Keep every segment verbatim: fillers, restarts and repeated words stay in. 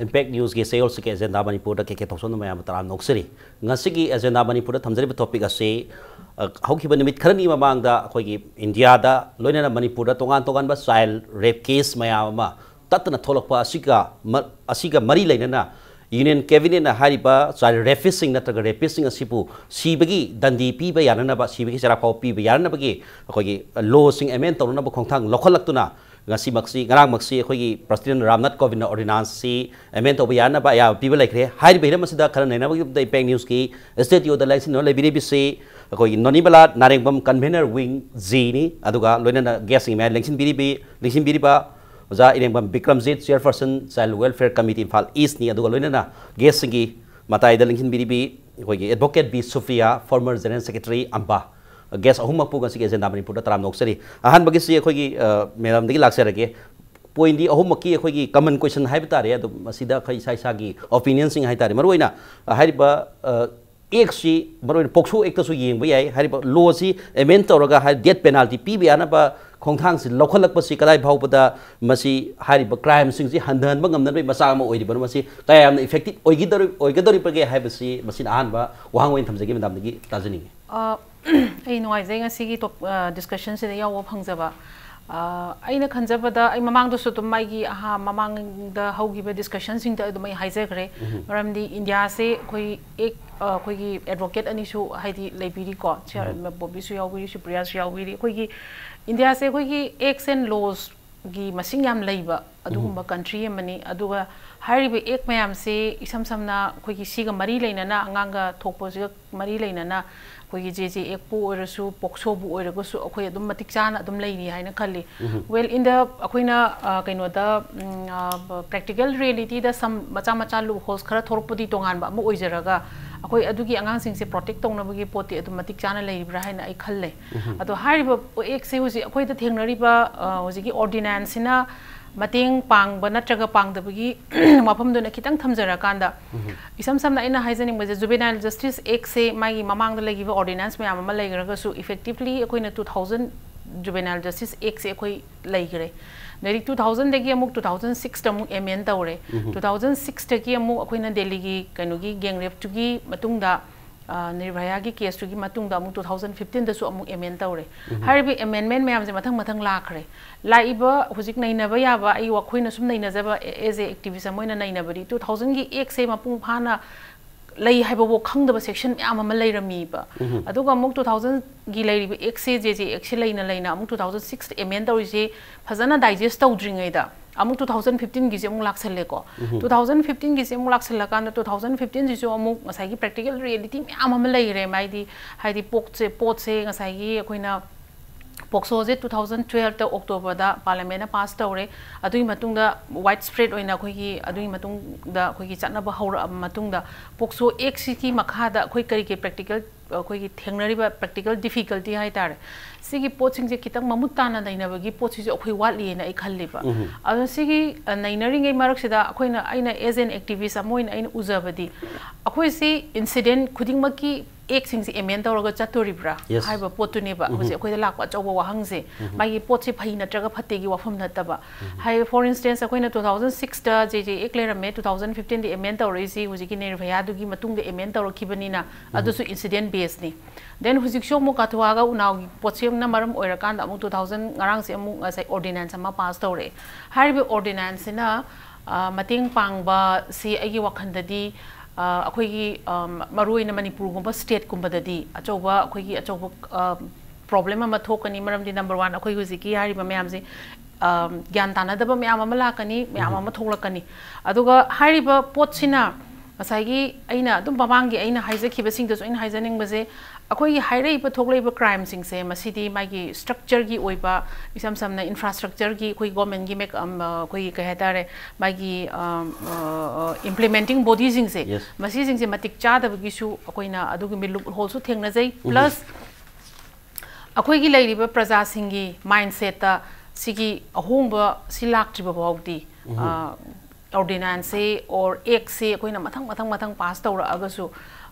Impact Newsꯀꯤ ꯆꯌꯣꯜꯁꯤꯒꯤ agenda ꯃꯅꯤꯄꯨꯔꯗ ꯀꯦ ꯀꯦ ꯊꯣꯛꯆꯣꯝꯅ ꯃꯌꯥꯝꯕꯨ ꯇꯔꯥꯝꯅ ꯑꯣꯛꯆꯔꯤ꯫ ꯉꯁꯤꯒꯤ ꯑꯦꯖꯦꯟꯗꯥ ꯃꯅꯤꯄꯨꯔꯗ ꯊꯝꯖꯔꯤꯕ ꯇꯣꯄꯤꯛ ꯑꯁꯤ, ꯑ, ꯍꯧꯈꯤꯕ ꯅꯨꯃꯤꯠ ꯈꯔꯅꯤ ꯃꯃꯥꯡꯗ ꯑꯩꯈꯣꯏꯒꯤ ꯏꯟꯗꯤꯌꯥꯗ ꯂꯣꯏꯅꯅ ꯃꯅꯤꯄꯨꯔꯗ ꯇꯣꯉꯥꯟ ꯇꯣꯉꯥꯟꯕ ꯆꯥꯏꯜ ꯔꯦꯞ ꯀꯦꯁ ꯃꯌꯥꯝ ꯑꯃ ꯇꯠꯇꯅ ꯊꯣꯛꯂꯛꯄ ꯑꯁꯤꯒ ꯃ-, ꯑꯁꯤꯒ ꯃꯔꯤ ꯂꯩꯅꯅ ꯌꯨꯅꯤꯌꯟ ꯀꯦꯕꯤꯅꯦꯠꯅ ꯍꯥꯏꯔꯤꯕ ꯆꯥꯏꯜ ꯔꯦꯄꯤꯁꯁꯤꯡ ꯅꯠꯇ꯭ꯔꯒ ꯔꯦꯄꯤꯁꯁꯤꯡ ꯑꯁꯤꯕꯨ ꯁꯤꯕꯒꯤ ꯗꯟꯗꯤ ꯄꯤꯕ ꯌꯥꯅꯅꯕ, ꯁꯤꯕꯒꯤ ꯆꯩꯔꯥꯛ ꯐꯥꯎꯕ ꯄꯤꯕ ꯌꯥꯅꯅꯕꯒꯤ ꯑꯩꯈꯣꯏꯒꯤ ꯂꯣꯁꯤꯡ ꯑꯦꯃꯦꯟ ꯇꯧꯅꯅꯕ ꯈꯣꯡꯊꯥꯡ ꯂꯧꯈꯠꯂꯛꯇꯨꯅ ꯉꯁꯤꯃꯛꯁꯤ, ꯉꯔꯥꯡꯃꯛꯁꯤ ꯑꯩꯈꯣꯏꯒꯤ ꯄ꯭ꯔꯁꯤꯗꯦꯟ ꯔꯥꯝꯅꯥꯊ ꯀꯣꯕꯤꯟꯗ ꯑꯣꯔꯗꯤꯅꯥꯟꯁꯁꯤ ꯑꯦꯃꯦꯟ ꯇꯧꯕ ꯌꯥꯅꯕ ꯑꯌꯥꯕ ꯄꯤꯕ ꯂꯩꯈ꯭ꯔꯦ꯫ ꯍꯥꯏꯔꯤꯕ ꯍꯤꯔꯝ ꯑꯁꯤꯗ ꯈꯟꯅ ꯅꯩꯅꯕꯒꯤꯗꯃꯛꯇ ꯏꯝꯄꯦꯛ ꯅ꯭ꯌꯨꯁꯀꯤ ꯁ꯭ꯇꯨꯗꯤꯑꯣꯗ ꯂꯦꯡꯁꯤꯟꯗꯨꯅ ꯂꯩꯕꯤꯔꯤꯕꯁꯤ ꯑꯩꯈꯣꯏꯒꯤ ꯅꯣꯅꯤꯕꯂꯥ ꯅꯥꯔꯦꯡꯕꯝ, ꯀꯟꯚꯦꯅꯔ ꯋꯤꯡ ꯖꯤꯅꯤ, ꯑꯗꯨꯒ ꯂꯣꯏꯅꯅ ꯒꯦꯁꯁꯤꯡ ꯃꯌꯥꯝ ꯂꯦꯡꯁꯤꯟꯕꯤꯔꯤꯕꯤ-, ꯂꯦꯡꯁꯤꯟꯕꯤꯔꯤꯕ ꯑꯣꯖꯥ Irengbam Bikramjit, chairperson child welfare committee Imphal ꯏꯁ꯭ꯠꯅꯤ, ꯑꯗꯨꯒ ꯂꯣꯏꯅꯅ ꯒꯦꯁꯁꯤꯡꯒꯤ ꯃꯇꯥꯏꯗ ꯂꯦꯡꯁꯤꯟꯕꯤꯔꯤꯕꯤ ꯑꯩꯈꯣꯏꯒꯤ advocate B Supriya, former general secretary ꯑꯝꯕꯥ, ꯒꯦꯁ ꯑꯍꯨꯝꯃꯛꯄꯨ ꯉꯁꯤꯒꯤ ꯑꯦꯖꯦꯟꯗꯥ ꯃꯅꯤꯄꯨꯔꯗ ꯇꯔꯥꯝꯅ ꯑꯣꯛꯆꯔꯤ꯫ ꯑꯍꯥꯟꯕꯒꯤꯁꯤ ꯑꯩꯈꯣꯏꯒꯤ, ꯑ, ꯃꯦꯗꯥꯝꯗꯒꯤ ꯂꯥꯛꯆꯔꯒꯦ꯫ ꯄꯣꯏꯟꯗꯤ ꯑꯍꯨꯝꯃꯛꯀꯤ ꯑꯩꯈꯣꯏꯒꯤ ꯀꯃꯟ ꯀꯣꯏꯁꯟ ꯍꯥꯏꯕ ꯇꯥꯔꯦ꯫ ꯑꯗꯨꯝ ꯃꯁꯤꯗ ꯑꯩꯈꯣꯏ ꯏꯁꯥ ꯏꯁꯥꯒꯤ ꯑꯣꯄꯤꯅꯤꯌꯟꯁꯤꯡ ꯍꯥꯏ ꯇꯥꯔꯦ꯫ ꯃꯔꯨꯑꯣꯏꯅ, ꯑ, ꯍꯥꯏꯔꯤꯕ, ꯑ, ꯑꯦꯛꯁꯤ, ꯃꯔꯨꯑꯣꯏꯅ ꯄꯣꯛꯁꯣ ꯑꯦꯛꯇꯁꯨ ꯌꯦꯡꯕ ꯌꯥꯏ꯫ ꯍꯥꯏꯔꯤꯕ ꯂꯣꯁꯤ ꯑꯦꯃꯦꯟ ꯇꯧꯔꯒ, ꯍꯥꯏ, ꯗꯦꯠ ꯄꯦꯅꯥꯜꯇꯤ ꯄꯤꯕ ꯌꯥꯅꯕ ꯈꯣꯡꯊꯥꯡꯁꯤ ꯂꯧꯈꯠꯂꯛꯄꯁꯤ ꯀꯗꯥꯏ ꯐꯥꯎꯕꯗ ꯃꯁꯤ ꯍꯥꯏꯔꯤꯕ ꯀ꯭ꯔꯥꯏꯝꯁꯤꯡꯁꯤ ꯍꯟꯊꯍꯟꯕ ꯉꯝꯅꯕꯒꯤ ꯃꯆꯥꯛ ꯑꯃ ꯑꯣꯏꯔꯤꯕꯅꯣ, ꯃꯁꯤ ꯀꯌꯥ ꯌꯥꯝꯅ ꯏꯐꯦꯛꯇꯤꯞ ꯑꯣꯏꯒꯗꯧꯔꯤ-, ꯑꯣꯏꯒꯗꯧꯔꯤꯕꯒꯦ ꯍꯥꯏꯕꯁꯤ ꯃꯁꯤꯅ ꯑꯍꯥꯟꯕ ꯋꯥꯍꯪ ꯑꯣꯏꯅ ꯊꯝꯖꯒꯦ, ꯃꯦꯗꯥꯝꯗꯒꯤ ꯇꯥꯖꯅꯤꯡꯉꯤ꯫ ꯑ, ꯑꯩ ꯅꯨꯡꯉꯥꯏꯖꯩ ꯉꯁꯤꯒꯤ ꯇꯣꯞ-, ꯑ, ꯗꯤꯁꯀꯁꯟꯁꯤꯗ ꯌꯥꯎꯕ ꯐꯪꯖꯕ꯫ ꯑ, ꯑꯩꯅ ꯈꯟꯖꯕꯗ, ꯑꯩ ꯃꯃꯥꯡꯗꯁꯨ ꯑꯗꯨꯝ ꯑꯩꯒꯤ ꯑꯍꯥ-, ꯃꯃꯥꯡꯗ ꯍꯧꯈꯤꯕ ꯗꯤꯁꯀꯁꯟꯁꯤꯡꯗ ꯑꯗꯨꯝ ꯑꯩ ꯍꯥꯏꯖꯈ꯭ꯔꯦ꯫ ꯃꯔꯝꯗꯤ ꯏꯟꯗꯤꯌꯥꯁꯦ ꯑꯩꯈꯣꯏ ꯑꯦꯛ-, ꯑ, ꯑꯩꯈꯣꯏꯒꯤ ꯑꯦꯗꯚꯣꯀꯦꯠ ꯑꯅꯤꯁꯨ ꯍꯥꯏꯗꯤ ꯂꯩꯕꯤꯔꯤꯀꯣ, ꯁꯤꯌꯥꯔ ꯕꯣꯕꯤꯁꯨ ꯌꯥꯎꯕꯤꯔꯤ, ꯁꯨꯄ꯭ꯔꯤꯌꯥꯁꯨ ꯌꯥꯎꯕꯤꯔꯤ꯫ ꯑꯩꯈꯣꯏꯒꯤ ꯏꯟꯗꯤꯌꯥꯁꯦ ꯑꯩꯈꯣꯏꯒꯤ ꯑꯦꯛꯁ ꯑꯦꯟ ꯂꯣꯁ ꯒꯤ ꯃꯁꯤꯡ ꯌꯥꯝ ꯂꯩꯕ ꯑꯗꯨꯒꯨꯝꯕ ꯀꯟꯇ꯭ꯔꯤ ꯑꯃꯅꯤ꯫ ꯑꯗꯨꯒ ꯍꯥꯏꯔꯤꯕ ꯑꯦꯛ ꯃꯌꯥꯝꯁꯦ ꯏꯁꯝ ꯁꯝꯅ ꯑꯩꯈꯣꯏꯒꯤ ꯁꯤꯒ ꯃꯔꯤ ꯂꯩꯅꯅ, ꯑꯉꯥꯡꯒ ꯊꯣꯛꯄꯁꯤꯒ ꯃꯔꯤ ꯂꯩꯅꯅ, ꯑꯩꯈꯣꯏꯒꯤ ꯖꯦ ꯖꯦ ꯑꯦꯛꯄꯨ ꯑꯣꯏꯔꯁꯨ, ꯄꯣꯛꯁꯣꯕꯨ ꯑꯣꯏꯔꯒꯁꯨ, ꯑꯩꯈꯣꯏ ꯑꯗꯨꯝ ꯃꯇꯤꯛ ꯆꯥꯅ ꯑꯗꯨꯝ ꯂꯩꯔꯤ ꯍꯥꯏꯅ ꯈꯜꯂꯤ꯫ ꯋꯦꯜ, ꯏꯟ ꯗ, ꯑꯩꯈꯣꯏꯅ, ꯑ, ꯀꯩꯅꯣꯗ, ꯎꯝ, ꯑ, ꯄ꯭ꯔꯦꯛꯇꯤꯀꯦꯜ ꯔꯤꯌꯦꯂꯤꯇꯤꯗ ꯁꯝ ꯃꯆꯥ ꯃꯆꯥ ꯂꯨꯞ ꯍꯣꯜꯁ ꯈꯔ ꯊꯣꯛꯂꯛꯄꯗꯤ ꯇꯣꯉꯥꯟꯕ ꯑꯃ ꯑꯣꯏꯖꯔꯒ, ꯑꯩꯈꯣꯏ ꯑꯗꯨꯒꯤ ꯑꯉꯥꯡꯁꯤꯡꯁꯦ ꯄ꯭ꯔꯣꯇꯦꯛ ꯇꯧꯅꯕꯒꯤ ꯄꯣꯠꯇꯤ ꯑꯗꯨꯝ ꯃꯇꯤꯛ ꯆꯥꯅ ꯂꯩꯔꯤꯕ꯭ꯔꯥ ꯍꯥꯏꯅ ꯑꯩ ꯈꯜꯂꯦ꯫ ꯑꯗꯣ ꯍꯥꯏꯔꯤꯕ ꯑꯦꯛꯁꯦ ꯍꯧꯖꯤꯛ ꯑꯩꯈꯣꯏꯗ ꯊꯦꯡꯅꯔꯤꯕ, ꯑ, ꯍꯧꯖꯤꯛꯀꯤ ꯑꯣꯔꯗꯤꯅꯦꯟꯁꯁꯤꯅ ꯃꯇꯦꯡ ꯄꯥꯡꯕ ꯅꯠꯇ꯭ꯔꯒ ꯄꯥꯡꯗꯕꯒꯤ ꯋꯥꯐꯝꯗꯨꯅ ꯈꯤꯇꯪ ꯊꯝꯖꯔꯀꯥꯟꯗ, ꯏꯁꯝ ꯁꯝꯅ ꯑꯩꯅ ꯍꯥꯏꯖꯅꯤꯡꯕꯁꯦ, ꯖꯨꯕꯦꯅꯥꯏꯜ ꯖꯁꯇꯤꯁ ꯑꯦꯛꯁꯦ ꯃꯥꯒꯤ ꯃꯃꯥꯡꯗ ꯂꯩꯈꯤꯕ ꯑꯣꯔꯗꯤꯅꯦꯟꯁ ꯃꯌꯥꯝ ꯑꯃ ꯂꯩꯈ꯭ꯔꯒꯁꯨ, ꯏꯐꯦꯛꯇꯤꯚꯂꯤ ꯑꯩꯈꯣꯏꯅ two thousand Juvenile Justice Act ꯁꯦ ꯑꯩꯈꯣꯏ ꯂꯩꯈ꯭ꯔꯦ꯫ ꯑꯗꯩꯗꯤ two thousand ꯗꯒꯤ ꯑꯃꯨꯛ two thousand six ꯇ ꯑꯃꯨꯛ amend ꯇꯧꯔꯦ꯫ Two thousand six ꯇꯒꯤ ꯑꯃꯨꯛ ꯑꯩꯈꯣꯏꯅ ꯗꯦꯜꯂꯤꯒꯤ ꯀꯩꯅꯣꯒꯤ gang rape ꯇꯨꯒꯤ ꯃꯇꯨꯡꯗ, ꯑ, ꯅꯤꯔꯚꯌꯥꯒꯤ case ꯇꯨꯒꯤ ꯃꯇꯨꯡꯗ ꯑꯃꯨꯛ two thousand fifteen ꯗꯁꯨ ꯑꯃꯨꯛ amend ꯇꯧꯔꯦ꯫ ꯍꯥꯏꯔꯤꯕ amendment ꯃꯌꯥꯝꯁꯦ ꯃꯊꯪ ꯃꯊꯪ ꯂꯥꯛꯈ꯭ꯔꯦ꯫ ꯂꯥꯛꯏꯕ ꯍꯧꯖꯤꯛ ꯅꯩꯅꯕ ꯌꯥꯕ, ꯑꯩ, ꯑꯩꯈꯣꯏꯅ ꯁꯨꯝ ꯅꯩꯅꯖꯕ, as a activist ꯑꯃ ꯑꯣꯏꯅ ꯅꯩꯅꯕꯗꯤ, two thousand ꯒꯤ act ꯁꯦ ꯃꯄꯨꯡ ꯐꯥꯅ ꯂꯩ ꯍꯥꯏꯕꯕꯨ ꯈꯪꯗꯕ section ꯃꯌꯥꯝ ꯑꯃ ꯂꯩꯔꯝꯃꯤꯕ꯫ ꯑꯗꯨꯒ ꯑꯃꯨꯛ two thousand ꯒꯤ ꯂꯩꯔꯤꯕ act ꯁꯦ, J J Act ꯁꯦ ꯂꯩꯅ ꯂꯩꯅ ꯑꯃꯨꯛ two thousand six amend ꯇꯧꯔꯤꯁꯦ ꯐꯖꯅ digest ꯇꯧꯗ꯭ꯔꯤꯉꯩꯗ ꯑꯃꯨꯛ two thousand fifteen ꯒꯤꯁꯦ ꯑꯃꯨꯛ ꯂꯥꯛꯁꯜꯂꯦꯀꯣ꯫ Two thousand fifteen ꯒꯤꯁꯦ ꯑꯃꯨꯛ ꯂꯥꯛꯁꯜꯂꯀꯥꯟꯗ two thousand fifteen ꯁꯤꯁꯨ ꯑꯃꯨꯛ ꯉꯁꯥꯏꯒꯤ practical reality ꯃꯌꯥꯝ ꯑꯃ ꯂꯩꯔꯦ꯫ ꯍꯥꯏꯗꯤ, ꯍꯥꯏꯗꯤ ꯄꯣꯠꯁꯦ, ꯄꯣꯠꯁꯦ ꯉꯁꯥꯏꯒꯤ ꯑꯩꯈꯣꯏꯅ POCSO ꯁꯦ two thousand twelve ꯇ October ꯗ Parliament ꯅ pass ꯇꯧꯔꯦ꯫ ꯑꯗꯨꯒꯤ ꯃꯇꯨꯡꯗ widespread ꯑꯣꯏꯅ ꯑꯩꯈꯣꯏꯒꯤ, ꯑꯗꯨꯒꯤ ꯃꯇꯨꯡꯗ ꯑꯩꯈꯣꯏꯒꯤ ꯆꯠꯅꯕ ꯍꯧꯔꯛꯑꯕ ꯃꯇꯨꯡꯗ, POCSO Act ꯁꯤꯒꯤ ꯃꯈꯥꯗ ꯑꯩꯈꯣꯏ ꯀꯔꯤ ꯀꯔꯤ practical, ꯑꯩꯈꯣꯏꯒꯤ ꯊꯦꯡꯅꯔꯤꯕ practical difficulty ꯍꯥꯏꯇꯥꯔꯦ, ꯁꯤꯒꯤ ꯄꯣꯠꯁꯤꯡꯁꯦ ꯈꯤꯇꯪ ꯃꯃꯨꯠ ꯇꯥꯅ ꯅꯩꯅꯕꯒꯤ ꯄꯣꯠꯁꯤꯁꯨ ꯑꯩꯈꯣꯏ ꯋꯥꯠꯂꯤꯑꯅ ꯑꯩ ꯈꯜꯂꯤꯕ꯫ ꯑꯗꯣ ꯁꯤꯒꯤ, ꯑ, ꯅꯩꯅꯔꯤꯉꯩ ꯃꯔꯛꯁꯤꯗ ꯑꯩꯈꯣꯏꯅ, ꯑꯩꯅ as an activist ꯑꯃ ꯑꯣꯏꯅ ꯑꯩꯅ ꯎꯖꯕꯗꯤ, ꯑꯩꯈꯣꯏꯁꯤ incident ꯈꯨꯗꯤꯡꯃꯛꯀꯤ act ꯁꯤꯡꯁꯦ amend ꯇꯧꯔꯒ ꯆꯠꯇꯣꯔꯤꯕ꯭ꯔꯥ Yes. ꯍꯥꯏꯕ ꯄꯣꯠꯇꯨꯅꯦꯕ ꯍꯧꯖꯤꯛ ꯑꯩꯈꯣꯏꯗ ꯂꯥꯛꯄ ꯑꯆꯧꯕ ꯋꯥꯍꯪꯁꯦ꯫ ꯃꯥꯒꯤ ꯄꯣꯠꯁꯤ ꯐꯩ ꯅꯠꯇ꯭ꯔꯒ ꯐꯠꯇꯦꯒꯤ ꯋꯥꯐꯝ ꯅꯠꯇꯕ꯫ ꯍꯥꯏ, for instance, ꯑꯩꯈꯣꯏꯅ two thousand six ꯇ J J Act ꯂꯩꯔꯝꯃꯦ, two thousand fifteen ꯗ amend ꯇꯧꯔꯛꯏꯁꯤ ꯍꯧꯖꯤꯛꯀꯤ ꯅꯤꯔꯚꯌꯥꯗꯨꯒꯤ ꯃꯇꯨꯡꯗ amend ꯇꯧꯔꯛꯈꯤꯕꯅꯤꯅ, ꯑꯗꯨꯁꯨ incident base ꯅꯤ꯫ Then ꯍꯧꯖꯤꯛꯁꯨ ꯑꯃꯨꯛ ꯀꯊꯨꯋꯥꯒ ꯎꯅꯥꯎꯒꯤ ꯄꯣꯠꯁꯤꯅ ꯃꯔꯝ ꯑꯣꯏꯔꯀꯥꯟꯗ ꯑꯃꯨꯛ two thousand, ꯉꯔꯥꯡꯁꯦ ꯑꯃꯨꯛ ꯉꯁꯥꯏ ordinance ꯑꯃ pass ꯇꯧꯔꯛꯑꯦ꯫ ꯍꯥꯏꯔꯤꯕ ordinance ꯁꯤꯅ, ꯑ, ꯃꯇꯦꯡ ꯄꯥꯡꯕꯁꯤ ꯑꯩꯒꯤ ꯋꯥꯈꯜꯗꯗꯤ, ꯑ, ꯑꯩꯈꯣꯏꯒꯤ, ꯑ, ꯃꯔꯨꯑꯣꯏꯅ ꯃꯅꯤꯄꯨꯔꯒꯨꯝꯕ state ꯀꯨꯝꯕꯗꯗꯤ ꯑꯆꯧꯕ, ꯑꯩꯈꯣꯏꯒꯤ ꯑꯆꯧꯕ, ꯑ, problem ꯑꯃ ꯊꯣꯛꯀꯅꯤ꯫ ꯃꯔꯝꯗꯤ number one, ꯑꯩꯈꯣꯏ ꯍꯧꯖꯤꯛꯀꯤ ꯍꯥꯏꯔꯤꯕ ꯃꯌꯥꯝꯁꯦ, ꯑ, ꯒ꯭ꯌꯥꯟ ꯇꯥꯅꯗꯕ ꯃꯌꯥꯝ ꯑꯃ ꯂꯥꯛꯀꯅꯤ, ꯃꯌꯥꯝ ꯑꯃ ꯊꯣꯛꯂꯛꯀꯅꯤ꯫ ꯑꯗꯨꯒ ꯍꯥꯏꯔꯤꯕ ꯄꯣꯠꯁꯤꯅ ꯉꯁꯥꯏꯒꯤ ꯑꯩꯅ ꯑꯗꯨꯝ ꯃꯃꯥꯡꯒꯤ ꯑꯩꯅ ꯍꯥꯏꯖꯈꯤꯕꯁꯤꯡꯗꯁꯨ ꯑꯩꯅ ꯍꯥꯏꯖꯅꯤꯡꯕꯁꯦ, ꯑꯩꯈꯣꯏꯒꯤ ꯍꯥꯏꯔꯛꯏꯕ ꯊꯣꯛꯂꯛꯏꯕ crime ꯁꯤꯡꯁꯦ, ꯃꯁꯤꯗꯤ ꯃꯥꯒꯤ structure ꯒꯤ ꯑꯣꯏꯕ, ꯏꯁꯝ ꯁꯝꯅ infrastructure ꯒꯤ, ꯑꯩꯈꯣꯏ government ꯒꯤ ꯃꯦꯛ-, ꯑꯝ, ꯑ, ꯑꯩꯈꯣꯏꯒꯤ ꯀꯩ ꯍꯥꯏꯇꯥꯔꯦ, ꯃꯥꯒꯤ, ꯑꯝ, ꯑ, ꯑ, implementing body ꯁꯤꯡꯁꯦ, Yes. ꯃꯁꯤꯁꯤꯡꯁꯦ ꯃꯇꯤꯛ ꯆꯥꯗꯕꯒꯤꯁꯨ ꯑꯩꯈꯣꯏꯅ ꯑꯗꯨꯒꯨꯝꯕ loophole ꯁꯨ ꯊꯦꯡꯅꯖꯩ꯫ Plus ꯑꯩꯈꯣꯏꯒꯤ ꯂꯩꯔꯤꯕ ꯄ꯭ꯔꯖꯥꯁꯤꯡꯒꯤ mindset ꯇ ꯁꯤꯒꯤ ꯑꯍꯣꯡꯕ ꯁꯤ ꯂꯥꯛꯇ꯭ꯔꯤꯕ ꯐꯥꯎꯗꯤ, ꯑ, ordinance ꯁꯦ or act ꯁꯦ ꯑꯩꯈꯣꯏꯅ ꯃꯊꯪ ꯃꯊꯪ ꯃꯊꯪ pass ꯇꯧꯔꯛꯑꯒꯁꯨ,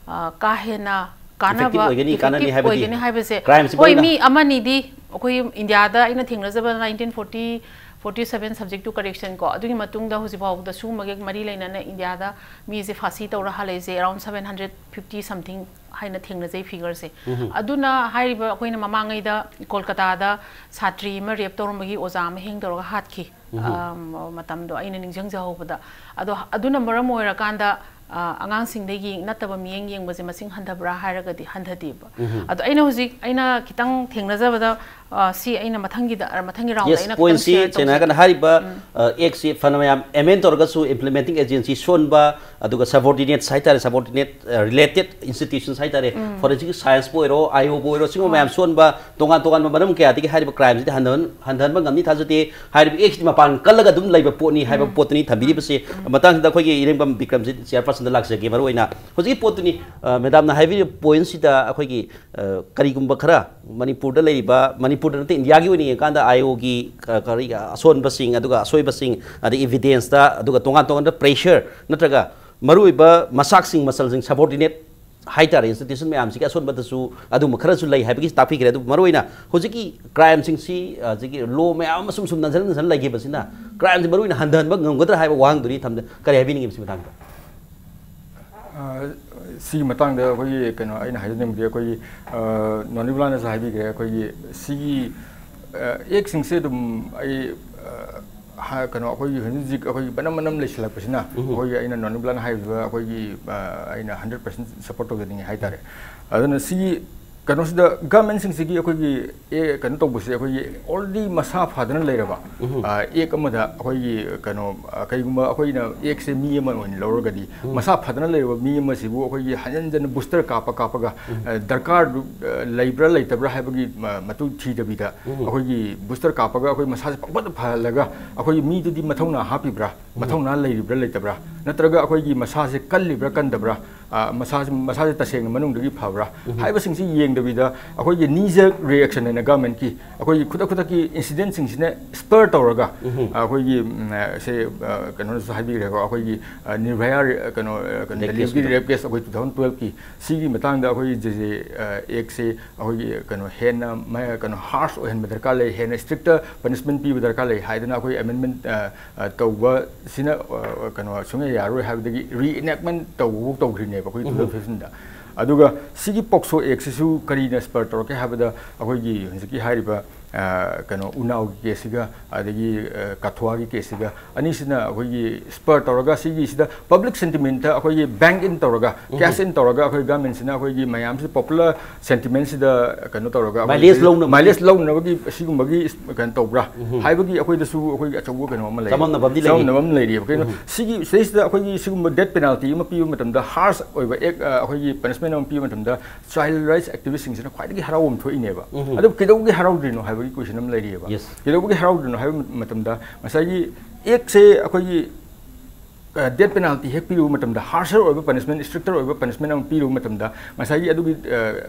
ꯑ, ꯀꯥ ꯍꯦꯟꯅ ꯀꯥꯟꯅꯕ, Effective ꯑꯣꯏꯒꯅꯤ, effective ꯀꯥꯟꯅꯅꯤ ꯍꯥꯏꯕꯗꯤ ꯑꯣꯏꯒꯅꯤ ꯍꯥꯏꯕꯁꯦ, crime ꯁꯤ ꯍꯣꯏ, ꯐꯖꯅ ꯃꯤ ꯑꯃꯅꯤꯗꯤ, ꯑꯩꯈꯣꯏ ꯏꯟꯗꯤꯌꯥꯗ ꯑꯩꯅ ꯊꯦꯡꯅꯖꯕ nineteen forty forty seven subject to correction ꯀꯣ, ꯑꯗꯨꯒꯤ ꯃꯇꯨꯡꯗ ꯍꯧꯖꯤꯛ ꯐꯥꯎꯕꯗ ꯁꯤꯒꯨꯝꯕꯒꯤ ꯃꯔꯤ ꯂꯩꯅꯅ ꯏꯟꯗꯤꯌꯥꯗ ꯃꯤꯁꯦ ꯐꯥꯁꯤ ꯇꯧꯔ ꯍꯜꯂꯛꯏꯁꯦ around seven hundred fifty something ꯍꯥꯏꯅ ꯊꯦꯡꯅꯖꯩ figure ꯁꯦ꯫ ꯑꯗꯨꯅ ꯍꯥꯏꯔꯤꯕ ꯑꯩꯈꯣꯏꯅ ꯃꯃꯥꯡꯉꯩꯗ ꯀꯣꯜꯀꯇꯥꯗ ꯁꯥꯇ꯭ꯔꯤ ꯑꯃ rape ꯇꯧꯔꯝꯕꯒꯤ ꯑꯣꯖꯥ ꯑꯃ hang ꯇꯧꯔꯒ ꯍꯥꯠꯈꯤ꯫ ꯑ, ꯃꯇꯝꯗꯣ ꯑꯩꯅ ꯅꯤꯡꯁꯤꯡꯖꯍꯧꯕꯗ꯫ ꯑꯗꯣ ꯑꯗꯨꯅ ꯃꯔꯝ ꯑꯣꯏꯔꯀꯥꯟꯗ, ꯑ, ꯑꯉꯥꯡꯁꯤꯡꯗ ꯌꯦꯡ-, ꯅꯠꯇꯕ ꯃꯤꯠꯌꯦꯡ ꯌꯦꯡꯕꯁꯦ ꯃꯁꯤꯡ ꯍꯟꯊꯕ꯭ꯔꯥ ꯍꯥꯏꯔꯒꯗꯤ ꯍꯟꯊꯗꯦꯕ꯫ ꯑꯗꯣ ꯑꯩꯅ ꯍꯧꯖꯤꯛ ꯑꯩꯅ ꯈꯤꯇꯪ ꯊꯦꯡꯅꯖꯕꯗ, ꯑ, ꯁꯤ ꯑꯩꯅ ꯃꯊꯪꯒꯤꯗ, ꯑ, ꯃꯊꯪꯒꯤ round ꯗ yes, ꯑꯩꯅ point ꯈꯤꯇꯪ ꯁꯤ share ꯁꯦꯡꯅ ꯇꯧꯖꯒꯦ꯫ ꯍꯥꯏꯔꯀꯥꯟꯗ ꯍꯥꯏꯔꯤꯕ, ꯑ, act ꯁꯤ ꯐꯅ ꯃꯌꯥꯝ amend ꯇꯧꯔꯒꯁꯨ implementing agency ꯁꯣꯟꯕ, ꯑꯗꯨꯒ subordinates ꯍꯥꯏꯇꯥꯔꯦ, subordinate, ꯑ, related institutions ꯍꯥꯏꯇꯥꯔꯦ, forensic science ꯄꯨ ꯑꯣꯏꯔꯣ, I O ꯕꯨ ꯑꯣꯏꯔꯣ, ꯁꯤꯒꯨꯝꯕ ꯃꯌꯥꯝ ꯁꯣꯟꯕ, ꯇꯣꯉꯥꯟ ꯇꯣꯉꯥꯟꯕ ꯃꯔꯝ ꯀꯌꯥꯗꯒꯤ ꯍꯥꯏꯔꯤꯕ crime ꯁꯤꯗꯤ ꯍꯟꯊꯍꯟ-, ꯍꯟꯊꯍꯟꯕ ꯉꯝꯅꯤ ꯊꯥꯖꯗꯦ꯫ ꯍꯥꯏꯔꯤꯕ act ꯁꯤꯗꯤ ꯃꯄꯥꯟ ꯀꯜꯂꯒ ꯑꯗꯨꯝ ꯂꯩꯕ ꯄꯣꯠꯅꯤ ꯍꯥꯏꯕ ꯄꯣꯠꯇꯨꯅꯤ ꯊꯝꯕꯤꯔꯤꯕꯁꯦ꯫ ꯃꯇꯥꯡꯁꯤꯗ ꯑꯩꯈꯣꯏꯒꯤ ꯏꯔꯦꯡꯕꯝ ꯕꯤꯀ꯭ꯔꯝꯖꯤꯠ chairperson ꯗ ꯂꯥꯛꯆꯒꯦ꯫ ꯃꯔꯨꯑꯣꯏꯅ ꯍꯧꯖꯤꯛꯀꯤ ꯄꯣꯠꯇꯨꯅꯤ, ꯑ, madam ꯅ ꯍꯥꯏꯕꯤꯔꯤꯕ point ꯁꯤꯗ ꯑꯩꯈꯣꯏꯒꯤ, ꯑ, ꯀꯔꯤꯒꯨꯝꯕ ꯈꯔ ꯃꯅꯤꯄꯨꯔꯗ ꯂꯩꯔꯤꯕ, ꯃꯅꯤꯄꯨꯔꯗ ꯅꯠꯇꯦ, ꯏꯟꯗꯤꯌꯥꯒꯤ ꯑꯣꯏꯅ ꯌꯦꯡꯉꯀꯥꯟꯗ I O ꯒꯤ ꯀ-, ꯀꯔꯤ ꯑꯁꯣꯟꯕꯁꯤꯡ, ꯑꯗꯨꯒ ꯑꯁꯣꯏꯕꯁꯤꯡ, ꯑꯗꯩ evidence ꯇ, ꯑꯗꯨꯒ ꯇꯣꯉꯥꯟ ꯇꯣꯉꯥꯟꯕ pressure ꯅꯠꯇ꯭ꯔꯒ ꯃꯔꯨꯑꯣꯏꯕ ꯃꯁꯥꯛꯁꯤꯡ, ꯃꯁꯜꯁꯤꯡ, subordinate ꯍꯥꯏꯇꯥꯔꯦ, institution ꯃꯌꯥꯝꯁꯤꯒꯤ ꯑꯁꯣꯟꯕꯗꯁꯨ ꯑꯗꯨꯒꯨꯝꯕ ꯈꯔꯁꯨ ꯂꯩ ꯍꯥꯏꯕꯒꯤ ꯇꯥꯛꯄꯤꯈ꯭ꯔꯦ꯫ ꯑꯗꯨꯕꯨ ꯃꯔꯨꯑꯣꯏꯅ ꯍꯧꯖꯤꯛꯀꯤ crime ꯁꯤꯡꯁꯤ, ꯑ, ꯍꯧꯖꯤꯛꯀꯤ law ꯃꯌꯥꯝ ꯑꯃ ꯁꯨꯝ ꯁꯨꯝ ꯅꯟꯁꯤꯜ ꯅꯟꯁꯤꯜ ꯂꯩꯈꯤꯕꯁꯤꯅ crime ꯁꯤ ꯃꯔꯨꯑꯣꯏꯅ ꯍꯟꯊꯍꯟꯕ ꯉꯝꯒꯗ꯭ꯔꯥ ꯍꯥꯏꯕ ꯋꯥꯍꯪꯗꯨꯅꯤ ꯊꯝꯖ-, ꯀꯔꯤ ꯍꯥꯏꯕꯤꯅꯤꯡꯉꯤ ꯃꯁꯤ ꯃꯇꯥꯡꯗ? ꯑ, ꯁꯤꯒꯤ ꯃꯇꯥꯡꯗ ꯑꯩꯈꯣꯏꯒꯤ ꯀꯩꯅꯣ ꯑꯩꯅ ꯍꯥꯏꯖꯅꯤꯡꯕꯗꯤ ꯑꯩꯈꯣꯏꯒꯤ, ꯑ, ꯅꯣꯅꯤꯕꯂꯥꯅꯁꯨ ꯍꯥꯏꯕꯤꯈ꯭ꯔꯦ, ꯑꯩꯈꯣꯏꯒꯤ ꯁꯤꯒꯤ, ꯑ, act ꯁꯤꯡꯁꯦ ꯑꯗꯨꯝ ꯑꯩ, ꯑ, ꯍꯥ-, ꯀꯩꯅꯣ ꯑꯩꯈꯣꯏꯒꯤ ꯍꯧꯖꯤꯛ ꯍꯧꯖꯤꯛ ꯑꯩꯈꯣꯏꯒꯤ ꯃꯅꯝ ꯃꯅꯝ ꯂꯩꯁꯤꯜꯂꯛꯄꯁꯤꯅ ꯑꯩꯈꯣꯏꯒꯤ ꯑꯩꯅ ꯅꯣꯅꯤꯕꯂꯥꯅ ꯍꯥꯏꯔꯤꯕ ꯑꯩꯈꯣꯏꯒꯤ, ꯑ, ꯑꯩꯅ hundred percent support ꯇꯧꯖꯅꯤꯡꯉꯤ ꯍꯥꯏꯇꯥꯔꯦ꯫ ꯑꯗꯨꯅ ꯁꯤꯒꯤ ꯀꯩꯅꯣꯁꯤꯗ government ꯁꯤꯡꯁꯤꯒꯤ ꯑꯩꯈꯣꯏꯒꯤ ꯑꯦ, ꯀꯩꯅꯣ ꯇꯧꯕꯁꯦ ꯑꯩꯈꯣꯏꯒꯤ already ꯃꯁꯥ ꯐꯗꯅ ꯂꯩꯔꯕ, ꯑ, act ꯑꯃꯗ ꯑꯩꯈꯣꯏꯒꯤ ꯀꯩꯅꯣ, ꯑ, ꯀꯩꯒꯨꯝꯕ ꯑꯩꯈꯣꯏꯅ act ꯁꯦ ꯃꯤ ꯑꯃ ꯑꯣꯏꯅ ꯂꯧꯔꯒꯗꯤ ꯃꯁꯥ ꯐꯗꯅ ꯂꯩꯔꯕ ꯃꯤ ꯑꯃꯁꯤꯕꯨ ꯑꯩꯈꯣꯏꯒꯤ ꯍꯟꯖꯟ ꯍꯟꯖꯟꯅ booster ꯀꯥꯞꯄ ꯀꯥꯞꯄꯒ, ꯑ, ꯗꯔꯀꯥꯔꯗꯨ, ꯑ, ꯂꯩꯕ꯭ꯔꯥ ꯂꯩꯇꯕ꯭ꯔꯥ ꯍꯥꯏꯕꯒꯤ ꯃ-, ꯃꯇꯨꯡ ꯊꯤꯗꯕꯤꯗ ꯑꯩꯈꯣꯏꯒꯤ booster ꯀꯥꯞꯄꯒ ꯑꯩꯈꯣꯏ ꯃꯁꯥꯁꯦ ꯄꯪꯐꯗ ꯐꯍꯜꯂꯒ ꯑꯩꯈꯣꯏꯒꯤ ꯃꯤꯗꯨꯗꯤ ꯃꯊꯧꯅꯥ ꯍꯥꯞꯄꯤꯕ꯭ꯔꯥ, ꯃꯊꯧꯅꯥ ꯂꯩꯔꯤꯕ꯭ꯔꯥ ꯂꯩꯇꯕ꯭ꯔꯥ, ꯅꯠꯇ꯭ꯔꯒ ꯑꯩꯈꯣꯏꯒꯤ ꯃꯁꯥꯁꯦ ꯀꯜꯂꯤꯕ꯭ꯔꯥ ꯀꯟꯗꯕ꯭ꯔꯥ, ꯑ, ꯃꯁꯥꯁꯦ, ꯃꯁꯥꯁꯦ ꯇꯁꯦꯡꯅ ꯃꯅꯨꯡꯗꯒꯤ ꯐꯕ꯭ꯔꯥ ꯍꯥꯏꯕꯁꯤꯡꯁꯤ ꯌꯦꯡꯗꯕꯤꯗ, ꯑꯩꯈꯣꯏꯒꯤ knee jerk reaction ꯍꯥꯏꯅ government ꯀꯤ ꯑꯩꯈꯣꯏꯒꯤ ꯈꯨꯗꯛ ꯈꯨꯗꯛꯀꯤ incident ꯁꯤꯡꯁꯤꯅ spur ꯇꯧꯔꯒ, ꯑꯩꯈꯣꯏꯒꯤ, ꯎꯝ, ꯑ, ꯁꯦ, ꯑ, ꯀꯩꯅꯣꯅꯁꯨ ꯍꯥꯏꯕꯤꯈ꯭ꯔꯦꯀꯣ, ꯑꯩꯈꯣꯏꯒꯤ, ꯑ, ꯅꯤꯔꯚꯌꯥ ꯔꯦ-, ꯀꯩꯅꯣ, ꯑ, ꯀꯩꯅꯣ, rape ꯗꯦꯜꯂꯤꯒꯤ case ꯇꯨꯗ꯫ Rape case ꯑꯩꯈꯣꯏ two thousand twelve ꯀꯤ ꯁꯤꯒꯤ ꯃꯇꯥꯡꯗ ꯑꯩꯈꯣꯏꯒꯤ ꯖꯦ ꯖꯦ, ꯑ, act ꯁꯦ ꯑꯩꯈꯣꯏꯒꯤ ꯀꯩꯅꯣ ꯍꯦꯟꯅ ꯃ-, ꯀꯩꯅꯣ harsh ꯑꯣꯏꯍꯟꯕ ꯗꯔꯀꯥꯔ ꯂꯩ, ꯍꯦꯟꯅ strict punishment ꯄꯤꯕ ꯗꯔꯀꯥꯔ ꯂꯩ ꯍꯥꯏꯗꯅ ꯑꯩꯈꯣꯏ amendment, ꯑ, ꯑ, ꯇꯧꯕꯁꯤꯅ, ꯑ, ꯀꯩꯅꯣ ꯁꯨꯡꯌꯥ ꯌꯥꯔꯔꯣꯏ ꯍꯥꯏꯕꯗꯒꯤ reenactment ꯇꯧꯕꯐꯥꯎ ꯇꯧꯈ꯭ꯔꯤꯅꯦꯕ ꯑꯩꯈꯣꯏ two thousand fifteen ꯗ꯫ ꯑꯗꯨꯒ ꯁꯤꯒꯤ POCSO act ꯁꯤꯁꯨ ꯀꯔꯤꯅ spur ꯇꯧꯔꯛꯀꯦ ꯍꯥꯏꯕꯗ, ꯑꯩꯈꯣꯏꯒꯤ ꯍꯧꯖꯤꯛꯀꯤ ꯍꯥꯏꯔꯤꯕ, ꯑ, ꯀꯩꯅꯣ ꯎꯅꯥꯎꯒꯤ case ꯁꯤꯒ ꯑꯗꯒꯤ, ꯑ, ꯀꯊꯨꯋꯥꯒꯤ case ꯁꯤꯒ ꯑꯅꯤꯁꯤꯅ ꯑꯩꯈꯣꯏꯒꯤ spur ꯇꯧꯔꯒ ꯁꯤꯒꯤꯁꯤꯗ public sentiment ꯇ ꯑꯩꯈꯣꯏꯒꯤ bank in ꯇꯧꯔꯒ, cash in ꯇꯧꯔꯒ ꯑꯩꯈꯣꯏ government ꯁꯤꯅ ꯑꯩꯈꯣꯏꯒꯤ ꯃꯌꯥꯝꯁꯤ popular sentiment ꯁꯤꯗ ꯀꯩꯅꯣ ꯇꯧꯔꯒ ꯑꯩꯈꯣꯏꯒꯤ mileage ꯂꯧꯅꯕꯒꯤ, mileage ꯂꯧꯅꯕꯒꯤ ꯑꯁꯤꯒꯨꯝꯕꯒꯤ ꯀꯩꯅꯣ ꯇꯧꯕ꯭ꯔꯥ ꯍꯥꯏꯕꯒꯤ ꯑꯩꯈꯣꯏꯗꯁꯨ ꯑꯩꯈꯣꯏꯒꯤ ꯑꯆꯧꯕ ꯀꯩꯅꯣ ꯑꯃ ꯂꯩ꯫ ꯆꯃꯝꯅꯕ ꯑꯃꯗꯤ ꯂꯩꯔꯤ꯫ ꯆꯃꯝꯅꯕ ꯑꯃ ꯂꯩꯔꯤꯕ꯫ ꯀꯩꯅꯣ ꯁꯤꯒꯤ ꯁꯤꯗꯩꯁꯤꯗ ꯑꯩꯈꯣꯏꯒꯤ ꯁꯤꯒꯨꯝꯕ death penalty ꯑꯃ ꯄꯤꯕ ꯃꯇꯝꯗ, harsh ꯑꯣꯏꯕ act, ꯑ, ꯑꯩꯈꯣꯏꯒꯤ punishment ꯑꯃ ꯄꯤꯕ ꯃꯇꯝꯗ, child rights activist ꯁꯤꯡꯁꯤꯅ ꯈ꯭ꯋꯥꯏꯗꯒꯤ ꯍꯔꯥꯎꯕ ꯑꯃ ꯊꯣꯛꯏꯅꯦꯕ꯫ ꯑꯗꯨ ꯀꯩꯗꯧꯕꯒꯤ ꯍꯔꯥꯎꯗ꯭ꯔꯤꯅꯣ ꯍꯥꯏꯕꯒꯤ question ꯑꯃ ꯂꯩꯔꯤꯑꯕ꯫ Yes. ꯀꯩꯗꯧꯕꯒꯤ ꯍꯔꯥꯎꯗ꯭ꯔꯤꯅꯣ ꯍꯥꯏꯕ ꯃꯇꯝꯗ, ꯉꯁꯥꯏꯒꯤ act ꯁꯦ ꯑꯩꯈꯣꯏꯒꯤ, ꯑ, death penalty ꯍꯦꯛ ꯄꯤꯔꯨꯕ ꯃꯇꯝꯗ, harsher ꯑꯣꯏꯕ punishment, stricter ꯑꯣꯏꯕ punishment ꯑꯃ ꯄꯤꯔꯨꯕ ꯃꯇꯝꯗ, ꯉꯁꯥꯏꯒꯤ ꯑꯗꯨꯒꯤ, ꯑ,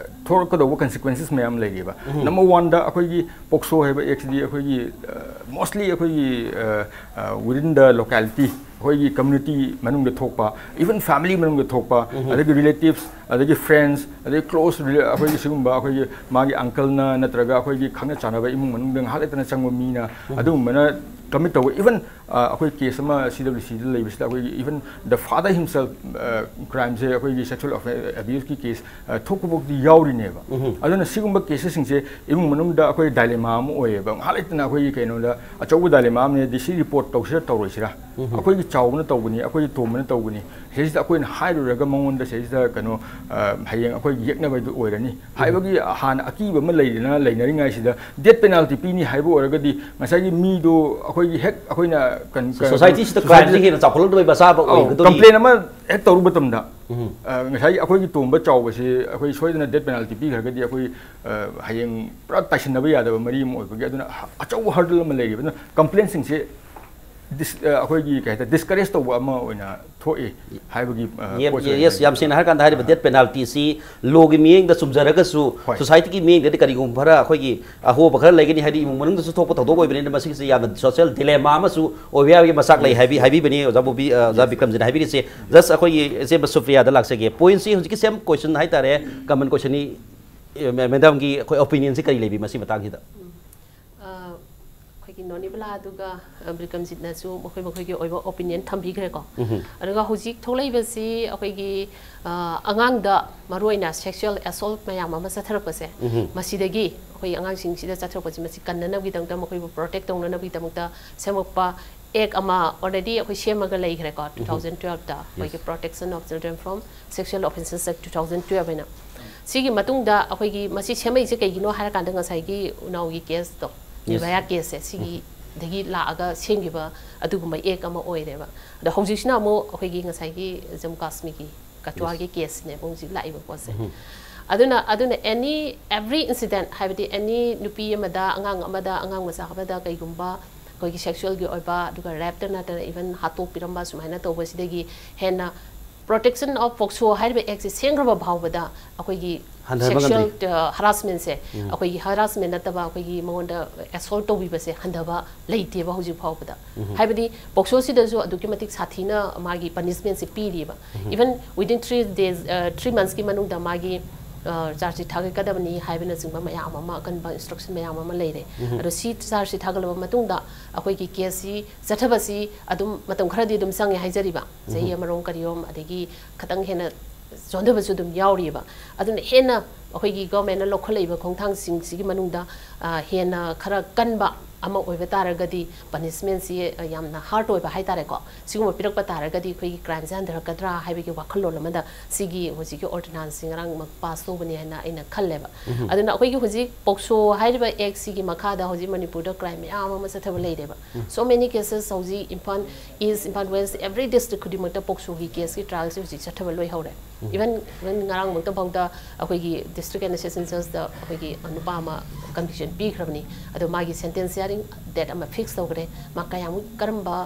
ꯊꯣꯛꯂꯛꯀꯗꯧꯕ consequences ꯃꯌꯥꯝ ꯂꯩꯔꯤꯑꯕ꯫ Number one ꯗ ꯑꯩꯈꯣꯏꯒꯤ POCSO ꯍꯥꯏꯕ act ꯁꯤꯗꯤ ꯑꯩꯈꯣꯏꯒꯤ, ꯑ, mostly ꯑꯩꯈꯣꯏꯒꯤ, ꯑ, ꯑ, within the locality, ꯑꯩꯈꯣꯏꯒꯤ community ꯃꯅꯨꯡꯗ ꯊꯣꯛꯄ, even family ꯃꯅꯨꯡꯗ ꯊꯣꯛꯄ, ꯑꯗꯒꯤ relatives, ꯑꯗꯒꯤ friends, ꯑꯗꯒꯤ close rela-, ꯑꯩꯈꯣꯏꯒꯤ ꯁꯤꯒꯨꯝꯕ ꯑꯩꯈꯣꯏꯒꯤ ꯃꯥꯒꯤ uncle ꯅ ꯅꯠꯇ꯭ꯔꯒ ꯑꯩꯈꯣꯏꯒꯤ ꯈꯪꯅ ꯆꯥꯟꯅꯕ ꯏꯃꯨꯡ ꯃꯅꯨꯡꯗ ꯉꯥꯏꯍꯥꯛ ꯂꯩꯇꯅ ꯆꯪꯕ ꯃꯤꯅ ꯑꯗꯨꯒꯨꯝꯕꯅ commit ꯇꯧꯕ, even, ꯑ, ꯑꯩꯈꯣꯏ case ꯑꯃ C W C ꯗ ꯂꯩꯕꯁꯤꯗ ꯑꯩꯈꯣꯏꯒꯤ even the father himself, ꯑ, crime ꯁꯦ ꯑꯩꯈꯣꯏꯒꯤ sexual affa-, abuse ꯀꯤ case, ꯑ, ꯊꯣꯛꯄꯐꯥꯎꯗꯤ ꯌꯥꯎꯔꯤꯅꯦꯕ꯫ ꯑꯗꯨꯅ ꯁꯤꯒꯨꯝꯕ cases ꯁꯤꯡꯁꯦ ꯏꯃꯨꯡ ꯃꯅꯨꯡꯗ ꯑꯩꯈꯣꯏ dilemma ꯑꯃ ꯑꯣꯏꯌꯦꯕ꯫ ꯉꯥꯏꯍꯥꯛ ꯂꯩꯇꯅ ꯑꯩꯈꯣꯏꯒꯤ ꯀꯩꯅꯣꯗ ꯑꯆꯧꯕ dilemma ꯑꯃꯅꯦ, D C report ꯇꯧꯁꯤꯔ ꯇꯧꯔꯣꯏꯁꯤꯔ? ꯑꯩꯈꯣꯏꯒꯤ ꯆꯥꯎꯕꯅ ꯇꯧꯕꯅꯤ, ꯑꯩꯈꯣꯏꯒꯤ ꯇꯣꯝꯕꯅ ꯇꯧꯕꯅꯤ, ꯁꯤꯗꯩꯁꯤꯗ ꯑꯩꯈꯣꯏꯅ ꯍꯥꯏꯔꯨꯔꯒ ꯃꯉꯣꯟꯗ ꯁꯤꯗꯩꯁꯤꯗ ꯀꯩꯅꯣ, ꯑ, ꯍꯌꯦꯡ ꯑꯩꯈꯣꯏ ꯌꯦꯛꯅꯕꯗꯨ ꯑꯣꯏꯔꯅꯤ ꯍꯥꯏꯕꯒꯤ ꯍꯥꯟꯅ ꯑꯀꯤꯕ ꯑꯃ ꯂꯩꯗꯅ ꯂꯩꯅꯔꯤꯉꯩꯁꯤꯗ, death penalty ꯄꯤꯅꯤ ꯍꯥꯏꯕ ꯑꯣꯏꯔꯒꯗꯤ ꯉꯁꯥꯏꯒꯤ ꯃꯤꯗꯣ ꯑꯩꯈꯣꯏꯒꯤ ꯍꯦꯛ ꯑꯩꯈꯣꯏꯅ ꯀꯟ-, ꯀ-, society ꯁꯤꯗ crime ꯁꯤ society ꯍꯦꯟꯅ ꯆꯥꯎꯈꯠꯂꯛꯇꯕꯩ ꯃꯆꯥꯕ ꯑꯧ, ꯑꯣꯏꯒꯗꯣꯔꯤ꯫ Complain ꯑꯃ ꯍꯦꯛ ꯇꯧꯔꯨꯕ ꯃꯇꯝꯗ, ꯑ, ꯉꯁꯥꯏꯒꯤ ꯑꯩꯈꯣꯏꯒꯤ ꯇꯣꯝꯕ ꯆꯥꯎꯕꯁꯤ ꯑꯩꯈꯣꯏ ꯁꯣꯏꯗꯅ death penalty ꯄꯤꯈ꯭ꯔꯒꯗꯤ ꯑꯩꯈꯣꯏ, ꯑ, ꯍꯌꯦꯡ ꯄꯨꯔꯥ ꯇꯥꯏꯁꯤꯟꯅꯕ ꯌꯥꯗꯕ ꯃꯔꯤ ꯑꯃ ꯑꯣꯏꯕꯒꯤ, ꯑꯗꯨꯅ ꯑꯆꯧꯕ hurdle ꯑꯃ ꯂꯩꯔꯤꯕ꯫ ꯑꯗꯨꯅ complain ꯁꯤꯡꯁꯦ ꯗꯤꯁ ꯑꯩꯈꯣꯏꯒꯤ ꯀꯩ ꯍꯥꯏꯇꯥꯔꯦ, ꯗꯤꯁꯀꯔꯦꯖ ꯇꯧꯕ ꯑꯃ ꯑꯣꯏꯅ ꯊꯣꯛꯏ ꯍꯥꯏꯕꯒꯤ ꯑ, ꯌꯦ- ꯄꯣꯠꯁꯦ ꯌꯦ- ꯑꯩꯅ ꯌꯦꯁ, ꯌꯥꯝ ꯍꯥꯏꯖꯅꯤꯡꯉꯤ꯫ ꯁꯦꯡꯅ ꯍꯥꯏꯔꯀꯥꯟꯗ ꯍꯥꯏꯔꯤꯕ ꯗꯦꯠ ꯄꯦꯅꯥꯜꯇꯤꯁꯤ ꯂꯣꯒꯤ ꯃꯤꯠꯌꯦꯡꯗ ꯆꯨꯝꯖꯔꯒꯁꯨ, ꯍꯣꯏ꯫ ꯁꯣꯁꯥꯏꯇꯤꯒꯤ ꯃꯤꯠꯌꯦꯡꯗꯗꯤ ꯀꯔꯤꯒꯨꯝꯕ ꯈꯔ ꯑꯩꯈꯣꯏꯒꯤ ꯑꯍꯣꯕ ꯈꯔ ꯂꯩꯒꯅꯤ, ꯍꯥꯏꯗꯤ ꯏꯃꯨꯡ ꯃꯅꯨꯡꯗꯁꯨ ꯊꯣꯛꯄ ꯊꯧꯗꯣꯛ ꯑꯣꯏꯕꯅꯤꯅ ꯃꯁꯤꯒꯤꯁꯦ ꯌꯥꯝꯅ ꯁꯣꯁꯤꯌꯦꯜ ꯗꯤꯂꯦꯃꯥ ꯑꯃꯁꯨ ꯑꯣꯏꯕ ꯌꯥꯕꯒꯤ ꯃꯆꯥꯛ ꯂꯩ ꯍꯥꯏꯕꯤ ꯍꯥꯏꯕꯤꯕꯅꯤ ꯑꯣꯖꯥ ꯕꯣꯕꯤ, ꯑ, ꯑꯣꯖꯥ ꯕꯤꯀ꯭ꯔꯝꯖꯤꯠꯅ ꯍꯥꯏꯕꯤꯔꯤꯁꯦ꯫ ꯖꯁ ꯑꯩꯈꯣꯏꯒꯤ ꯏꯆꯦ ꯁꯨꯄ꯭ꯔꯤꯌꯥꯗ ꯂꯥꯛꯆꯒꯦ꯫ ꯄꯣꯏꯟꯠꯁꯤ ꯍꯧꯖꯤꯛꯀꯤ ꯁꯦꯝ ꯀꯣꯏꯁꯟ ꯍꯥꯏꯇꯥꯔꯦ, ꯀꯃꯟ ꯀꯣꯏꯁꯟꯅꯤ꯫ ꯑꯦ, ꯃꯦ- ꯃꯦꯗꯥꯝꯒꯤ ꯑꯩꯈꯣꯏ ꯑꯣꯄꯤꯅꯤꯌꯟꯁꯤ ꯀꯔꯤ ꯂꯩꯕꯤ ꯃꯁꯤ ꯃꯇꯥꯡꯁꯤꯗ? ꯑ, ꯑꯩꯈꯣꯏꯒꯤ ꯅꯣꯅꯤꯕꯂꯥ ꯑꯗꯨꯒ ꯑ, ꯕꯤꯀ꯭ꯔꯝꯖꯤꯠꯅꯁꯨ ꯃꯈꯣꯏ ꯃꯈꯣꯏꯒꯤ ꯑꯣꯏꯕ ꯑꯣꯄꯤꯅꯤꯌꯟ ꯊꯝꯕꯤꯈ꯭ꯔꯦꯀꯣ꯫ ꯑꯗꯨꯒ ꯍꯧꯖꯤꯛ ꯊꯣꯛꯂꯛꯏꯕꯁꯤ ꯑꯩꯈꯣꯏꯒꯤ ꯑ, ꯑꯉꯥꯡꯗ ꯃꯔꯨꯑꯣꯏꯅ ꯁꯦꯛꯁꯨꯋꯦꯜ ꯑꯦꯁꯣꯜꯠ ꯃꯌꯥꯝ ꯑꯃ ꯆꯠꯊꯔꯛꯄꯁꯦ, ꯃꯁꯤꯗꯒꯤ ꯑꯩꯈꯣꯏ ꯑꯉꯥꯡꯁꯤꯡꯁꯤꯗ ꯆꯠꯊꯔꯛꯄꯁꯤ ꯃꯁꯤ ꯀꯟꯅꯅꯕꯒꯤꯗꯃꯛꯇ, ꯃꯈꯣꯏꯕꯨ ꯄ꯭ꯔꯣꯇꯦꯛ ꯇꯧꯅꯅꯕꯒꯤꯗꯃꯛꯇ ꯁꯦꯝꯃꯛꯄ ꯑꯦꯛ ꯑꯃ ꯑꯣꯜꯔꯦꯗꯤ ꯑꯩꯈꯣꯏ ꯁꯦꯝꯃꯒ ꯂꯩꯈ꯭ꯔꯦꯀꯣ꯫ ꯇꯨ ꯊꯥꯎꯖꯟ ꯇꯨꯋꯦꯜꯐꯇ ꯑꯩꯈꯣꯏꯒꯤ Protection of Children from Sexual Offences Act two thousand twelve ꯍꯥꯏꯅ꯫ ꯁꯤꯒꯤ ꯃꯇꯨꯡꯗ ꯑꯩꯈꯣꯏꯒꯤ ꯃꯁꯤ ꯁꯦꯝꯃꯛꯏꯁꯦ ꯀꯩꯒꯤꯅꯣ ꯍꯥꯏꯔꯀꯥꯟꯗ ꯉꯁꯥꯏꯒꯤ ꯎꯅꯥꯎꯒꯤ ꯀꯦꯁꯇꯣ, ꯅꯤꯔꯚꯌꯥ ꯀꯦꯁꯁꯦ, ꯁꯤꯒꯤꯗꯒꯤ ꯂꯥꯛꯑꯒ ꯁꯦꯝꯈꯤꯕ ꯑꯗꯨꯒꯨꯝꯕ ꯑꯦꯛ ꯑꯃ ꯑꯣꯏꯔꯦꯕ꯫ ꯑꯗꯣ ꯍꯧꯖꯤꯛꯁꯤꯅ ꯑꯃꯨꯛ ꯑꯩꯈꯣꯏꯒꯤ ꯉꯁꯥꯏꯒꯤ ꯖꯝꯃꯨ ꯀꯥꯁꯃꯤꯔꯒꯤ ꯀꯆ꯭ꯋꯥꯒꯤ ꯀꯦꯁꯅꯦꯕ ꯍꯧꯖꯤꯛ ꯂꯥꯛꯏꯕ ꯄꯣꯠꯁꯦ꯫ ꯑꯗꯨꯅ ꯑꯗꯨꯅ ꯑꯦꯅꯤ ꯑꯦꯚ꯭ꯔꯤ ꯏꯟꯁꯤꯗꯦꯟ, ꯍꯥꯏꯕꯗꯤ ꯑꯦꯅꯤ ꯅꯨꯄꯤ ꯑꯃꯗ, ꯑꯉꯥꯡ ꯑꯃꯗ, ꯑꯉꯥꯡ ꯃꯆꯥ ꯑꯃꯗ ꯀꯩꯒꯨꯝꯕ ꯑꯩꯈꯣꯏꯒꯤ ꯁꯦꯛꯁꯨꯋꯦꯜꯒꯤ ꯑꯣꯏꯕ, ꯑꯗꯨꯒ ꯔꯦꯞꯇ ꯅꯠꯇꯅ ꯏꯚꯟ ꯍꯥꯠꯇꯣꯛꯄꯤꯔꯝꯕ ꯁꯨꯃꯥꯏꯅ ꯇꯧꯕꯁꯤꯗꯒꯤ ꯍꯦꯟꯅ Protection of POCSO ꯍꯥꯏꯔꯤꯕ ꯑꯦꯛꯁꯦ ꯁꯦꯝꯈ꯭ꯔꯕ ꯐꯥꯎꯕꯗ ꯑꯩꯈꯣꯏꯒꯤ ꯍꯟꯊꯍꯟꯕ ꯁꯦꯛꯁꯨꯋꯦꯜ ꯉꯝꯗ꯭ꯔꯤ꯫ ꯍꯔꯥꯁꯃꯦꯟꯁꯦ, ꯑꯩꯈꯣꯏꯒꯤ ꯍꯔꯥꯁꯃꯦꯟ ꯅꯠꯇꯕ ꯑꯩꯈꯣꯏꯒꯤ ꯃꯉꯣꯟꯗ ꯑꯦꯁꯣꯜꯠ ꯇꯧꯕꯤꯕꯁꯦ ꯍꯟꯊꯕ ꯂꯩꯇꯦꯕ ꯍꯧꯖꯤꯛ ꯐꯥꯎꯕꯗ꯫ ꯍꯥꯏꯕꯗꯤ ꯄꯣꯛꯁꯣꯁꯤꯗꯁꯨ ꯑꯗꯨꯛꯀꯤ ꯃꯇꯤꯛ ꯁꯥꯊꯤꯅ ꯃꯥꯒꯤ ꯄꯅꯤꯁꯃꯦꯟꯁꯦ ꯄꯤꯔꯤꯕ꯫ Even within three days, three monthsꯀꯤ ꯃꯅꯨꯡꯗ ꯃꯥꯒꯤ ꯆꯥꯔꯖ ꯁꯤꯠ ꯊꯥꯒꯠꯀꯗꯕꯅꯤ ꯍꯥꯏꯕꯅꯆꯤꯡꯕ ꯃꯌꯥꯝ ꯑꯃ, ꯑꯀꯟꯕ ꯏꯟꯁꯇ꯭ꯔꯛꯁꯟ ꯃꯌꯥꯝ ꯑꯃ ꯂꯩꯔꯦ꯫ ꯑꯗꯣ ꯁꯤ ꯆꯥꯔꯖ ꯁꯤꯠ ꯊꯥꯒꯠꯂꯕ ꯃꯇꯨꯡꯗ ꯑꯩꯈꯣꯏꯒꯤ ꯀꯦꯁꯁꯤ ꯆꯠꯊꯕꯁꯤ ꯑꯗꯨꯝ ꯃꯇꯝ ꯈꯔꯗꯤ ꯑꯗꯨꯝ ꯆꯪꯉꯦ ꯍꯥꯏꯖꯔꯤꯕ, ꯆꯍꯤ ꯑꯃꯔꯣꯝ ꯀꯔꯤꯔꯣꯝ, ꯑꯗꯒꯤ ꯈꯤꯇꯪ ꯍꯦꯟꯅ ꯆꯣꯟꯊꯕꯁꯨ ꯑꯗꯨꯝ ꯌꯥꯎꯔꯤꯕ꯫ ꯑꯗꯨꯅ ꯍꯦꯟꯅ ꯑꯩꯈꯣꯏꯒꯤ ꯒꯣꯔꯃꯦꯟꯅ ꯂꯧꯈꯠꯂꯛꯏꯕ ꯈꯣꯡꯊꯥꯡꯁꯤꯡꯁꯤꯒꯤ ꯃꯅꯨꯡꯗ, ꯑ, ꯍꯦꯟꯅ ꯈꯔ ꯀꯟꯕ ꯑꯃ ꯑꯣꯏꯕ ꯇꯥꯔꯒꯗꯤ ꯄꯅꯤꯁꯃꯦꯟꯁꯤ, ꯑ, ꯌꯥꯝꯅ ꯍꯥꯔꯠ ꯑꯣꯏꯕ ꯍꯥꯏꯇꯥꯔꯦꯀꯣ, ꯁꯤꯒꯨꯝꯕ ꯄꯤꯔꯛꯄ ꯇꯥꯔꯒꯗꯤ ꯑꯩꯈꯣꯏꯒꯤ ꯀ꯭ꯔꯥꯏꯝꯁꯦ ꯍꯟꯊꯔꯛꯀꯗ꯭ꯔꯥ ꯍꯥꯏꯕꯒꯤ ꯋꯥꯈꯜꯂꯣꯟ ꯑꯃꯗ ꯁꯤꯒꯤ ꯍꯧꯖꯤꯛꯀꯤ ꯑꯣꯔꯗꯤꯅꯥꯟꯁꯁꯤ ꯉꯔꯥꯡꯃꯛ ꯄꯥꯁ ꯇꯧꯕꯅꯤ ꯍꯥꯏꯅ ꯑꯩꯅ ꯈꯜꯂꯦꯕ꯫ ꯑꯗꯨꯅ ꯑꯩꯈꯣꯏꯒꯤ ꯍꯧꯖꯤꯛ ꯄꯣꯛꯁꯣ ꯍꯥꯏꯔꯤꯕ ꯑꯦꯛꯁꯤꯒꯤ ꯃꯈꯥꯗ ꯍꯧꯖꯤꯛ ꯃꯅꯤꯄꯨꯔꯗ ꯀ꯭ꯔꯥꯏꯝ ꯃꯌꯥꯝ ꯑꯃ ꯆꯠꯊꯕ ꯂꯩꯔꯦꯕ꯫ So many cases ꯍꯧꯖꯤꯛ ꯏꯝꯐꯥꯜ ꯏꯁ, ꯏꯝꯐꯥꯜ ꯋꯦꯁ, ꯑꯦꯚ꯭ꯔꯤ ꯗꯤꯁꯇ꯭ꯔꯤꯛ ꯈꯨꯗꯤꯡꯃꯛꯇ ꯄꯣꯛꯁꯣꯒꯤ ꯀꯦꯁꯀꯤ ꯇ꯭ꯔꯥꯏꯜꯁꯦ ꯍꯧꯖꯤꯛ ꯆꯠꯊꯕ ꯂꯣꯏꯍꯧꯔꯦ꯫ ꯏꯚꯟ ꯏꯚꯟ ꯉꯔꯥꯡꯃꯛꯇ ꯐꯥꯎꯗ ꯑꯩꯈꯣꯏꯒꯤ ꯗꯤꯁꯇ꯭ꯔꯤꯛ ꯑꯦꯟ ꯑꯦꯁꯤꯁꯇꯦꯟ ꯖꯁꯇ ꯑꯩꯈꯣꯏꯒꯤ ꯅꯨꯄꯥ ꯑꯃ ꯀꯟꯚꯤꯛꯁꯟ ꯄꯤꯈ꯭ꯔꯕꯅꯤ꯫ ꯑꯗꯣ ꯃꯥꯒꯤ ꯁꯦꯟꯇꯦꯟꯁ ꯍꯤꯌꯥꯔꯤꯡ ꯗꯦꯠ ꯑꯃ ꯐꯤꯛꯁ ꯇꯧꯈ꯭ꯔꯦ꯫ ꯃꯥ ꯀꯌꯥꯃꯨꯛ ꯀꯔꯝꯕ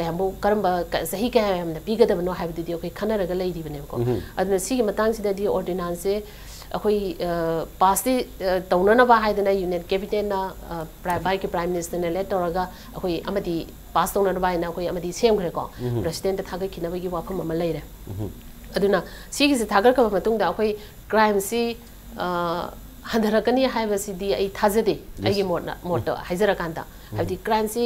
ꯀꯌꯥꯃꯨꯛ ꯀꯔꯝꯕ ꯆꯍꯤ ꯀꯌꯥ ꯌꯥꯝꯅ ꯄꯤꯒꯗꯕꯅꯣ ꯍꯥꯏꯕꯗꯨꯗꯤ ꯑꯩꯈꯣꯏ ꯈꯟꯅꯔꯒ ꯂꯩꯔꯤꯕꯅꯦꯕꯀꯣ꯫ ꯑꯗꯨꯅ ꯁꯤꯒꯤ ꯃꯇꯥꯡꯁꯤꯗꯗꯤ ꯑꯣꯔꯗꯤꯅꯥꯟꯁꯁꯦ ꯑꯩꯈꯣꯏ ꯄꯥꯁꯇꯤ ꯇꯧꯅꯅꯕ ꯍꯥꯏꯗꯅ ꯌꯨꯅꯤꯌꯟ ꯀꯦꯕꯤꯅꯦꯠꯅ ꯚꯥꯔꯠꯀꯤ ꯄ꯭ꯔꯥꯏꯝ ꯃꯤꯅꯤꯁꯇꯔꯅ ꯂꯦꯠ ꯇꯧꯔꯒ ꯑꯩꯈꯣꯏ ꯑꯃꯗꯤ ꯄꯥꯁ ꯇꯧꯅꯅꯕ ꯍꯥꯏꯅ ꯑꯩꯈꯣꯏ ꯑꯃꯗꯤ ꯁꯦꯝꯈ꯭ꯔꯦꯀꯣ꯫ ꯄ꯭ꯔꯦꯁꯤꯗꯦꯟꯠꯇ ꯊꯥꯒꯠꯈꯤꯅꯕꯒꯤ ꯋꯥꯐꯝ ꯑꯃ ꯂꯩꯔꯦ꯫ ꯑꯗꯨꯅ ꯁꯤꯒꯤꯁꯦ ꯊꯥꯒꯠꯈ꯭ꯔꯕ ꯃꯇꯨꯡꯗ ꯑꯩꯈꯣꯏ ꯀ꯭ꯔꯥꯏꯝꯁꯤ ꯍꯟꯊꯔꯛꯀꯅꯤ ꯍꯥꯏꯕꯁꯤꯗꯤ ꯑꯩ ꯊꯥꯖꯗꯦ꯫ ꯑꯩꯒꯤ ꯃꯣꯠꯅ ꯃꯣꯠꯇ ꯍꯥꯏꯖꯔꯀꯥꯟꯗ ꯍꯥꯏꯕꯗꯤ ꯀ꯭ꯔꯥꯏꯝꯁꯤ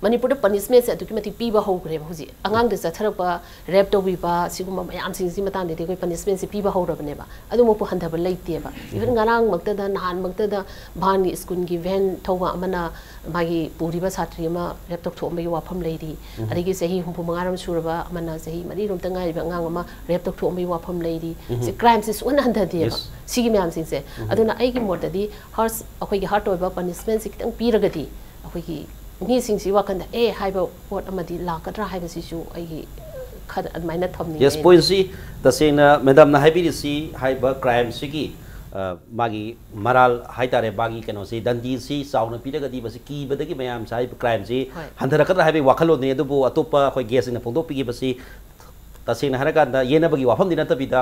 ꯃꯅꯤꯄꯨꯔꯗ ꯄꯅꯤꯁꯃꯦꯟꯁꯦ ꯑꯗꯨꯛꯀꯤ ꯃꯇꯤꯛ ꯄꯤꯕ ꯍꯧꯈ꯭ꯔꯦꯕ꯫ ꯍꯧꯖꯤꯛ ꯑꯉꯥꯡꯗ ꯆꯠꯊꯔꯛꯄ ꯔꯦꯞ ꯇꯧꯕꯤꯕ ꯁꯤꯒꯨꯝꯕ ꯃꯌꯥꯝꯁꯤꯡꯁꯤ ꯃꯇꯥꯡꯗꯗꯤ ꯑꯩꯈꯣꯏ ꯄꯅꯤꯁꯃꯦꯟꯁꯤ ꯄꯤꯕ ꯍꯧꯔꯕꯅꯦꯕ꯫ ꯑꯗꯨꯃꯛꯄꯨ ꯍꯟꯊꯕ ꯂꯩꯇꯦꯕ꯫ ꯏꯚꯟ ꯉꯔꯥꯡꯃꯛꯇꯗ ꯅꯍꯥꯟꯃꯛꯇꯗ ꯚꯥꯟꯒꯤ ꯁ꯭ꯀꯨꯜꯒꯤ ꯚꯦꯟ ꯊꯧꯕ ꯑꯃꯅ ꯃꯥꯒꯤ ꯄꯨꯔꯤꯕ ꯁꯥꯇ꯭ꯔꯤ ꯑꯃ ꯔꯦꯞ ꯇꯧꯊꯣꯛꯑꯝꯕꯒꯤ ꯋꯥꯐꯝ ꯂꯩꯔꯤ꯫ ꯑꯗꯒꯤ ꯆꯍꯤ ꯍꯨꯝꯐꯨ ꯃꯉꯥꯔꯣꯝ ꯁꯨꯔꯕ ꯑꯃꯅ ꯆꯍꯤ ꯃꯔꯤꯔꯣꯝꯇ ꯉꯥꯏꯔꯤꯕ ꯑꯉꯥꯡ ꯑꯃ ꯔꯦꯞ ꯇꯧꯊꯣꯛꯑꯝꯕꯒꯤ ꯋꯥꯐꯝ ꯂꯩꯔꯤ꯫ ꯁꯤ ꯀ꯭ꯔꯥꯏꯝꯁꯤ ꯁꯨꯡꯍꯟ ꯍꯟꯊꯗꯦꯕ꯫ ꯁꯤꯒꯤ ꯃꯌꯥꯝꯁꯤꯡꯁꯦ꯫ ꯑꯗꯨꯅ ꯑꯩꯒꯤ ꯃꯣꯠꯇꯗꯤ ꯍꯥꯔꯁ ꯑꯩꯈꯣꯏꯒꯤ ꯍꯥꯔꯠ ꯑꯣꯏꯕ ꯄꯅꯤꯁꯃꯦꯟꯁꯤ ꯈꯤꯇꯪ ꯄꯤꯔꯒꯗꯤ ꯑꯩꯈꯣꯏꯒꯤ ꯃꯤꯁꯤꯡꯁꯤ ꯋꯥꯈꯟꯗ ꯑꯦ ꯍꯥꯏꯕ ꯄꯣꯠ ꯑꯃꯗꯤ ꯂꯥꯛꯀꯗ꯭ꯔꯥ ꯍꯥꯏꯕꯁꯤꯁꯨ ꯑꯩꯒꯤ ꯈꯟ ꯑꯗꯨꯃꯥꯏꯅ ꯊꯝꯅꯤꯡꯉꯦ꯫ ꯌꯦꯁ, ꯄꯣꯏꯟꯁꯤ ꯇꯁꯦꯡꯅ ꯃꯦꯗꯥꯝꯅ ꯍꯥꯏꯕꯤꯔꯤꯁꯤ ꯍꯥꯏꯔꯤꯕ ꯀ꯭ꯔꯥꯏꯝꯁꯤꯒꯤ ꯃꯥꯒꯤ ꯃꯔꯥꯜ ꯍꯥꯏꯇꯥꯔꯦ, ꯃꯥꯒꯤ ꯀꯩꯅꯣꯁꯤ ꯗꯟꯗꯤꯁꯤ ꯆꯥꯎꯅ ꯄꯤꯔꯒꯗꯤ ꯃꯁꯤ ꯀꯤꯕꯗꯒꯤ ꯃꯌꯥꯝꯁꯦ ꯍꯥꯏꯔꯤꯕ ꯀ꯭ꯔꯥꯏꯝꯁꯤ ꯍꯟꯊꯔꯛꯀꯗ꯭ꯔꯥ ꯍꯥꯏꯕꯒꯤ ꯋꯥꯈꯜꯂꯣꯟꯅꯤ꯫ ꯑꯗꯨꯕꯨ ꯑꯇꯣꯞꯄ ꯑꯩꯈꯣꯏ ꯒꯦꯁꯁꯤꯡꯅ ꯐꯣꯡꯗꯣꯛꯄꯤꯈꯤꯕꯁꯤ ꯇꯁꯦꯡꯅ ꯍꯥꯏꯔꯀꯥꯟꯗ ꯌꯦꯟꯅꯕꯒꯤ ꯋꯥꯐꯝꯗꯤ ꯅꯠꯇꯕꯤꯗ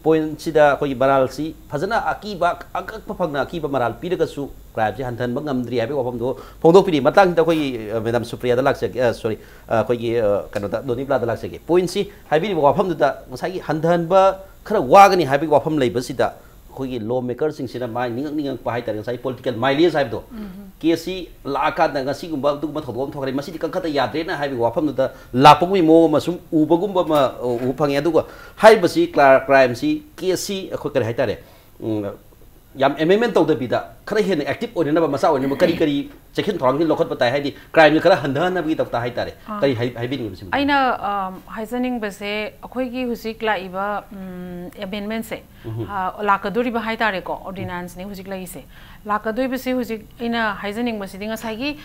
ꯄꯣꯏꯟꯁꯤꯗ ꯑꯩꯈꯣꯏꯒꯤ ꯃꯔꯥꯜꯁꯤ ꯐꯖꯅ ꯑꯀꯤꯕ ꯑꯀꯛꯄ ꯐꯪꯅ ꯑꯀꯤꯕ ꯃꯔꯥꯜ ꯄꯤꯔꯒꯁꯨ ꯀ꯭ꯔꯥꯏꯝꯁꯤ ꯍꯟꯊꯍꯟꯕ ꯉꯝꯗ꯭ꯔꯤ ꯍꯥꯏꯕꯒꯤ ꯋꯥꯐꯝꯗꯣ ꯐꯣꯡꯗꯣꯛꯄꯤꯔꯤ꯫ ꯃꯇꯥꯡꯁꯤꯗ ꯑꯩꯈꯣꯏꯒꯤ ꯃꯦꯗꯥꯝ ꯁꯨꯄ꯭ꯔꯤꯌꯥꯗ ꯂꯥꯛꯆꯒꯦ, ꯁꯣꯔꯤ, ꯑꯩꯈꯣꯏꯒꯤ ꯀꯩꯅꯣꯗ ꯗꯣꯅꯤꯕ꯭ꯂꯥꯗ ꯂꯥꯛꯆꯒꯦ꯫ ꯄꯣꯏꯟꯁꯤ ꯍꯥꯏꯕꯤꯔꯤꯕ ꯋꯥꯐꯝꯗꯨꯗ ꯉꯁꯥꯏꯒꯤ ꯍꯟꯊꯍꯟꯕ ꯈꯔ ꯋꯥꯒꯅꯤ ꯍꯥꯏꯕꯒꯤ ꯋꯥꯐꯝ ꯂꯩꯕꯁꯤꯗ ꯑꯩꯈꯣꯏꯒꯤ ꯂꯣ ꯃꯦꯀꯔꯁꯤꯡꯁꯤꯅ ꯃꯥꯏ ꯅꯤꯡꯉꯛ ꯅꯤꯡꯉꯛꯄ ꯍꯥꯏꯇꯥꯔꯦ, ꯉꯁꯥꯏ ꯄꯣꯂꯤꯇꯤꯀꯦꯜ ꯃꯥꯏꯂꯦꯖ ꯍꯥꯏꯕꯗꯣ, ꯀꯦꯁꯁꯤ ꯂꯥꯛꯑꯀꯥꯟꯗ ꯉꯁꯤꯒꯨꯝꯕ ꯑꯗꯨꯒꯨꯝꯕ ꯊꯧꯗꯣꯛ ꯑꯃ ꯊꯣꯛꯈ꯭ꯔꯦ, ꯃꯁꯤꯗꯤ ꯀꯟꯈꯠꯇ ꯌꯥꯗ꯭ꯔꯦꯅ ꯍꯥꯏꯕꯒꯤ ꯋꯥꯐꯝꯗꯨꯗ ꯂꯥꯛꯄꯒꯨꯝꯕꯒꯤ ꯃꯑꯣꯡ ꯑꯃ ꯁꯨꯝ ꯎꯕꯒꯨꯝꯕ ꯑꯃ ꯎꯕ ꯐꯪꯉꯦ꯫ ꯑꯗꯨꯒ ꯍꯥꯏꯔꯤꯕꯁꯤ ꯀ꯭ꯔꯥꯏꯝꯁꯤ, ꯀꯦꯁꯁꯤ ꯑꯩꯈꯣꯏ ꯀꯔꯤ ꯍꯥꯏꯇꯥꯔꯦ, ꯌꯥꯝ ꯑꯦꯃꯦꯟꯃꯦꯟ ꯇꯧꯗꯕꯤꯗ ꯈꯔ ꯍꯦꯟꯅ ꯑꯦꯛꯇꯤꯚ ꯑꯣꯏꯅꯅꯕ, ꯃꯆꯥ ꯑꯣꯏꯅꯕ ꯀꯔꯤ ꯀꯔꯤ ꯆꯦꯛꯁꯤꯟ ꯊꯧꯔꯥꯡꯁꯤꯡ ꯂꯧꯈꯠꯄ ꯇꯥꯏ? ꯍꯥꯏꯗꯤ ꯀ꯭ꯔꯥꯏꯝꯁꯦ ꯈꯔ ꯍꯟꯊꯍꯟꯅꯕꯒꯤꯗꯃꯛꯇ ꯍꯥꯏꯇꯥꯔꯦ, ꯀꯔꯤ ꯍꯥꯏ- ꯍꯥꯏꯕꯤꯅꯤꯡꯉꯤꯕ ꯁꯤꯃ? ꯑꯩꯅ ꯑꯝ, ꯍꯥꯏꯖꯅꯤꯡꯕꯁꯦ, ꯑꯩꯈꯣꯏꯒꯤ ꯍꯧꯖꯤꯛ ꯂꯥꯛꯏꯕ ꯑꯦꯃꯦꯟꯃꯦꯟꯁꯦ, ꯂꯥꯛꯀꯗꯣꯔꯤꯕ ꯍꯥꯏꯇꯥꯔꯦꯀꯣ, ꯑꯣꯔꯗꯤꯅꯥꯟꯁꯅꯦ ꯍꯧꯖꯤꯛ ꯂꯩꯔꯤꯁꯦ꯫ ꯂꯥꯛꯀꯗꯣꯏꯕꯁꯦ ꯍꯧꯖꯤꯛ ꯑꯩꯅ ꯍꯥꯏꯖꯅꯤꯡꯕꯁꯤꯗꯤ ꯉꯁꯥꯏꯒꯤ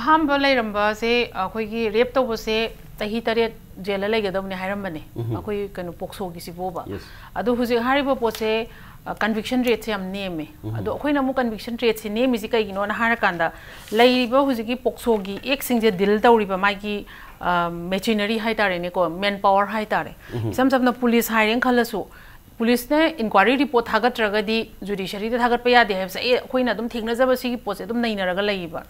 ꯑꯍꯥꯟꯕ ꯂꯩꯔꯝꯕꯁꯦ, ꯑꯩꯈꯣꯏꯒꯤ ꯔꯦꯞ ꯇꯧꯕꯁꯦ ꯆꯍꯤ ꯇꯔꯦꯠ ꯖꯦꯜꯗ ꯂꯩꯒꯗꯕꯅꯦ ꯍꯥꯏꯔꯝꯕꯅꯦ, ꯑꯩꯈꯣꯏ ꯀꯩꯅꯣ ꯄꯣꯛꯁꯣꯒꯤꯁꯤꯕꯣꯕ꯫ ꯑꯗꯣ ꯍꯧꯖꯤꯛ ꯍꯥꯏꯔꯤꯕ ꯄꯣꯠꯁꯦ, ꯀꯟꯚꯤꯛꯁꯟ ꯔꯦꯠꯁꯦ ꯌꯥꯝ ꯅꯦꯝꯃꯦ꯫ ꯑꯗꯣ ꯑꯩꯈꯣꯏꯅ ꯑꯃꯨꯛ ꯀꯟꯚꯤꯛꯁꯟ ꯔꯦꯠꯁꯦ ꯅꯦꯝꯃꯤꯁꯤ ꯀꯩꯒꯤꯅꯣꯅ ꯍꯥꯏꯔꯀꯥꯟꯗ, ꯂꯩꯔꯤꯕ ꯍꯧꯖꯤꯛꯀꯤ ꯄꯣꯛꯁꯣꯒꯤ ꯑꯦꯛꯁꯤꯡꯁꯦ ꯗꯤꯜ ꯇꯧꯔꯤꯕ ꯃꯥꯒꯤ ꯃꯦꯆꯤꯅꯔꯤ ꯍꯥꯏꯇꯥꯔꯦꯅꯦꯀꯣ, ꯃꯦꯟ ꯄꯥꯋꯔ ꯍꯥꯏꯇꯥꯔꯦ꯫ ꯏꯁꯝ ꯁꯝꯅ ꯄꯨꯂꯤꯁ ꯍꯥꯏꯔꯦꯅ ꯈꯜꯂꯁꯨ, ꯄꯨꯂꯤꯁꯅ ꯏꯟꯀ꯭ꯋꯥꯏꯔꯤ ꯔꯤꯄꯣꯔꯠ ꯊꯥꯒꯠꯇ꯭ꯔꯒꯗꯤ ꯖꯨꯗꯤꯁꯔꯤꯗ ꯊꯥꯒꯠꯄ ꯌꯥꯗꯦ ꯍꯥꯏꯕꯁꯦ ꯑꯩ, ꯑꯩꯈꯣꯏꯅ ꯑꯗꯨꯝ ꯊꯦꯡꯅꯖꯕ ꯁꯤꯒꯤ ꯄꯣꯠꯁꯦ ꯑꯗꯨꯝ ꯅꯩꯅꯔꯒ ꯂꯩꯌꯦꯕ꯫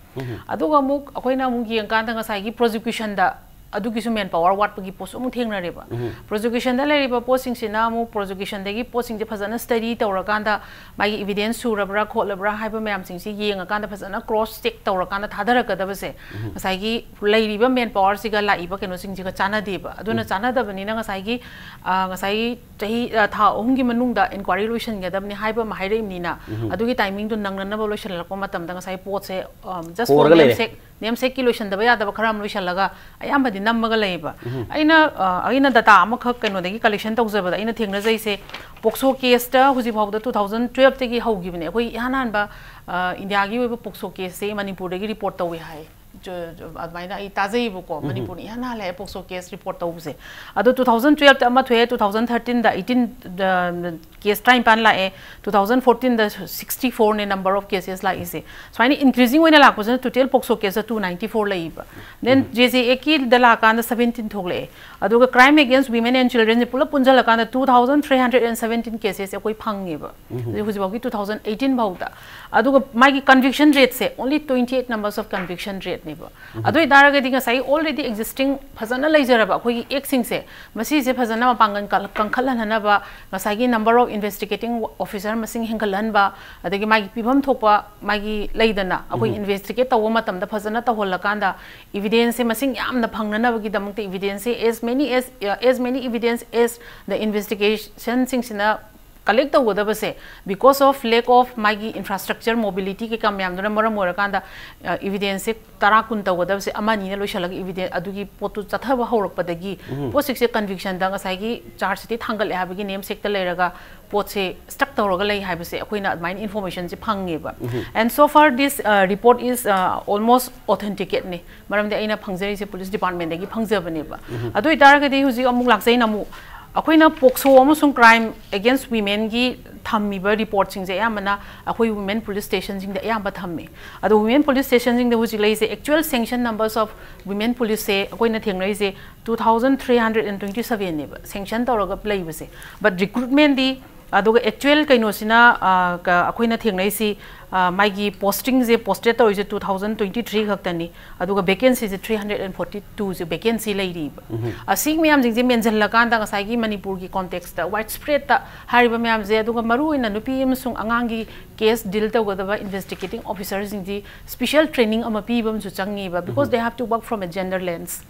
ꯑꯗꯨꯒ ꯑꯃꯨꯛ ꯑꯩꯈꯣꯏꯅ ꯑꯃꯨꯛ ꯌꯦꯡꯀꯥꯟꯗ ꯉꯁꯥꯏꯒꯤ ꯄ꯭ꯔꯣꯁꯤꯀ꯭ꯌꯨꯁꯟꯗ ꯑꯗꯨꯒꯤꯁꯨ ꯃꯦꯟ ꯄꯥꯋꯔ ꯋꯥꯠꯄꯒꯤ ꯄꯣꯠꯁꯨ ꯑꯃꯨꯛ ꯊꯦꯡꯅꯔꯦꯕ꯫ ꯄ꯭ꯔꯣꯁꯤꯀ꯭ꯌꯨꯁꯟꯗ ꯂꯩꯔꯤꯕ ꯄꯣꯠꯁꯤꯡꯁꯤꯅ ꯑꯃꯨꯛ ꯄ꯭ꯔꯣꯁꯤꯀ꯭ꯌꯨꯁꯟꯗꯒꯤ ꯄꯣꯠꯁꯤꯡꯁꯦ ꯐꯖꯅ ꯁ꯭ꯇꯗꯤ ꯇꯧꯔꯀꯥꯟꯗ ꯃꯥꯒꯤ ꯏꯕꯤꯗꯦꯟꯁ ꯁꯨꯔꯕ꯭ꯔꯥ ꯈꯣꯠꯂꯕ꯭ꯔꯥ ꯍꯥꯏꯕ ꯃꯌꯥꯝꯁꯤꯡꯁꯤ ꯌꯦꯡꯉꯀꯥꯟꯗ ꯐꯖꯅ ꯀ꯭ꯔꯣꯁ ꯆꯦꯛ ꯇꯧꯔꯀꯥꯟꯗ ꯊꯥꯗꯔꯛꯀꯗꯕꯁꯦ ꯉꯁꯥꯏꯒꯤ ꯂꯩꯔꯤꯕ ꯃꯦꯟ ꯄꯥꯋꯔꯁꯤꯒ ꯂꯥꯛꯏꯕ ꯀꯩꯅꯣꯁꯤꯡꯁꯤꯒ ꯆꯥꯟꯅꯗꯦꯕ꯫ ꯑꯗꯨꯅ ꯆꯥꯟꯅꯗꯕꯅꯤꯅ ꯉꯁꯥꯏꯒꯤ, ꯑ, ꯉꯁꯥꯏꯒꯤ ꯆꯍꯤ, ꯑ, ꯊꯥ ꯑꯍꯨꯝꯒꯤ ꯃꯅꯨꯡꯗ ꯏꯟꯀ꯭ꯋꯥꯏꯔꯤ ꯂꯣꯏꯁꯤꯟꯒꯗꯕꯅꯤ ꯍꯥꯏꯕ ꯑꯃ ꯍꯥꯏꯔꯛꯏꯕꯅꯤꯅ, ꯑꯗꯨꯒꯤ ꯇꯥꯏꯃꯤꯡꯗꯨ ꯅꯪꯅꯅꯕ ꯂꯣꯏꯁꯤꯜꯂꯛꯄ ꯃꯇꯝꯗ ꯉꯁꯥꯏ ꯄꯣꯠꯁꯦ, ꯑꯝ, just for ꯍꯣꯔꯒ ꯂꯩꯔꯦ꯫ Namesake, namesake ꯀꯤ ꯂꯣꯏꯁꯤꯟꯗꯕ ꯌꯥꯗꯕ ꯈꯔ ꯑꯃ ꯂꯣꯏꯁꯤꯜꯂꯒ ꯑꯌꯥꯝꯕꯗꯤ ꯅꯝꯃꯒ ꯂꯩꯌꯦꯕ꯫ ꯑꯩꯅ, ꯑ, ꯑꯩꯅ ꯗꯇꯥ ꯑꯃꯈꯛ ꯀꯩꯅꯣꯗꯒꯤ ꯀꯂꯦꯛꯁꯟ ꯇꯧꯖꯕꯗ ꯑꯩꯅ ꯊꯦꯡꯅꯖꯩꯁꯦ, ꯄꯣꯛꯁꯣ ꯀꯦꯁꯇ ꯍꯧꯖꯤꯛ ꯐꯥꯎꯗ two thousand twelve ꯇꯒꯤ ꯍꯧꯈꯤꯕꯅꯦ꯫ ꯑꯩꯈꯣꯏ ꯏꯍꯥꯟ ꯍꯥꯟꯕ, ꯑ, ꯏꯟꯗꯤꯌꯥꯒꯤ ꯑꯣꯏꯕ ꯄꯣꯛꯁꯣ ꯀꯦꯁꯁꯦ ꯃꯅꯤꯄꯨꯔꯗꯒꯤ ꯔꯤꯄꯣꯔꯠ ꯇꯧꯋꯦ ꯍꯥꯏ꯫ ꯖ-, ꯖ-, ꯑꯗꯨꯃꯥꯏꯅ ꯑꯩ ꯇꯥꯖꯩꯌꯦꯕꯀꯣ, ꯃꯅꯤꯄꯨꯔꯅ ꯏꯍꯥꯟ ꯍꯥꯜꯂꯦ ꯄꯣꯛꯁꯣ ꯀꯦꯁ ꯔꯤꯄꯣꯔꯠ ꯇꯧꯕꯁꯦ꯫ ꯑꯗꯣ two thousand twelve ꯇ ꯑꯃ ꯊꯣꯛꯑꯦ, two thousand thirteen ꯗ eighteen, ꯗ, ꯀꯦꯁ ꯇꯔꯥꯅꯤꯄꯥꯟ ꯂꯥꯛꯑꯦ, two thousand fourteen ꯗ sixty four ꯅꯦ number of cases ꯂꯥꯛꯏꯁꯦ꯫ ꯁꯨꯃꯥꯏꯅ increasing ꯑꯣꯏꯅ ꯂꯥꯛꯄꯁꯤꯅ total ꯄꯣꯛꯁꯣ ꯀꯦꯁꯇ two ninety four ꯂꯩꯌꯦꯕ꯫ Then J J Act ꯗ ꯂꯥꯛꯑꯀꯥꯟꯗ seventeen ꯊꯣꯛꯂꯛꯑꯦ꯫ ꯑꯗꯨꯒ crime against women and children ꯁꯦ ꯄꯨꯂꯞ ꯄꯨꯟꯁꯤꯜꯂꯀꯥꯟꯗ two thousand three hundred and seventeen cases ꯁꯦ ꯑꯩꯈꯣꯏ ꯐꯪꯉꯦꯕ꯫ ꯍꯧꯖꯤꯛ, ꯍꯧꯖꯤꯛꯐꯥꯎꯒꯤ two thousand eighteen ꯐꯥꯎꯗ꯫ ꯑꯗꯨꯒ ꯃꯥꯒꯤ conviction rate say only twenty eight numbers of conviction rate ꯅꯦꯕ꯫ ꯑꯗꯨ ꯑꯣꯏꯇꯥꯔꯒꯗꯤ ꯉꯁꯥꯏꯒꯤ already existing ꯐꯖꯅ ꯂꯩꯖꯔꯕ ꯑꯩꯈꯣꯏꯒꯤ act ꯁꯤꯡꯁꯦ, ꯃꯁꯤꯁꯦ ꯐꯖꯅ ꯃꯄꯥꯡꯒꯜ ꯀꯜ-, ꯀꯟꯈꯠꯍꯟꯅꯕ ꯉꯁꯥꯏꯒꯤ number of investigating officer ꯃꯁꯤꯡ ꯍꯦꯟꯒꯠꯍꯟꯕ, ꯑꯗꯒꯤ ꯃꯥꯒꯤ ꯄꯤꯐꯝ ꯊꯣꯛꯄ ꯃꯥꯒꯤ ꯂꯩꯗꯅ, ꯑꯩꯈꯣꯏ investigate ꯇꯧꯕ ꯃꯇꯝꯗ ꯐꯖꯅ ꯇꯧꯍꯜꯂꯀꯥꯟꯗ evidence ꯁꯦ ꯃꯁꯤꯡ ꯌꯥꯝꯅ ꯐꯪꯅꯅꯕꯒꯤꯗꯃꯛꯇ evidence ꯁꯦ as many as, as many evidence as the investigation ꯁꯤꯡꯁꯤꯅ ꯀꯂꯦꯛ ꯇꯧꯒꯗꯕꯁꯦ, because of lack of ꯃꯥꯒꯤ infrastructure, mobility ꯀꯩꯀꯥ ꯃꯌꯥꯝꯗꯨꯅ ꯃꯔꯝ ꯑꯣꯏꯔꯀꯥꯟꯗ, ꯑ, evidence ꯁꯦ ꯇꯔꯥ ꯀꯨꯟ ꯇꯧꯒꯗꯕꯁꯦ ꯑꯃ ꯑꯅꯤꯅ ꯂꯣꯏꯁꯤꯜꯂꯒ evidence ꯑꯗꯨꯒꯤ ꯄꯣꯠꯇꯨ ꯆꯠꯊꯕ ꯍꯧꯔꯛꯄꯗꯒꯤ ꯄꯣꯠꯁꯤꯡꯁꯦ conviction ꯗ ꯉꯁꯥꯏꯒꯤ charge sheet ꯊꯥꯡꯒꯠꯂꯦ ꯍꯥꯏꯕꯒꯤ name ꯁꯦꯛꯇ ꯂꯩꯔꯒ ꯄꯣꯠꯁꯦ stuck ꯇꯧꯔꯒ ꯂꯩ ꯍꯥꯏꯕꯁꯦ ꯑꯩꯈꯣꯏꯅ ꯑꯗꯨꯃꯥꯏꯅ information ꯁꯦ ꯐꯪꯉꯦꯕ꯫ And so far this, uh, report is, uh, almost authenticate ꯅꯦ, ꯃꯔꯝꯗꯤ ꯑꯩꯅ ꯐꯪꯖꯔꯤꯁꯦ police department ꯗꯒꯤ ꯐꯪꯖꯕꯅꯦꯕ꯫ ꯑꯗꯨ ꯑꯣꯏꯇꯥꯔꯒꯗꯤ ꯍꯧꯖꯤꯛ ꯑꯃꯨꯛ ꯂꯥꯛꯆꯩꯅ ꯑꯃꯨꯛ ꯑꯩꯈꯣꯏꯅ POCSO ꯑꯃꯁꯨꯡ crime against women ꯒꯤ ꯊꯝꯃꯤꯕ report ꯁꯤꯡꯁꯦ ꯑꯌꯥꯝꯕꯅ ꯑꯩꯈꯣꯏ women police station ꯁꯤꯡꯗ ꯑꯌꯥꯝꯕ ꯊꯝꯃꯤ꯫ ꯑꯗꯣ women police station ꯁꯤꯡꯗ ꯍꯧꯖꯤꯛ ꯂꯩꯔꯤꯁꯦ, actual sanction numbers of women police ꯁꯦ ꯑꯩꯈꯣꯏꯅ ꯊꯦꯡꯅꯔꯤꯁꯦ two thousand three hundred and twenty seven ꯅꯦꯕ sanction ꯇꯧꯔꯒ ꯂꯩꯕꯁꯦ꯫ But recruitment ꯗꯤ, ꯑꯗꯨꯒ actual ꯀꯩꯅꯣꯁꯤꯅ, ꯑ, ꯀ-, ꯑꯩꯈꯣꯏꯅ ꯊꯦꯡꯅꯔꯤꯁꯤ, ꯑ, ꯃꯥꯒꯤ posting ꯁꯦ, posted ꯇꯧꯔꯤꯁꯦ two thousand twenty three ꯈꯛꯇꯅꯤ꯫ ꯑꯗꯨꯒ vacancy say three hundred and forty two say vacancy ꯂꯩꯔꯤꯕ꯫ ꯑꯁꯤ ꯃꯌꯥꯝꯁꯤꯡꯁꯦ ꯃꯦꯟꯁꯤꯜꯂꯀꯥꯟꯗ ꯉꯁꯥꯏꯒꯤ ꯃꯅꯤꯄꯨꯔꯒꯤ context ꯇ, wide spread ꯇ ꯍꯥꯏꯔꯤꯕ ꯃꯌꯥꯝꯁꯦ, ꯑꯗꯨꯒ ꯃꯔꯨꯑꯣꯏꯅ ꯅꯨꯄꯤ ꯑꯃꯁꯨꯡ ꯑꯉꯥꯡꯒꯤ case deal ꯇꯧꯒꯗꯕ investigating officer ꯁꯤꯡꯁꯤ special training ꯑꯃ ꯄꯤꯕ ꯑꯃꯁꯨ ꯆꯪꯉꯤꯕ, because they have to work from a gender lens.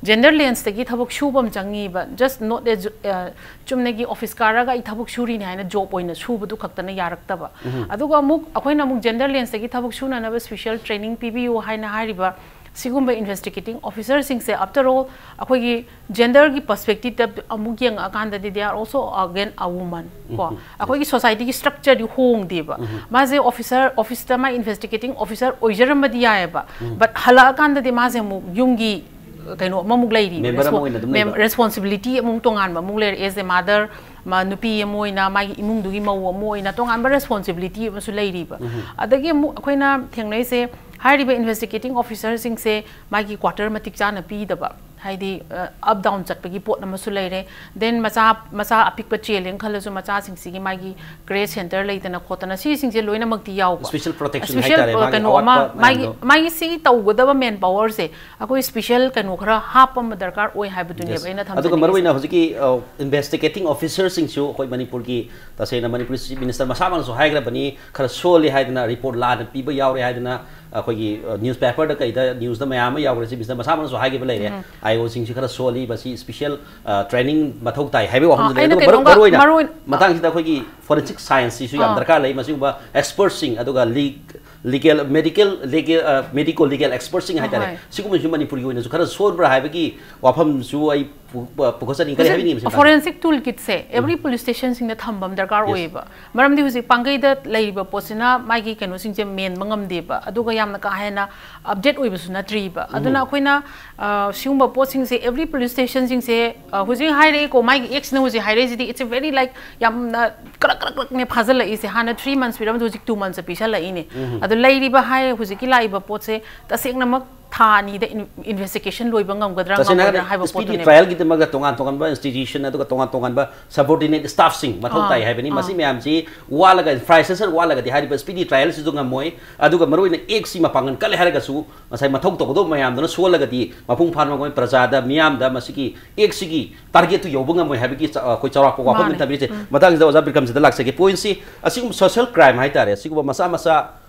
Gender lens ꯇꯒꯤ ꯊꯕꯛ ꯁꯨꯕ ꯑꯃ ꯆꯪꯉꯤꯕ, just not a, ꯑ, ꯆꯨꯝꯅꯒꯤ office ꯀꯥꯔꯒ ꯑꯩ ꯊꯕꯛ ꯁꯨꯔꯤꯅꯦ ꯍꯥꯏꯅ job ꯑꯣꯏꯅ ꯁꯨꯕꯗꯨ ꯈꯛꯇꯅ ꯌꯥꯔꯛꯇꯕ꯫ ꯑꯗꯨꯒ ꯑꯃꯨꯛ ꯑꯩꯈꯣꯏꯅ ꯑꯃꯨꯛ gender lens ꯇꯒꯤ ꯊꯕꯛ ꯁꯨꯅꯅꯕ special training ꯄꯤꯕꯤꯌꯨ ꯍꯥꯏꯅ ꯍꯥꯏꯔꯤꯕ ꯁꯤꯒꯨꯝꯕ investigating officer ꯁꯤꯡꯁꯦ, after all, ꯑꯩꯈꯣꯏꯒꯤ gender ꯒꯤ perspective ꯇ ꯑꯃꯨꯛ ꯌꯦꯡꯉꯛꯑꯀꯥꯟꯗꯗꯤ they are also again a woman ꯀꯣ꯫ ꯑꯩꯈꯣꯏꯒꯤ society ꯒꯤ structure ꯗꯤ ꯍꯣꯡꯗꯦꯕ꯫ ꯃꯥꯁꯦ officer, office ꯇ ꯃꯥ investigating officer ꯑꯣꯏꯖꯔꯝꯕꯗꯤ ꯌꯥꯏꯑꯕ, but ꯍꯜꯂꯛꯑꯀꯥꯟꯗꯗꯤ ꯃꯥꯁꯦ ꯑꯃꯨꯛ ꯌꯨꯝꯒꯤ ꯀꯩꯅꯣ ꯑꯃꯃꯨꯛ ꯂꯩꯔꯤꯕ, member ꯑꯃ respo-, ꯑꯣꯏꯅ ꯑꯗꯨꯝ mem-, ꯂꯩꯕ꯫ Responsibility ꯑꯃꯨꯛ ꯇꯣꯉꯥꯟꯕ ꯑꯃꯨꯛ ꯂꯩꯔꯦ, as a mother, ꯃ-, ꯅꯨꯄꯤ ꯑꯃ ꯑꯣꯏꯅ, ꯃꯥꯒꯤ ꯏꯃꯨꯡꯗꯨꯒꯤ ꯃꯧ ꯑꯃ ꯑꯣꯏꯅ ꯇꯣꯉꯥꯟꯕ responsibility ꯑꯃꯁꯨ ꯂꯩꯔꯤꯕ꯫ ꯑꯗꯒꯤ ꯑꯃꯨꯛ ꯑꯩꯈꯣꯏꯅ ꯊꯦꯡꯅꯩꯁꯦ, ꯍꯥꯏꯔꯤꯕ investigating officer ꯁꯤꯡꯁꯦ ꯃꯥꯒꯤ quarter ꯃꯇꯤꯛ ꯆꯥꯅ ꯄꯤꯗꯕ, ꯍꯥꯏꯗꯤ, ꯑ, up down ꯆꯠꯄꯒꯤ ꯄꯣꯠ ꯑꯃꯁꯨ ꯂꯩꯔꯦ꯫ Then ꯃꯆꯥ, ꯃꯆꯥ ꯑꯄꯤꯛꯄ ꯆꯦꯜꯂꯦꯅ ꯈꯜꯂꯁꯨ, ꯃꯆꯥꯁꯤꯡꯁꯤꯒꯤ ꯃꯥꯒꯤ care center ꯂꯩꯇꯅ ꯈꯣꯠꯇꯅ, ꯁꯤꯁꯤꯡꯁꯦ ꯂꯣꯏꯅꯃꯛꯇꯤ ꯌꯥꯎꯕ꯫ Special protection special, ꯍꯥꯏꯇꯥꯔꯦ, ꯑ, ꯃꯥꯒꯤ ꯀꯩꯅꯣ ꯑꯃ, ꯑꯋꯥꯠꯄ ꯃꯥꯒꯤ, ꯃꯌꯥꯝꯗꯣ꯫ ꯃꯥꯒꯤ ꯁꯤꯒꯤ ꯇꯧꯒꯗꯕ manpower ꯁꯦ ꯑꯩꯈꯣꯏ special ꯀꯩꯅꯣ ꯈꯔ ꯍꯥꯞꯄ ꯑꯃ ꯗꯔꯀꯥꯔ ꯑꯣꯏ ꯍꯥꯏꯕꯗꯨꯅꯦꯕ Yes. ꯑꯩꯅ ꯑꯗꯨꯒ ꯊꯝꯖꯅꯤꯡꯉꯤꯁꯦ꯫ ꯃꯔꯨꯑꯣꯏꯅ ꯍꯧꯖꯤꯛꯀꯤ, ꯑ, investigating officer ꯁꯤꯡꯁꯨ ꯑꯩꯈꯣꯏ ꯃꯅꯤꯄꯨꯔꯒꯤ, ꯇꯁꯦꯡꯅ ꯃꯅꯤꯄꯨꯔ Chief Minister ꯃꯁꯥꯃꯛꯅꯁꯨ ꯍꯥꯏꯈ꯭ꯔꯕꯅꯤ, ꯈꯔ ꯁꯣꯜꯂꯤ ꯍꯥꯏꯗꯅ, report ꯂꯥꯟꯅ ꯄꯤꯕ ꯌꯥꯎꯔꯦ ꯍꯥꯏꯗꯅ, ꯑꯩꯈꯣꯏꯒꯤ, ꯑ, newspaper ꯗ ꯀꯩꯗ news ꯇ ꯃꯌꯥꯝ ꯑꯃ ꯌꯥꯎꯈ꯭ꯔꯦ, Chief Minister ꯃꯁꯥꯃꯛꯅꯁꯨ ꯍꯥꯏꯈꯤꯕ ꯂꯩꯔꯦ꯫ ꯑꯥꯏ ꯑꯣꯁꯤꯡꯁꯤ ꯈꯔ ꯁꯣꯜꯂꯤ, ꯃꯁꯤ ꯁ꯭ꯄꯦꯁꯤꯌꯦꯜ ꯇ꯭ꯔꯦꯅꯤꯡ ꯃꯊꯧ ꯇꯥꯏ ꯍꯥꯏꯕꯒꯤ ꯋꯥꯐꯝꯗ ꯂꯩ꯫ ꯑꯗꯨꯒ ꯃꯔꯨ ꯑꯣꯏꯅ ꯃꯇꯥꯡꯁꯤꯗ ꯑꯩꯈꯣꯏꯒꯤ ꯐꯣꯔꯦꯟꯁꯤꯛ ꯁꯥꯏꯟꯁꯁꯤꯁꯨ ꯌꯥꯝ ꯗꯔꯀꯥꯔ ꯂꯩ꯫ ꯃꯁꯤꯒꯨꯝꯕ ꯑꯦꯛꯁꯄꯔꯠꯁꯤꯡ ꯑꯗꯨꯒ legal, medical, legal, Medico legal ꯑꯦꯛꯁꯄꯔꯠꯁꯤꯡ ꯍꯥꯏꯇꯥꯔꯦ, ꯁꯤꯒꯨꯝꯕꯁꯤꯁꯨ ꯃꯅꯤꯄꯨꯔꯒꯤ ꯑꯣꯏꯅꯁꯨ ꯈꯔ ꯁꯣꯟꯕ꯭ꯔꯥ ꯍꯥꯏꯕꯒꯤ ꯋꯥꯐꯝꯁꯨ ꯑꯩ ꯄꯨ-, ꯄꯨ-, ꯄꯨꯈꯠꯆꯅꯤꯡꯉꯤ꯫ ꯀꯔꯤ ꯍꯥꯏꯕꯤꯅꯤꯡꯉꯤ ꯃꯁꯤ ꯃꯇꯥꯡꯗ? Forensic tool kitꯁꯦ every police stationꯁꯤꯡꯗ ꯊꯝꯕ ꯑꯃ ꯗꯔꯀꯥꯔ ꯑꯣꯏꯌꯦꯕ꯫ ꯃꯔꯝꯗꯤ ꯍꯧꯖꯤꯛ ꯄꯥꯡꯒꯩꯗ ꯂꯩꯔꯤꯕ ꯄꯣꯠꯁꯤꯅ ꯃꯥꯒꯤ ꯀꯩꯅꯣꯁꯤꯡꯁꯦ ꯃꯦꯟꯕ ꯉꯝꯗꯦꯕ, ꯑꯗꯨꯒ ꯌꯥꯝꯅ ꯀꯥ ꯍꯦꯟꯅ ꯑꯞꯗꯦꯠ ꯑꯣꯏꯕꯁꯨ ꯅꯠꯇ꯭ꯔꯤꯕ꯫ ꯑꯗꯨꯅ ꯑꯩꯈꯣꯏꯅ, ꯑ, ꯁꯤꯒꯨꯝꯕ ꯄꯣꯠꯁꯤꯡꯁꯦ every police stationꯁꯤꯡꯁꯦ, ꯑ, ꯍꯧꯖꯤꯛ ꯍꯥꯏꯔꯛꯏꯀꯣ, ꯃꯥꯒꯤ ꯑꯦꯛꯁꯅ ꯍꯧꯖꯤꯛ ꯍꯥꯏꯔꯛꯏꯁꯤꯗꯤ, it's a very, like, ꯌꯥꯝꯅ ꯀꯔꯛ ꯀꯔꯛ ꯀꯔꯛꯅꯦ ꯐꯥꯖꯤꯜꯂꯛꯏꯁꯦ꯫ ꯍꯥꯟꯅ three months ꯄꯤꯔꯝꯕꯗꯣ ꯍꯧꯖꯤꯛ two months ꯄꯤꯁꯜꯂꯛꯏꯅꯦ꯫ ꯑꯗꯣ ꯂꯩꯔꯤꯕ ꯍꯥꯏ ꯍꯧꯖꯤꯛꯀꯤ ꯂꯥꯛꯏꯕ ꯄꯣꯠꯁꯦ ꯇꯁꯦꯡꯅꯃꯛ ꯊꯥ ꯑꯅꯤꯗ ꯏꯟ-, ꯏꯟꯚꯦꯁꯇꯤꯒꯦꯁꯟ ꯂꯣꯏꯕ ꯉꯝꯒꯗ꯭ꯔꯥ, ꯇꯁꯦꯡꯅ ꯉꯝꯃꯣꯏꯗ꯭ꯔꯥ ꯍꯥꯏꯕ ꯄꯣꯠꯇꯨꯅꯦꯕ꯫ ꯇ꯭ꯔꯥꯏꯌꯦꯜꯒꯤꯗꯃꯛꯇ ꯇꯣꯉꯥꯟ ꯇꯣꯉꯥꯟꯕ ꯏꯟꯁꯇꯤꯇ꯭ꯌꯨꯁꯟ ꯑꯗꯨꯒ ꯇꯣꯉꯥꯟ ꯇꯣꯉꯥꯟꯕ ꯁꯕꯑꯣꯔꯗꯤꯅꯦꯠ ꯁ꯭ꯇꯥꯐꯁꯤꯡ ꯃꯊꯧ ꯇꯥꯏ ꯍꯥꯏꯕꯅꯤ꯫ ꯃꯁꯤ ꯃꯌꯥꯝꯁꯤ ꯋꯥꯠꯂꯒ, ꯏꯟꯐ꯭ꯔꯥꯁ꯭ꯇ꯭ꯔꯛꯆꯔ ꯋꯥꯠꯂꯒꯗꯤ ꯍꯥꯏꯔꯤꯕ ꯏꯁꯄꯤꯗꯤ ꯇ꯭ꯔꯥꯏꯌꯦꯜꯁꯤꯁꯨ ꯉꯝꯃꯣꯏ꯫ ꯑꯗꯨꯒ ꯃꯔꯨꯑꯣꯏꯅ ꯑꯦꯛꯁꯤ ꯃꯄꯥꯡꯒꯜ ꯀꯜꯂꯦ ꯍꯥꯏꯔꯒꯁꯨ ꯉꯁꯥꯏ ꯃꯊꯧ ꯇꯧꯒꯗꯧꯕ ꯃꯌꯥꯝꯗꯨꯅ ꯁꯣꯜꯂꯒꯗꯤ ꯃꯄꯨꯡ ꯐꯥꯅ ꯃꯈꯣꯏ ꯄ꯭ꯔꯖꯥꯗ, ꯃꯤꯌꯥꯝꯗ ꯃꯁꯤꯒꯤ ꯑꯦꯛꯁꯤꯒꯤ ꯇꯥꯔꯒꯦꯠꯇꯨ ꯌꯧꯕ ꯉꯝꯃꯣꯏ ꯍꯥꯏꯕꯒꯤ ꯆ-, ꯑꯩꯈꯣꯏ ꯆꯥꯎꯔꯥꯛꯄ ꯋꯥꯐꯝ ꯑꯃ ꯊꯝꯕꯤꯔꯤꯁꯦ꯫ ꯃꯇꯥꯡꯁꯤꯗ ꯑꯣꯖꯥ ꯕꯤꯀ꯭ꯔꯝꯖꯤꯠꯇ ꯂꯥꯛꯆꯒꯦ꯫ ꯄꯣꯏꯟꯠꯁꯤ ꯑꯁꯤꯒꯨꯝꯕ ꯁꯣꯁꯤꯌꯦꯜ ꯀ꯭ꯔꯥꯏꯝ ꯍꯥꯏꯇꯥꯔꯦ, ꯑꯁꯤꯒꯨꯝꯕ ꯃꯆꯥ ꯃꯆꯥ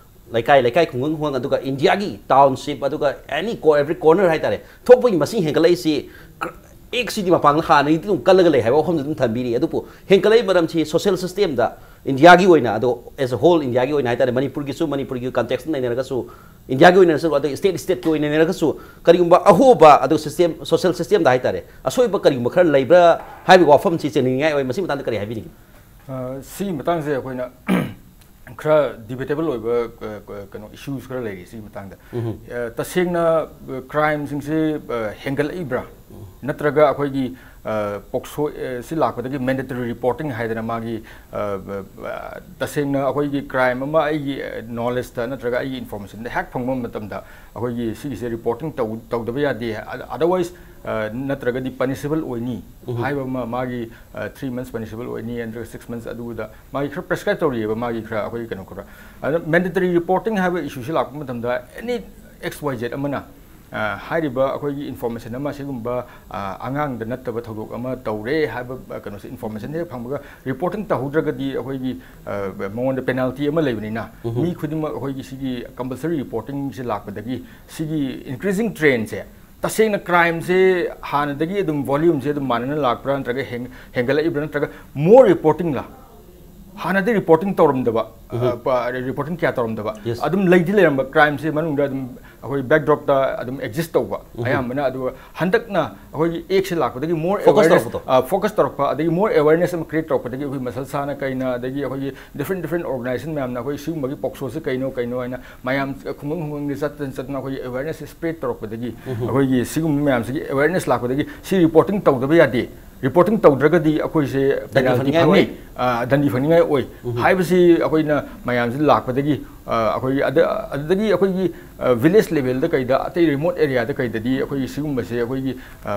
ꯂꯩꯀꯥꯏ ꯂꯩꯀꯥꯏ, ꯈꯨꯡꯒꯪ ꯈꯨꯡꯒꯪ, ꯑꯗꯨꯒ ꯏꯟꯗꯤꯌꯥꯒꯤ ꯇꯥꯎꯟꯁꯤꯞ, ꯑꯗꯨꯒ ꯑꯦꯅꯤ ꯀꯣ-, ꯑꯦꯚ꯭ꯔꯤ ꯀꯣꯔꯅꯔ ꯍꯥꯏꯇꯥꯔꯦ, ꯊꯣꯛꯄꯒꯤ ꯃꯁꯤꯡ ꯍꯦꯟꯒꯠꯂꯛꯏꯁꯤ꯫ ꯀ꯭ꯔ-, ꯑꯦꯛꯁꯤꯗꯤ ꯃꯄꯥꯡꯒꯜ ꯍꯥꯟꯅꯒꯤꯗꯤ ꯑꯗꯨꯝ ꯀꯜꯂꯒ ꯂꯩ ꯍꯥꯏꯕ ꯋꯥꯐꯝꯗꯨ ꯑꯗꯨꯝ ꯊꯝꯕꯤꯔꯤ꯫ ꯑꯗꯨꯕꯨ ꯍꯦꯟꯒꯠꯂꯛꯏ ꯃꯔꯝꯁꯤ ꯁꯣꯁꯤꯌꯦꯜ ꯁꯤꯁꯇꯦꯝꯗ ꯏꯟꯗꯤꯌꯥꯒꯤ ꯑꯣꯏꯅ, ꯑꯗꯣ ꯑꯦꯁ ꯑ ꯍꯣꯜ ꯏꯟꯗꯤꯌꯥꯒꯤ ꯑꯣꯏꯅ ꯍꯥꯏꯇꯥꯔꯦ, ꯃꯅꯤꯄꯨꯔꯒꯤꯁꯨ, ꯃꯅꯤꯄꯨꯔꯒꯤ ꯀꯟꯇꯦꯛꯁꯇ ꯅꯩꯅꯔꯒꯁꯨ, ꯏꯟꯗꯤꯌꯥꯒꯤ ꯑꯣꯏꯅꯔꯁꯨ, ꯑꯗꯩ ꯁ꯭ꯇꯦꯠ ꯁ꯭ꯇꯦꯠꯀꯤ ꯑꯣꯏꯅ ꯅꯩꯅꯔꯒꯁꯨ, ꯀꯔꯤꯒꯨꯝꯕ ꯑꯍꯣꯕ ꯑꯗꯨ ꯁꯤꯁꯇꯦꯝ, ꯁꯣꯁꯤꯌꯦꯜ ꯁꯤꯁꯇꯦꯝꯗ ꯍꯥꯏꯇꯥꯔꯦ, ꯑꯁꯣꯏꯕ ꯀꯔꯤꯒꯨꯝꯕ ꯈꯔ ꯂꯩꯕ꯭ꯔꯥ ꯍꯥꯏꯕꯒꯤ ꯋꯥꯐꯝꯁꯤ ꯆꯦꯟꯅꯅꯤꯡꯉꯥꯏ ꯑꯣꯏ꯫ ꯃꯁꯤ ꯃꯇꯥꯡꯗ ꯀꯔꯤ ꯍꯥꯏꯕꯤꯅꯤꯡꯉꯤ? ꯑ, ꯁꯤꯒꯤ ꯃꯇꯥꯡꯁꯦ ꯑꯩꯈꯣꯏꯅ ꯈꯔ ꯗꯤꯕꯦꯇꯦꯕꯜ ꯑꯣꯏꯕ, ꯑ, ꯀ-, ꯀꯩꯅꯣ, ꯏꯁꯨꯁ ꯈꯔ ꯂꯩꯔꯤ ꯁꯤꯒꯤ ꯃꯇꯥꯡꯗ꯫ ꯑ, ꯇꯁꯦꯡꯅ, ꯑ, ꯀ꯭ꯔꯥꯏꯝꯁꯤꯡꯁꯤ, ꯑ, ꯍꯦꯟꯒꯠꯂꯛꯏꯕ꯭ꯔꯥ? ꯅꯠꯇ꯭ꯔꯒ ꯑꯩꯈꯣꯏꯒꯤ, ꯑ, ꯄꯣꯛꯁꯣ, ꯑ, ꯁꯤ ꯂꯥꯛꯄꯗꯒꯤ ꯃꯦꯟꯗꯦꯇꯔꯤ ꯔꯤꯄꯣꯔꯇꯤꯡ ꯍꯥꯏꯗꯅ ꯃꯥꯒꯤ, ꯑ, ꯑ, ꯇꯁꯦꯡꯅ ꯑꯩꯈꯣꯏꯒꯤ ꯀ꯭ꯔꯥꯏꯝ ꯑꯃ ꯑꯩꯒꯤ, ꯑ, ꯅꯣꯂꯦꯖꯇ ꯅꯠꯇ꯭ꯔꯒ ꯑꯩꯒꯤ ꯏꯟꯐꯣꯔꯃꯦꯁꯟꯗ ꯍꯦꯛ ꯐꯪꯕ ꯃꯇꯝꯗ ꯑꯩꯈꯣꯏꯒꯤ ꯁꯤꯒꯤꯁꯦ ꯔꯤꯄꯣꯔꯇꯤꯡ ꯇꯧ-, ꯇꯧꯗꯕ ꯌꯥꯗꯦ꯫ ꯑ-, ꯑꯗꯔꯋꯥꯏꯁ, ꯑ, ꯅꯠꯇ꯭ꯔꯒꯗꯤ ꯄꯅꯤꯁꯦꯕꯜ ꯑꯣꯏꯅꯤ ꯍꯥꯏꯕ ꯑꯃ, ꯃꯥꯒꯤ, ꯑ, three months ꯄꯅꯤꯁꯦꯕꯜ ꯑꯣꯏꯅꯤ, ꯅꯠꯇ꯭ꯔꯒ six months ꯑꯗꯨꯗ ꯃꯥꯒꯤ ꯈꯔ ꯄ꯭ꯔꯦꯁꯀ꯭ꯔꯥꯏꯕ ꯇꯧꯔꯤꯑꯕ, ꯃꯥꯒꯤ ꯈꯔ ꯑꯩꯈꯣꯏꯒꯤ ꯀꯩꯅꯣ ꯈꯔ꯫ ꯑꯗ ꯃꯦꯟꯗꯦꯇꯔꯤ ꯔꯤꯄꯣꯔꯇꯤꯡ ꯍꯥꯏꯕ ꯏꯁꯨꯁꯤ ꯂꯥꯛꯄ ꯃꯇꯝꯗ ꯑꯦꯅꯤ ꯑꯦꯛꯁ ꯋꯥꯏ ꯖꯦꯠ ꯑꯃꯅ, ꯑ, ꯍꯥꯏꯔꯤꯕ ꯑꯩꯈꯣꯏꯒꯤ ꯏꯟꯐꯣꯔꯃꯦꯁꯟ ꯑꯃ, ꯁꯤꯒꯨꯝꯕ, ꯑ, ꯑꯉꯥꯡꯗ ꯅꯠꯇꯕ ꯊꯧꯗꯣꯛ ꯑꯃ ꯇꯧꯔꯦ ꯍꯥꯏꯕ, ꯑ, ꯀꯩꯅꯣꯁꯦ, ꯏꯟꯐꯣꯔꯃꯦꯁꯟ ꯍꯦꯛ ꯐꯪꯕꯒ ꯔꯤꯄꯣꯔꯇꯤꯡ ꯇꯧꯍꯧꯗ꯭ꯔꯒꯗꯤ ꯑꯩꯈꯣꯏꯒꯤ, ꯑ, ꯃꯉꯣꯟꯗ ꯄꯦꯅꯥꯜꯇꯤ ꯑꯃ ꯂꯩꯕꯅꯤꯅ, ꯃꯤ ꯈꯨꯗꯤꯡꯃꯛ ꯑꯩꯈꯣꯏꯒꯤ ꯁꯤꯒꯤ ꯀꯝꯄꯜꯁꯔꯤ ꯔꯤꯄꯣꯔꯇꯤꯡꯁꯦ ꯂꯥꯛꯄꯗꯒꯤ ꯁꯤꯒꯤ ꯏꯟꯀ꯭ꯔꯤꯖꯤꯡ ꯇ꯭ꯔꯦꯟꯁꯦ ꯇꯁꯦꯡꯅ ꯀ꯭ꯔꯥꯏꯝꯁꯦ ꯍꯥꯟꯅꯗꯒꯤ ꯑꯗꯨꯝ ꯚꯣꯂ꯭ꯌꯨꯝꯁꯦ ꯑꯗꯨꯝ ꯃꯥꯟꯅꯅ ꯂꯥꯛꯄ꯭ꯔꯥ, ꯅꯠꯇ꯭ꯔꯒ ꯍꯦꯟ- ꯍꯦꯟꯒꯠꯂꯛꯏꯕ꯭ꯔꯥ, ꯅꯠꯇ꯭ꯔꯒ ꯃꯣꯔ ꯔꯤꯄꯣꯔꯇꯤꯡꯂ? ꯍꯥꯟꯅꯗꯤ ꯔꯤꯄꯣꯔꯇꯤꯡ ꯇꯧꯔꯝꯗꯕ, ꯔꯤꯄꯣꯔꯇꯤꯡ ꯀꯌꯥ ꯇꯧꯔꯝꯗꯕ, Yes. ꯑꯗꯨꯝ ꯂꯩꯗꯤ ꯂꯩꯔꯝꯕ, ꯀ꯭ꯔꯥꯏꯝꯁꯦ ꯃꯅꯨꯡꯗ ꯑꯗꯨꯝ ꯑꯩꯈꯣꯏ ꯕꯦꯛꯗ꯭ꯔꯣꯞꯇ ꯑꯗꯨꯝ ꯑꯦꯛꯖꯤꯁ ꯇꯧꯕ ꯑꯌꯥꯝꯕꯅ꯫ ꯑꯗꯨꯒ ꯍꯟꯗꯛꯅ ꯑꯩꯈꯣꯏꯒꯤ ꯑꯦꯛꯁꯦ ꯂꯥꯛꯄꯗꯒꯤ ꯃꯣꯔ Focus ꯑꯦꯋꯦꯔꯅꯦꯁ ꯇꯧꯔꯛꯄꯗꯣ꯫ ꯐꯣꯀꯁ ꯇꯧꯔꯛꯄ, ꯑꯗꯒꯤ ꯃꯣꯔ ꯑꯦꯋꯦꯔꯅꯦꯁ ꯑꯃ ꯀ꯭ꯔꯤꯌꯦꯠ ꯇꯧꯔꯛꯄꯗꯒꯤ ꯑꯩꯈꯣꯏ ꯃꯁꯜ ꯁꯥꯅ ꯀꯩꯅ, ꯑꯗꯒꯤ ꯑꯩꯈꯣꯏꯒꯤ ꯗꯤꯐ꯭ꯔꯦꯟ ꯗꯤꯐ꯭ꯔꯦꯟ ꯑꯣꯔꯒꯅꯥꯏꯖꯦꯁꯟ ꯃꯌꯥꯝꯅ ꯑꯩꯈꯣꯏ ꯁꯤꯒꯨꯝꯕꯒꯤ ꯄꯣꯛꯁꯣꯁꯦ ꯀꯩꯅꯣ ꯀꯩꯅꯣ ꯍꯥꯏꯅ ꯃꯌꯥꯝ ꯈꯨꯡꯒꯪ ꯈꯨꯡꯒꯪꯗ ꯆꯠꯇꯅ ꯆꯠꯇꯅ ꯑꯩꯈꯣꯏꯒꯤ ꯑꯦꯋꯦꯔꯅꯦꯁ ꯁ꯭ꯄ꯭ꯔꯦꯗ ꯇꯧꯔꯛꯄꯗꯒꯤ ꯑꯩꯈꯣꯏꯒꯤ ꯁꯤꯒꯨꯝꯕ ꯃꯌꯥꯝꯁꯤꯒꯤ ꯑꯦꯋꯦꯔꯅꯦꯁ ꯂꯥꯛꯄꯗꯒꯤ ꯁꯤ ꯔꯤꯄꯣꯔꯇꯤꯡ ꯇꯧꯗꯕ ꯌꯥꯗꯦ, ꯔꯤꯄꯣꯔꯇꯤꯡ ꯇꯧꯗ꯭ꯔꯒꯗꯤ ꯑꯩꯈꯣꯏꯁꯦ ꯄꯦꯅꯥꯜꯇꯤ ꯐꯪꯅꯤꯡꯉꯥꯏ ꯐꯪꯅꯤ, ꯑꯣꯏ꯫ ꯑ, ꯗꯟꯗꯤ ꯐꯪꯅꯤꯡꯉꯥꯏ ꯑꯣꯏ ꯍꯥꯏꯕꯁꯤ ꯑꯩꯈꯣꯏꯅ ꯃꯌꯥꯝꯁꯤ ꯂꯥꯛꯄꯗꯒꯤ, ꯑ, ꯑꯩꯈꯣꯏꯒꯤ ꯑꯗ- ꯑꯗꯨꯗꯒꯤ ꯑꯩꯈꯣꯏꯒꯤ ꯚꯤꯂꯦꯖ ꯂꯦꯚꯦꯜꯗ ꯀꯩꯗ, ꯑꯇꯩ ꯔꯤꯃꯣꯠ ꯑꯦꯔꯤꯌꯥꯗ ꯀꯩꯗꯗꯤ ꯑꯩꯈꯣꯏꯒꯤ ꯁꯤꯒꯨꯝꯕꯁꯦ ꯑꯩꯈꯣꯏꯒꯤ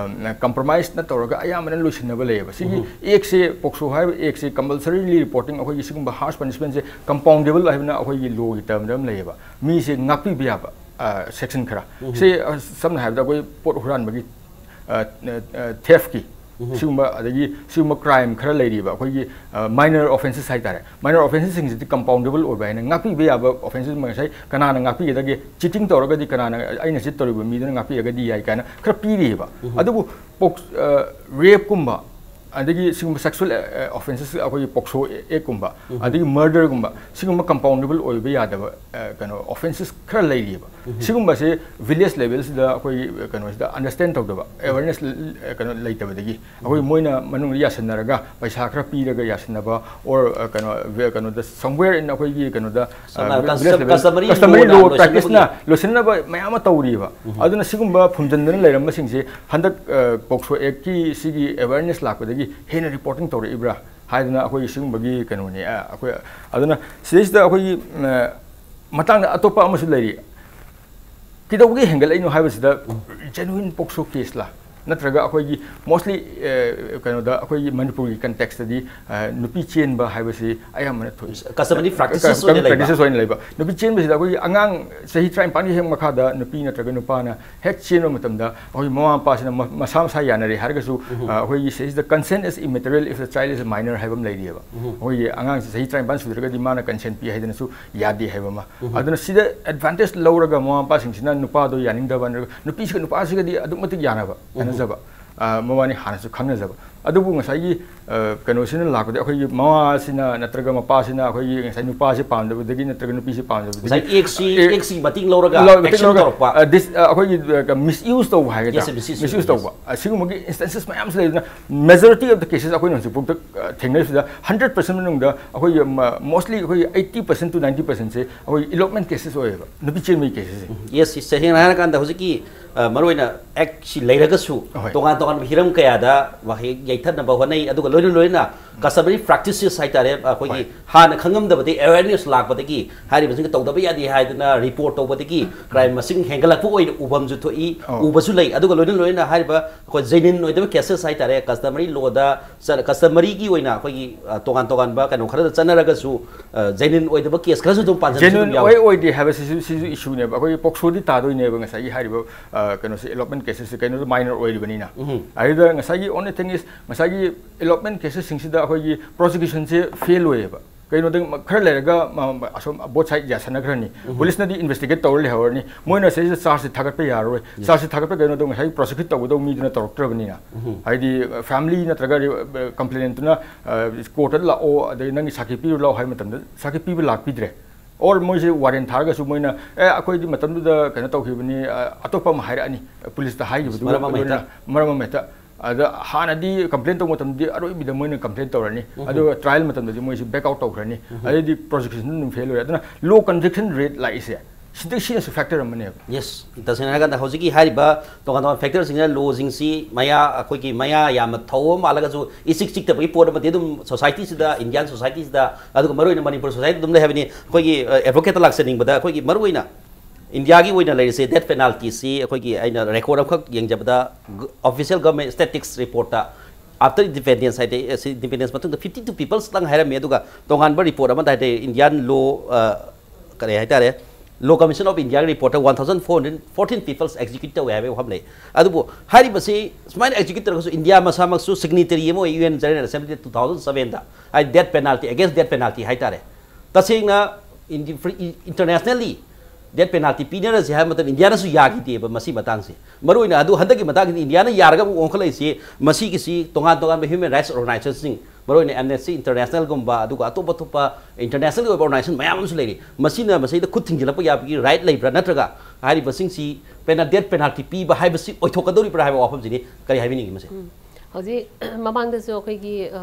ꯀꯝꯄ꯭ꯔꯣꯃꯥꯏꯁ ꯅꯠꯇꯧꯔꯒ ꯑꯌꯥꯝꯕꯅ ꯂꯣꯏꯁꯤꯟꯅꯕ ꯂꯩꯌꯦꯕ꯫ ꯁꯤꯒꯤ ꯑꯦꯛꯁꯦ, ꯄꯣꯛꯁꯣ ꯍꯥꯏꯕ ꯑꯦꯛꯁꯦ ꯀꯝꯄꯜꯁꯔꯤꯂꯤ ꯔꯤꯄꯣꯔꯇꯤꯡ, ꯑꯩꯈꯣꯏꯒꯤ ꯁꯤꯒꯨꯝꯕ ꯍꯥꯔꯁ ꯄꯅꯤꯁꯃꯦꯟꯁꯦ ꯀꯝꯄꯥꯎꯟꯗꯦꯕꯜ ꯍꯥꯏꯕꯅ ꯑꯩꯈꯣꯏꯒꯤ ꯂꯣꯒꯤ ꯇꯔꯝꯗ ꯑꯃ ꯂꯩꯌꯦꯕ꯫ ꯃꯤꯁꯦ ꯉꯥꯛꯄꯤꯕ ꯌꯥꯕ ꯁꯦꯛꯁꯟ ꯈꯔ꯫ ꯁꯤ, ꯑ, ꯁꯝꯅ ꯍꯥꯏꯔꯕꯗ ꯑꯩꯈꯣꯏ ꯄꯣꯠ ꯍꯨꯔꯥꯟꯕꯒꯤ, ꯊꯦꯐꯀꯤ ꯁꯤꯒꯨꯝꯕ, ꯑꯗꯒꯤ ꯁꯤꯒꯨꯝꯕ ꯀ꯭ꯔꯥꯏꯝ ꯈꯔ ꯂꯩꯔꯤꯕ, ꯑꯩꯈꯣꯏꯒꯤ ꯃꯥꯏꯅꯔ ꯑꯣꯐꯦꯟꯁꯦꯁ ꯍꯥꯏꯇꯥꯔꯦ, ꯃꯥꯏꯅꯔ ꯑꯣꯐꯦꯟꯁꯦꯁꯁꯤꯡꯁꯤꯗꯤ ꯀꯝꯄꯥꯎꯟꯗꯦꯕꯜ ꯑꯣꯏꯕ ꯍꯥꯏꯅ ꯉꯥꯛꯄꯤꯕ ꯌꯥꯕ ꯑꯣꯐꯦꯟꯁꯦꯁ ꯉꯁꯥꯏ ꯀꯅꯥꯅ ꯉꯥꯛꯄꯤꯒꯗꯒꯦ? ꯆꯤꯇꯤꯡ ꯇꯧꯔꯒꯗꯤ ꯀꯅꯥꯅ, ꯑꯩꯅ ꯆꯤꯠ ꯇꯧꯔꯤꯕ ꯃꯤꯗꯨꯅ ꯉꯥꯛꯄꯤꯔꯒꯗꯤ ꯌꯥꯏ ꯀꯥꯏꯅ ꯈꯔ ꯄꯤꯔꯤꯑꯕ꯫ ꯑꯗꯨꯕꯨ ꯄꯣꯛ ꯔꯦꯞꯀꯨꯝꯕ, ꯑꯗꯒꯤ ꯁꯤꯒꯨꯝꯕ ꯁꯦꯛꯁꯨꯋꯦꯜ ꯑꯣꯐꯦꯟꯁꯦꯁ, ꯑꯩꯈꯣꯏꯒꯤ ꯄꯣꯛꯁꯣ ꯑꯦꯛꯀꯨꯝꯕ, ꯑꯗꯒꯤ ꯃꯔꯗꯔꯒꯨꯝꯕ, ꯁꯤꯒꯨꯝꯕ ꯀꯝꯄꯥꯎꯟꯗꯦꯕꯜ ꯑꯣꯏꯕ ꯌꯥꯗꯕ, ꯑ, ꯀꯩꯅꯣ, ꯑꯣꯐꯦꯟꯁꯦꯁ ꯈꯔ ꯂꯩꯔꯤꯑꯕ꯫ ꯁꯤꯒꯨꯝꯕꯁꯦ ꯚꯤꯂꯦꯖ ꯂꯦꯚꯦꯜꯁꯤꯗ ꯑꯩꯈꯣꯏꯒꯤ, ꯑ, ꯀꯩꯅꯣꯁꯤꯗ ꯑꯟꯗꯔꯁ꯭ꯇꯦꯟ ꯇꯧꯗꯕ, ꯑꯦꯋꯦꯔꯅꯦꯁ ꯀꯩꯅꯣ ꯂꯩꯇꯕꯗꯒꯤ ꯑꯩꯈꯣꯏ ꯃꯣꯏꯅ ꯃꯅꯨꯡꯗ ꯌꯥꯁꯟꯅꯔꯒ, ꯄꯩꯁꯥ ꯈꯔ ꯄꯤꯔꯒ ꯌꯥꯁꯟꯅꯕ, ꯑꯣꯔ, ꯑ, ꯀꯩꯅꯣ, ꯀꯩꯅꯣꯗ, ꯁꯝꯋꯦꯌꯔ ꯏꯟ ꯑꯩꯈꯣꯏꯒꯤ ꯀꯩꯅꯣꯗ, ꯁꯝꯅ ꯍꯥꯏꯔꯕꯗ village level, customary customary law law ꯅ practice ꯅ ꯂꯣꯏꯁꯤꯟꯅꯕꯒꯤ ꯂꯣꯏꯁꯤꯟꯅꯕ ꯃꯌꯥꯝ ꯑꯃ ꯇꯧꯔꯤꯕ꯫ ꯑꯗꯨꯅ ꯁꯤꯒꯨꯝꯕ ꯐꯨꯝꯖꯤꯟꯗꯅ ꯂꯩꯔꯝꯕꯁꯤꯡꯁꯦ ꯍꯟꯗꯛ, ꯑ, ꯄꯣꯛꯁꯣ ꯑꯦꯛꯀꯤ ꯁꯤꯒꯤ ꯑꯦꯋꯦꯔꯅꯦꯁ ꯂꯥꯛꯄꯗꯒꯤ ꯍꯦꯟꯅ ꯔꯤꯄꯣꯔꯇꯤꯡ ꯇꯧꯔꯛꯏꯕ꯭ꯔꯥ ꯍꯥꯏꯗꯅ ꯑꯩꯈꯣꯏꯒꯤ ꯁꯤꯒꯨꯝꯕꯒꯤ ꯀꯩꯅꯣꯅꯤ꯫ ꯑ, ꯑꯩꯈꯣꯏ, ꯑꯗꯨꯅ ꯁꯤꯗꯩꯁꯤꯗ ꯑꯩꯈꯣꯏꯒꯤ, ꯑ, ꯃꯇꯥꯡꯗ ꯑꯇꯣꯞꯄ ꯑꯃꯁꯨ ꯂꯩꯔꯤ꯫ ꯀꯩꯗꯧꯕꯒꯤ ꯍꯦꯟꯒꯠꯂꯛꯏꯅꯣ ꯍꯥꯏꯕꯁꯤꯗ, ꯖꯦꯅꯨꯏꯟ ꯄꯣꯛꯁꯣ ꯀꯦꯁꯂ, ꯅꯠꯇ꯭ꯔꯒ ꯑꯩꯈꯣꯏꯒꯤ mostly ꯀꯩꯅꯣꯗ ꯑꯩꯈꯣꯏꯒꯤ ꯃꯅꯤꯄꯨꯔꯒꯤ context ꯇꯗꯤ ꯅꯨꯄꯤ ꯆꯦꯟꯕ ꯍꯥꯏꯕꯁꯤ ꯑꯌꯥꯝꯕꯅ ꯊꯣꯛꯏ꯫ Customary practices ꯑꯣꯏꯅ ꯂꯩꯕ꯫ Practices ꯑꯣꯏꯅ ꯂꯩꯕ꯫ ꯅꯨꯄꯤ ꯆꯦꯟꯕꯁꯤꯗ ꯑꯩꯈꯣꯏꯒꯤ ꯑꯉꯥꯡ ꯆꯍꯤ ꯇꯔꯥꯅꯤꯄꯥꯟꯒꯤ ꯍꯦꯛ ꯃꯈꯥꯗ ꯅꯨꯄꯤ ꯅꯠꯇ꯭ꯔꯒ ꯅꯨꯄꯥꯅ ꯍꯦꯛ ꯆꯦꯟꯕ ꯃꯇꯝꯗ ꯑꯩꯈꯣꯏ ꯃꯃꯥ ꯃꯄꯥꯁꯤꯅ ꯃ- ꯃꯁꯥ ꯃꯁꯥ ꯌꯥꯅꯔꯦ ꯍꯥꯏꯔꯒꯁꯨ ꯑ, ꯑꯩꯈꯣꯏꯒꯤ ꯁꯤꯗꯩꯁꯤꯗ consent is immaterial if the child is a minor ꯍꯥꯏꯕ ꯑꯃ ꯂꯩꯔꯤꯑꯕ꯫ ꯑꯩꯈꯣꯏꯒꯤ ꯑꯉꯥꯡꯁꯤ ꯆꯍꯤ ꯇꯔꯥꯅꯤꯄꯥꯟ ꯁꯨꯗ꯭ꯔꯒꯗꯤ ꯃꯥꯅ consent ꯄꯤ ꯍꯥꯏꯗꯅꯁꯨ ꯌꯥꯗꯦ ꯍꯥꯏꯕ ꯑꯃ꯫ ꯑꯗꯨꯅ ꯁꯤꯗ advantage ꯂꯧꯔꯒ ꯃꯃꯥ ꯃꯄꯥꯁꯤꯡꯁꯤꯅ ꯅꯨꯄꯥꯗꯣ ꯌꯥꯅꯤꯡꯗꯕ ꯅꯠꯇ꯭ꯔꯒ ꯅꯨꯄꯤꯁꯤꯒ ꯅꯨꯄꯥꯁꯤꯒꯗꯤ ꯑꯗꯨꯛ ꯃꯇꯤꯛ ꯌꯥꯅꯕ ꯈꯟꯅꯖꯕ, ꯑ, ꯃꯕꯥꯅꯤ ꯍꯥꯟꯅꯁꯨ ꯈꯪꯅꯖꯕ꯫ ꯑꯗꯨꯕꯨ ꯉꯁꯥꯏꯒꯤ ꯑ, ꯀꯩꯅꯣꯁꯤꯅ ꯂꯥꯛꯄꯗꯤ ꯑꯩꯈꯣꯏꯒꯤ ꯃꯃꯥꯁꯤꯅ ꯅꯠꯇ꯭ꯔꯒ ꯃꯄꯥꯁꯤꯅ ꯑꯩꯈꯣꯏꯒꯤ ꯉꯁꯥꯏ ꯅꯨꯄꯥꯁꯦ ꯄꯥꯝꯗꯕꯗꯒꯤ ꯅꯠꯇ꯭ꯔꯒ ꯅꯨꯄꯤꯁꯦ ꯄꯥꯝꯗꯕꯗꯒꯤ ꯉꯁꯥꯏ ꯑꯦꯛꯁꯤ ꯑꯦ, ꯑꯦꯛꯁꯤ ꯃꯇꯦꯡ ꯂꯧꯔꯒ ꯂꯧ- ꯃꯇꯦꯡ action ꯂꯧꯔꯒ, ꯇꯧꯔꯛꯄ꯫ ꯑ, dis- ꯑ, ꯑꯩꯈꯣꯏꯒꯤ ꯑ, misuse ꯇꯧꯕ ꯍꯥꯏꯒꯗ꯭ꯔꯥ? Yes, misuse, Misuse yes. ꯇꯧꯕ ꯑꯁꯤꯒꯨꯝꯕꯒꯤ instances ꯃꯌꯥꯝꯁꯨ ꯂꯩꯗꯅ, majority of the cases ꯑꯩꯈꯣꯏꯅ ꯍꯧꯖꯤꯛꯐꯥꯎꯗ ꯑ, ꯊꯦꯡꯅꯔꯤꯁꯤꯗ hundred percent ꯃꯅꯨꯡꯗ ꯑꯩꯈꯣꯏꯒꯤ ꯃ- mostly ꯑꯩꯈꯣꯏꯒꯤ eighty percent to ninety percent ꯁꯦ ꯑꯩꯈꯣꯏ elopement cases ꯑꯣꯏꯌꯦꯕ, ꯅꯨꯄꯤ ꯆꯦꯟꯕꯒꯤ cases ꯁꯦ꯫ Yes, ꯁꯦꯡꯅ ꯍꯥꯏꯔꯀꯥꯟꯗ ꯍꯧꯖꯤꯛꯀꯤ ꯑ, ꯃꯔꯨꯑꯣꯏꯅ ꯑꯦꯛꯁꯤ ꯂꯩꯔꯒꯁꯨ ꯑꯍꯣꯏ꯫ ꯇꯣꯉꯥꯟ ꯇꯣꯉꯥꯟꯕ ꯍꯤꯔꯝ ꯀꯌꯥꯗ ꯋꯥꯍꯩ ꯌꯩꯊꯠꯅꯕ ꯍꯣꯠꯅꯩ, ꯑꯗꯨꯒ ꯂꯣꯏꯅ ꯂꯣꯏꯅ customary practices ꯍꯥꯏꯇꯥꯔꯦ, ꯑꯩꯈꯣꯏꯒꯤ ꯍꯣꯏ꯫ ꯍꯥꯟꯅ ꯈꯪꯉꯝꯗꯕꯗꯤ awareness ꯂꯥꯛꯄꯗꯒꯤ ꯍꯥꯏꯔꯤꯕꯁꯤꯡꯁꯦ ꯇꯧꯗꯕ ꯌꯥꯗꯦ ꯍꯥꯏꯗꯅ report ꯇꯧꯕꯗꯒꯤ crime ꯃꯁꯤꯡ ꯍꯦꯟꯒꯠꯂꯛꯄ ꯑꯣꯏꯅ ꯎꯐꯝꯁꯨ ꯊꯣꯛꯏ, ꯑꯣ꯫ ꯎꯕꯁꯨ ꯂꯩ꯫ ꯑꯗꯨꯒ ꯂꯣꯏꯅ ꯂꯣꯏꯅ ꯍꯥꯏꯔꯤꯕ ꯑꯩꯈꯣꯏ genuine ꯑꯣꯏꯗꯕ cases ꯍꯥꯏꯇꯥꯔꯦ, customary lawꯗ ꯆꯠ- customaryꯒꯤ ꯑꯣꯏꯅ ꯑꯩꯈꯣꯏꯒꯤ ꯑ, ꯇꯣꯉꯥꯟ ꯇꯣꯉꯥꯟꯕ ꯀꯩꯅꯣ ꯈꯔꯗ ꯆꯠꯅꯔꯒꯁꯨ ꯑ, genuine ꯑꯣꯏꯗꯕ case ꯈꯔꯁꯨ ꯑꯗꯨꯝ ꯄꯥꯟꯖꯟꯕꯁꯨ ꯑꯗꯨꯝ Genuine ꯌꯥꯎꯋꯤ꯫ ꯑꯣꯏ ꯑꯣꯏꯗꯦ ꯍꯥꯏꯕꯁꯤꯁꯨ ꯁꯤꯁꯨ issue ꯅꯦꯕ꯫ ꯑꯩꯈꯣꯏꯒꯤ POCSOꯗꯤ ꯇꯥꯗꯣꯏꯅꯦꯕ ꯉꯁꯥꯏꯒꯤ ꯍꯥꯏꯔꯤꯕ ꯑ, ꯀꯩꯅꯣꯁꯦ, elopement cases ꯁꯦ, ꯀꯩꯅꯣꯗꯣ minor ꯑꯣꯏꯔꯤꯕꯅꯤꯅ꯫ ꯑꯗꯨꯗ ꯉꯁꯥꯏꯒꯤ only thing is ꯉꯁꯥꯏꯒꯤ elopement cases ꯁꯤꯡꯁꯤꯗ ꯑꯩꯈꯣꯏꯒꯤ prosecution ꯁꯦ fail ꯑꯣꯏꯌꯦꯕ꯫ ꯀꯩꯅꯣꯗ ꯃ- ꯈꯔ ꯂꯩꯔꯒ ꯃ- ꯃ- ꯑꯁꯣꯝ both side ꯌꯥꯁꯟꯅꯈ꯭ꯔꯅꯤ꯫ Police ꯅꯗꯤ investigate ꯇꯧꯔ ꯂꯩꯍꯧꯔꯅꯤ꯫ ꯃꯣꯏꯅ ꯁꯤꯗꯩꯁꯤꯗ charge ꯁꯦ ꯊꯥꯒꯠꯄ ꯌꯥꯔꯔꯣꯏ꯫ Charge ꯁꯦ ꯊꯥꯒꯠꯄ ꯀꯩꯅꯣꯗꯣ ꯉꯁꯥꯏꯒꯤ prosecute ꯇꯧꯒꯗꯧꯕ ꯃꯤꯗꯨꯅ ꯇꯧꯔꯛꯇ꯭ꯔꯕꯅꯤꯅ꯫ ꯍꯥꯏꯗꯤ ꯑ, family ꯅꯠꯇ꯭ꯔꯒ complainant ꯇꯨꯅ court ꯇ ꯂꯥꯛꯑꯣ, ꯑꯗꯩ ꯅꯪꯒꯤ ꯁꯥꯈꯤ ꯄꯤꯔꯨ ꯂꯥꯛꯑꯣ ꯍꯥꯏꯕ ꯃꯇꯝꯗ ꯁꯥꯈꯤ ꯄꯤꯕ ꯂꯥꯛꯄꯤꯗ꯭ꯔꯦ꯫ Or ꯃꯣꯏꯁꯦ warrant ꯊꯥꯔꯒꯁꯨ ꯃꯣꯏꯅ, "ꯑꯦ, ꯑꯩꯈꯣꯏꯗꯤ ꯃꯇꯝꯗꯨꯗ ꯀꯩꯅꯣ ꯇꯧꯈꯤꯕꯅꯤ, ꯑ, ꯑꯇꯣꯞꯄ ꯑꯃ ꯍꯥꯏꯔꯛꯑꯅꯤ", police ꯇ ꯍꯥꯏꯈꯤꯕꯗꯨꯒ ꯃꯔꯝ ꯑꯃ ꯍꯦꯛꯇ꯫ ꯂꯣꯏꯅꯅ ꯃꯔꯝ ꯑꯃ ꯍꯦꯛꯇ꯫ ꯑꯗ ꯍꯥꯟꯅꯗꯤ complain ꯇꯧꯕ ꯃꯇꯝꯗꯗꯤ ꯑꯔꯣꯏꯕꯤꯗ ꯃꯣꯏꯅ complain ꯇꯧꯔꯅꯤ, ꯑꯗꯨꯒ trial ꯃꯇꯝꯗꯗꯤ ꯃꯣꯏꯁꯤ back out ꯇꯧꯈ꯭ꯔꯅꯤ, ꯑꯗꯩꯗꯤ prosecution ꯑꯗꯨꯝ fail ꯑꯣꯏꯔꯦ꯫ ꯑꯗꯨꯅ low conviction rate ꯂꯥꯛꯏꯁꯦ ꯁꯤꯗ, ꯁꯤꯅꯁꯨ factor ꯑꯃꯅꯦꯕ꯫ Yes, ꯇꯁꯦꯡꯅ ꯍꯥꯏꯔꯀꯥꯟꯗ ꯍꯧꯖꯤꯛꯀꯤ ꯍꯥꯏꯔꯤꯕ ꯇꯣꯉꯥꯟ ꯇꯣꯉꯥꯟꯕ factor ꯁꯤꯡꯁꯤꯅ law ꯁꯤꯡꯁꯤ ꯃꯌꯥ, ꯑꯩꯈꯣꯏꯒꯤ ꯃꯌꯥ ꯌꯥꯝꯅ ꯊꯧꯕ ꯃꯥꯜꯂꯒꯁꯨ ꯏꯆꯤꯛ ꯆꯤꯛꯇꯕꯒꯤ ꯄꯣꯠ ꯑꯃꯗꯤ ꯑꯗꯨꯝ society ꯁꯤꯗ, Indian society ꯁꯤꯗ, ꯑꯗꯨꯒ ꯃꯔꯨꯑꯣꯏꯅ ꯃꯅꯤꯄꯨꯔ society ꯑꯗꯨꯝ ꯂꯩ ꯍꯥꯏꯕꯅꯤ꯫ ꯑꯩꯈꯣꯏꯒꯤ ꯑ, advocate ꯇ ꯂꯥꯛꯆꯅꯤꯡꯕꯗ ꯑꯩꯈꯣꯏꯒꯤ ꯃꯔꯨꯑꯣꯏꯅ ꯏꯟꯗꯤꯌꯥꯒꯤ ꯑꯣꯏꯅ ꯂꯩꯔꯤꯁꯦ ꯗꯦꯠ ꯄꯦꯅꯥꯜꯇꯤꯁꯤ ꯑꯩꯈꯣꯏꯒꯤ ꯑꯩꯅ ꯔꯦꯀꯣꯔꯗ ꯑꯃꯈꯛ ꯌꯦꯡꯖꯕꯗ, official government statistics report ꯇ, after independence ꯍꯥꯏꯗꯤ, ꯏꯟꯗꯤꯄꯦꯟꯗꯦꯟꯁ ꯃꯇꯨꯡꯗ fifty two peoples ꯇꯪ ꯍꯥꯏꯔꯝꯃꯤ꯫ ꯑꯗꯨꯒ ꯇꯣꯉꯥꯟꯕ ꯔꯤꯄꯣꯔꯠ ꯑꯃꯗ ꯍꯥꯏꯗꯤ ꯏꯟꯗꯤꯌꯥꯟ ꯂꯣ, ꯀꯔꯤ ꯍꯥꯏꯇꯥꯔꯦ, ꯂꯣ ꯀꯃꯤꯁꯟ ꯑꯣꯐ ꯏꯟꯗꯤꯌꯥꯒꯤ ꯔꯤꯄꯣꯔꯠꯇ one thousand four hundred fourteen peoples execute ꯇꯧꯋꯦ ꯍꯥꯏꯕꯒꯤ ꯋꯥꯐꯝ ꯂꯩ꯫ ꯑꯗꯨꯕꯨ ꯍꯥꯏꯔꯤꯕꯁꯤ ꯁꯨꯃꯥꯏꯅ ꯑꯦꯛꯖꯤꯀ꯭ꯌꯨꯠ ꯇꯧꯔꯒꯁꯨ, ꯏꯟꯗꯤꯌꯥ ꯃꯁꯥꯃꯛꯁꯨ ꯁꯤꯒꯅꯤꯇꯔꯤ ꯑꯃ ꯑꯣꯏ ꯌꯨ ꯑꯦꯟ ꯖꯦꯅꯔꯦꯜ ꯑꯦꯁꯦꯝꯕ꯭ꯂꯤꯗ two thousand seven ꯗ, ꯍꯥꯏꯗꯤ death penalty, against death penalty ꯍꯥꯏꯇꯥꯔꯦ꯫ ꯇꯁꯦꯡꯅ ꯏꯟꯗꯤ-, ꯐ꯭ꯔꯤ-, ꯏꯟꯇꯔꯅꯦꯁꯅꯦꯜꯂꯤ ꯗꯦꯠ ꯄꯦꯅꯥꯜꯇꯤ ꯄꯤꯅꯔꯁꯦ ꯍꯥꯏꯕ ꯃꯇꯝꯗ ꯏꯟꯗꯤꯌꯥꯅꯁꯨ ꯌꯥꯈꯤꯗꯦꯕ ꯃꯁꯤ ꯃꯇꯥꯡꯁꯤ꯫ ꯃꯔꯨꯑꯣꯏꯅ ꯑꯗꯨ ꯍꯟꯗꯛꯀꯤ ꯃꯇꯥꯡꯁꯤꯗ ꯏꯟꯗꯤꯌꯥꯅ ꯌꯥꯔꯒ ꯑꯃꯨꯛ ꯑꯣꯟꯈꯠꯂꯛꯏꯁꯤ, ꯃꯁꯤꯒꯤꯁꯤ ꯇꯣꯉꯥꯟ ꯇꯣꯉꯥꯟꯕ human rights organization ꯁꯤꯡ, ꯃꯔꯨꯑꯣꯏꯅ Amnesty International ꯒꯨꯝꯕ, ꯑꯗꯨꯒ ꯑꯇꯣꯞ ꯑꯇꯣꯞꯄ ꯏꯟꯇꯔꯅꯦꯁꯅꯦꯜꯒꯤ ꯑꯣꯏꯕ organization ꯃꯌꯥꯝ ꯑꯃꯁꯨ ꯂꯩꯔꯤ꯫ ꯃꯁꯤꯅ ꯃꯁꯤꯗ ꯈꯨꯠ ꯊꯤꯡꯖꯤꯜꯂꯛꯄ ꯌꯥꯕꯒꯤ ꯔꯥꯏꯠ ꯂꯩꯕ꯭ꯔꯥ, ꯅꯠꯇ꯭ꯔꯒ ꯍꯥꯏꯔꯤꯕꯁꯤꯡꯁꯤ ꯄꯦꯅꯥ-, ꯗꯦꯠ ꯄꯦꯅꯥꯜꯇꯤ ꯄꯤꯕ ꯍꯥꯏꯕꯁꯤ ꯑꯣꯏꯊꯣꯛꯀꯗꯧꯔꯤꯕ꯭ꯔꯥ ꯍꯥꯏꯕ ꯋꯥꯐꯝꯁꯤꯅꯤ꯫ ꯀꯔꯤ ꯍꯥꯏꯕꯤꯅꯤꯡꯉꯤ ꯃꯁꯦ? ꯎꯝ꯫ ꯍꯧꯖꯤꯛ ꯃꯃꯥꯡꯗꯁꯨ ꯑꯩꯈꯣꯏꯒꯤ, ꯑ,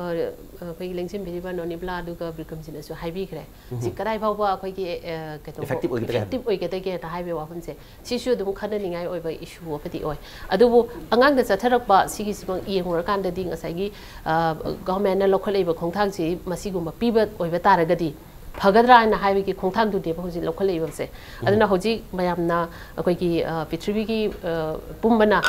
ꯑꯩꯈꯣꯏꯒꯤ ꯂꯦꯡꯁꯤꯟꯕꯤꯔꯤꯕ ꯅꯣꯅꯤꯕꯂꯥ ꯑꯗꯨꯒ ꯕꯤꯀ꯭ꯔꯝꯖꯤꯠꯅꯁꯨ ꯍꯥꯏꯕꯤꯈ꯭ꯔꯦ꯫ ꯁꯤ ꯀꯗꯥꯏ ꯐꯥꯎꯕ ꯑꯩꯈꯣꯏꯒꯤ, ꯑ, ꯀꯩꯅꯣ, Effective ꯑꯣꯏꯒꯗꯒꯦ ꯍꯥꯏꯕ꯫ effective ꯑꯣꯏꯒꯗꯒꯦꯅ ꯍꯥꯏꯕꯒꯤ ꯋꯥꯐꯝꯁꯦ, ꯁꯤꯁꯨ ꯑꯗꯨꯝ ꯈꯟꯅꯅꯤꯡꯉꯥꯏ ꯑꯣꯏꯕ issue ꯑꯃꯗꯤ ꯑꯣꯏ꯫ ꯑꯗꯨꯕꯨ ꯑꯉꯥꯡꯗ ꯆꯠꯊꯔꯛꯄ ꯁꯤꯒꯤꯁꯤꯃꯛ ꯌꯦꯡꯉꯨꯔꯀꯥꯟꯗꯗꯤ ꯉꯁꯥꯏꯒꯤ, ꯑ, government ꯅ ꯂꯧꯈꯠꯂꯛꯏꯕ ꯈꯣꯡꯊꯥꯡꯁꯤ ꯃꯁꯤꯒꯨꯝꯕ ꯄꯤꯕ ꯑꯣꯏꯕ ꯇꯥꯔꯒꯗꯤ ꯐꯒꯗ꯭ꯔꯥ ꯍꯥꯏꯅ ꯍꯥꯏꯕꯒꯤ ꯈꯣꯡꯊꯥꯡꯗꯨꯅꯦꯕ ꯍꯧꯖꯤꯛ ꯂꯧꯈꯠꯂꯛꯏꯕꯁꯦ꯫ ꯑꯗꯨꯅ ꯍꯧꯖꯤꯛ ꯃꯌꯥꯝꯅ ꯑꯩꯈꯣꯏꯒꯤ, ꯑ, ꯄ꯭ꯔꯤꯊꯤꯕꯤꯒꯤ, ꯑ, ꯄꯨꯝꯕꯅ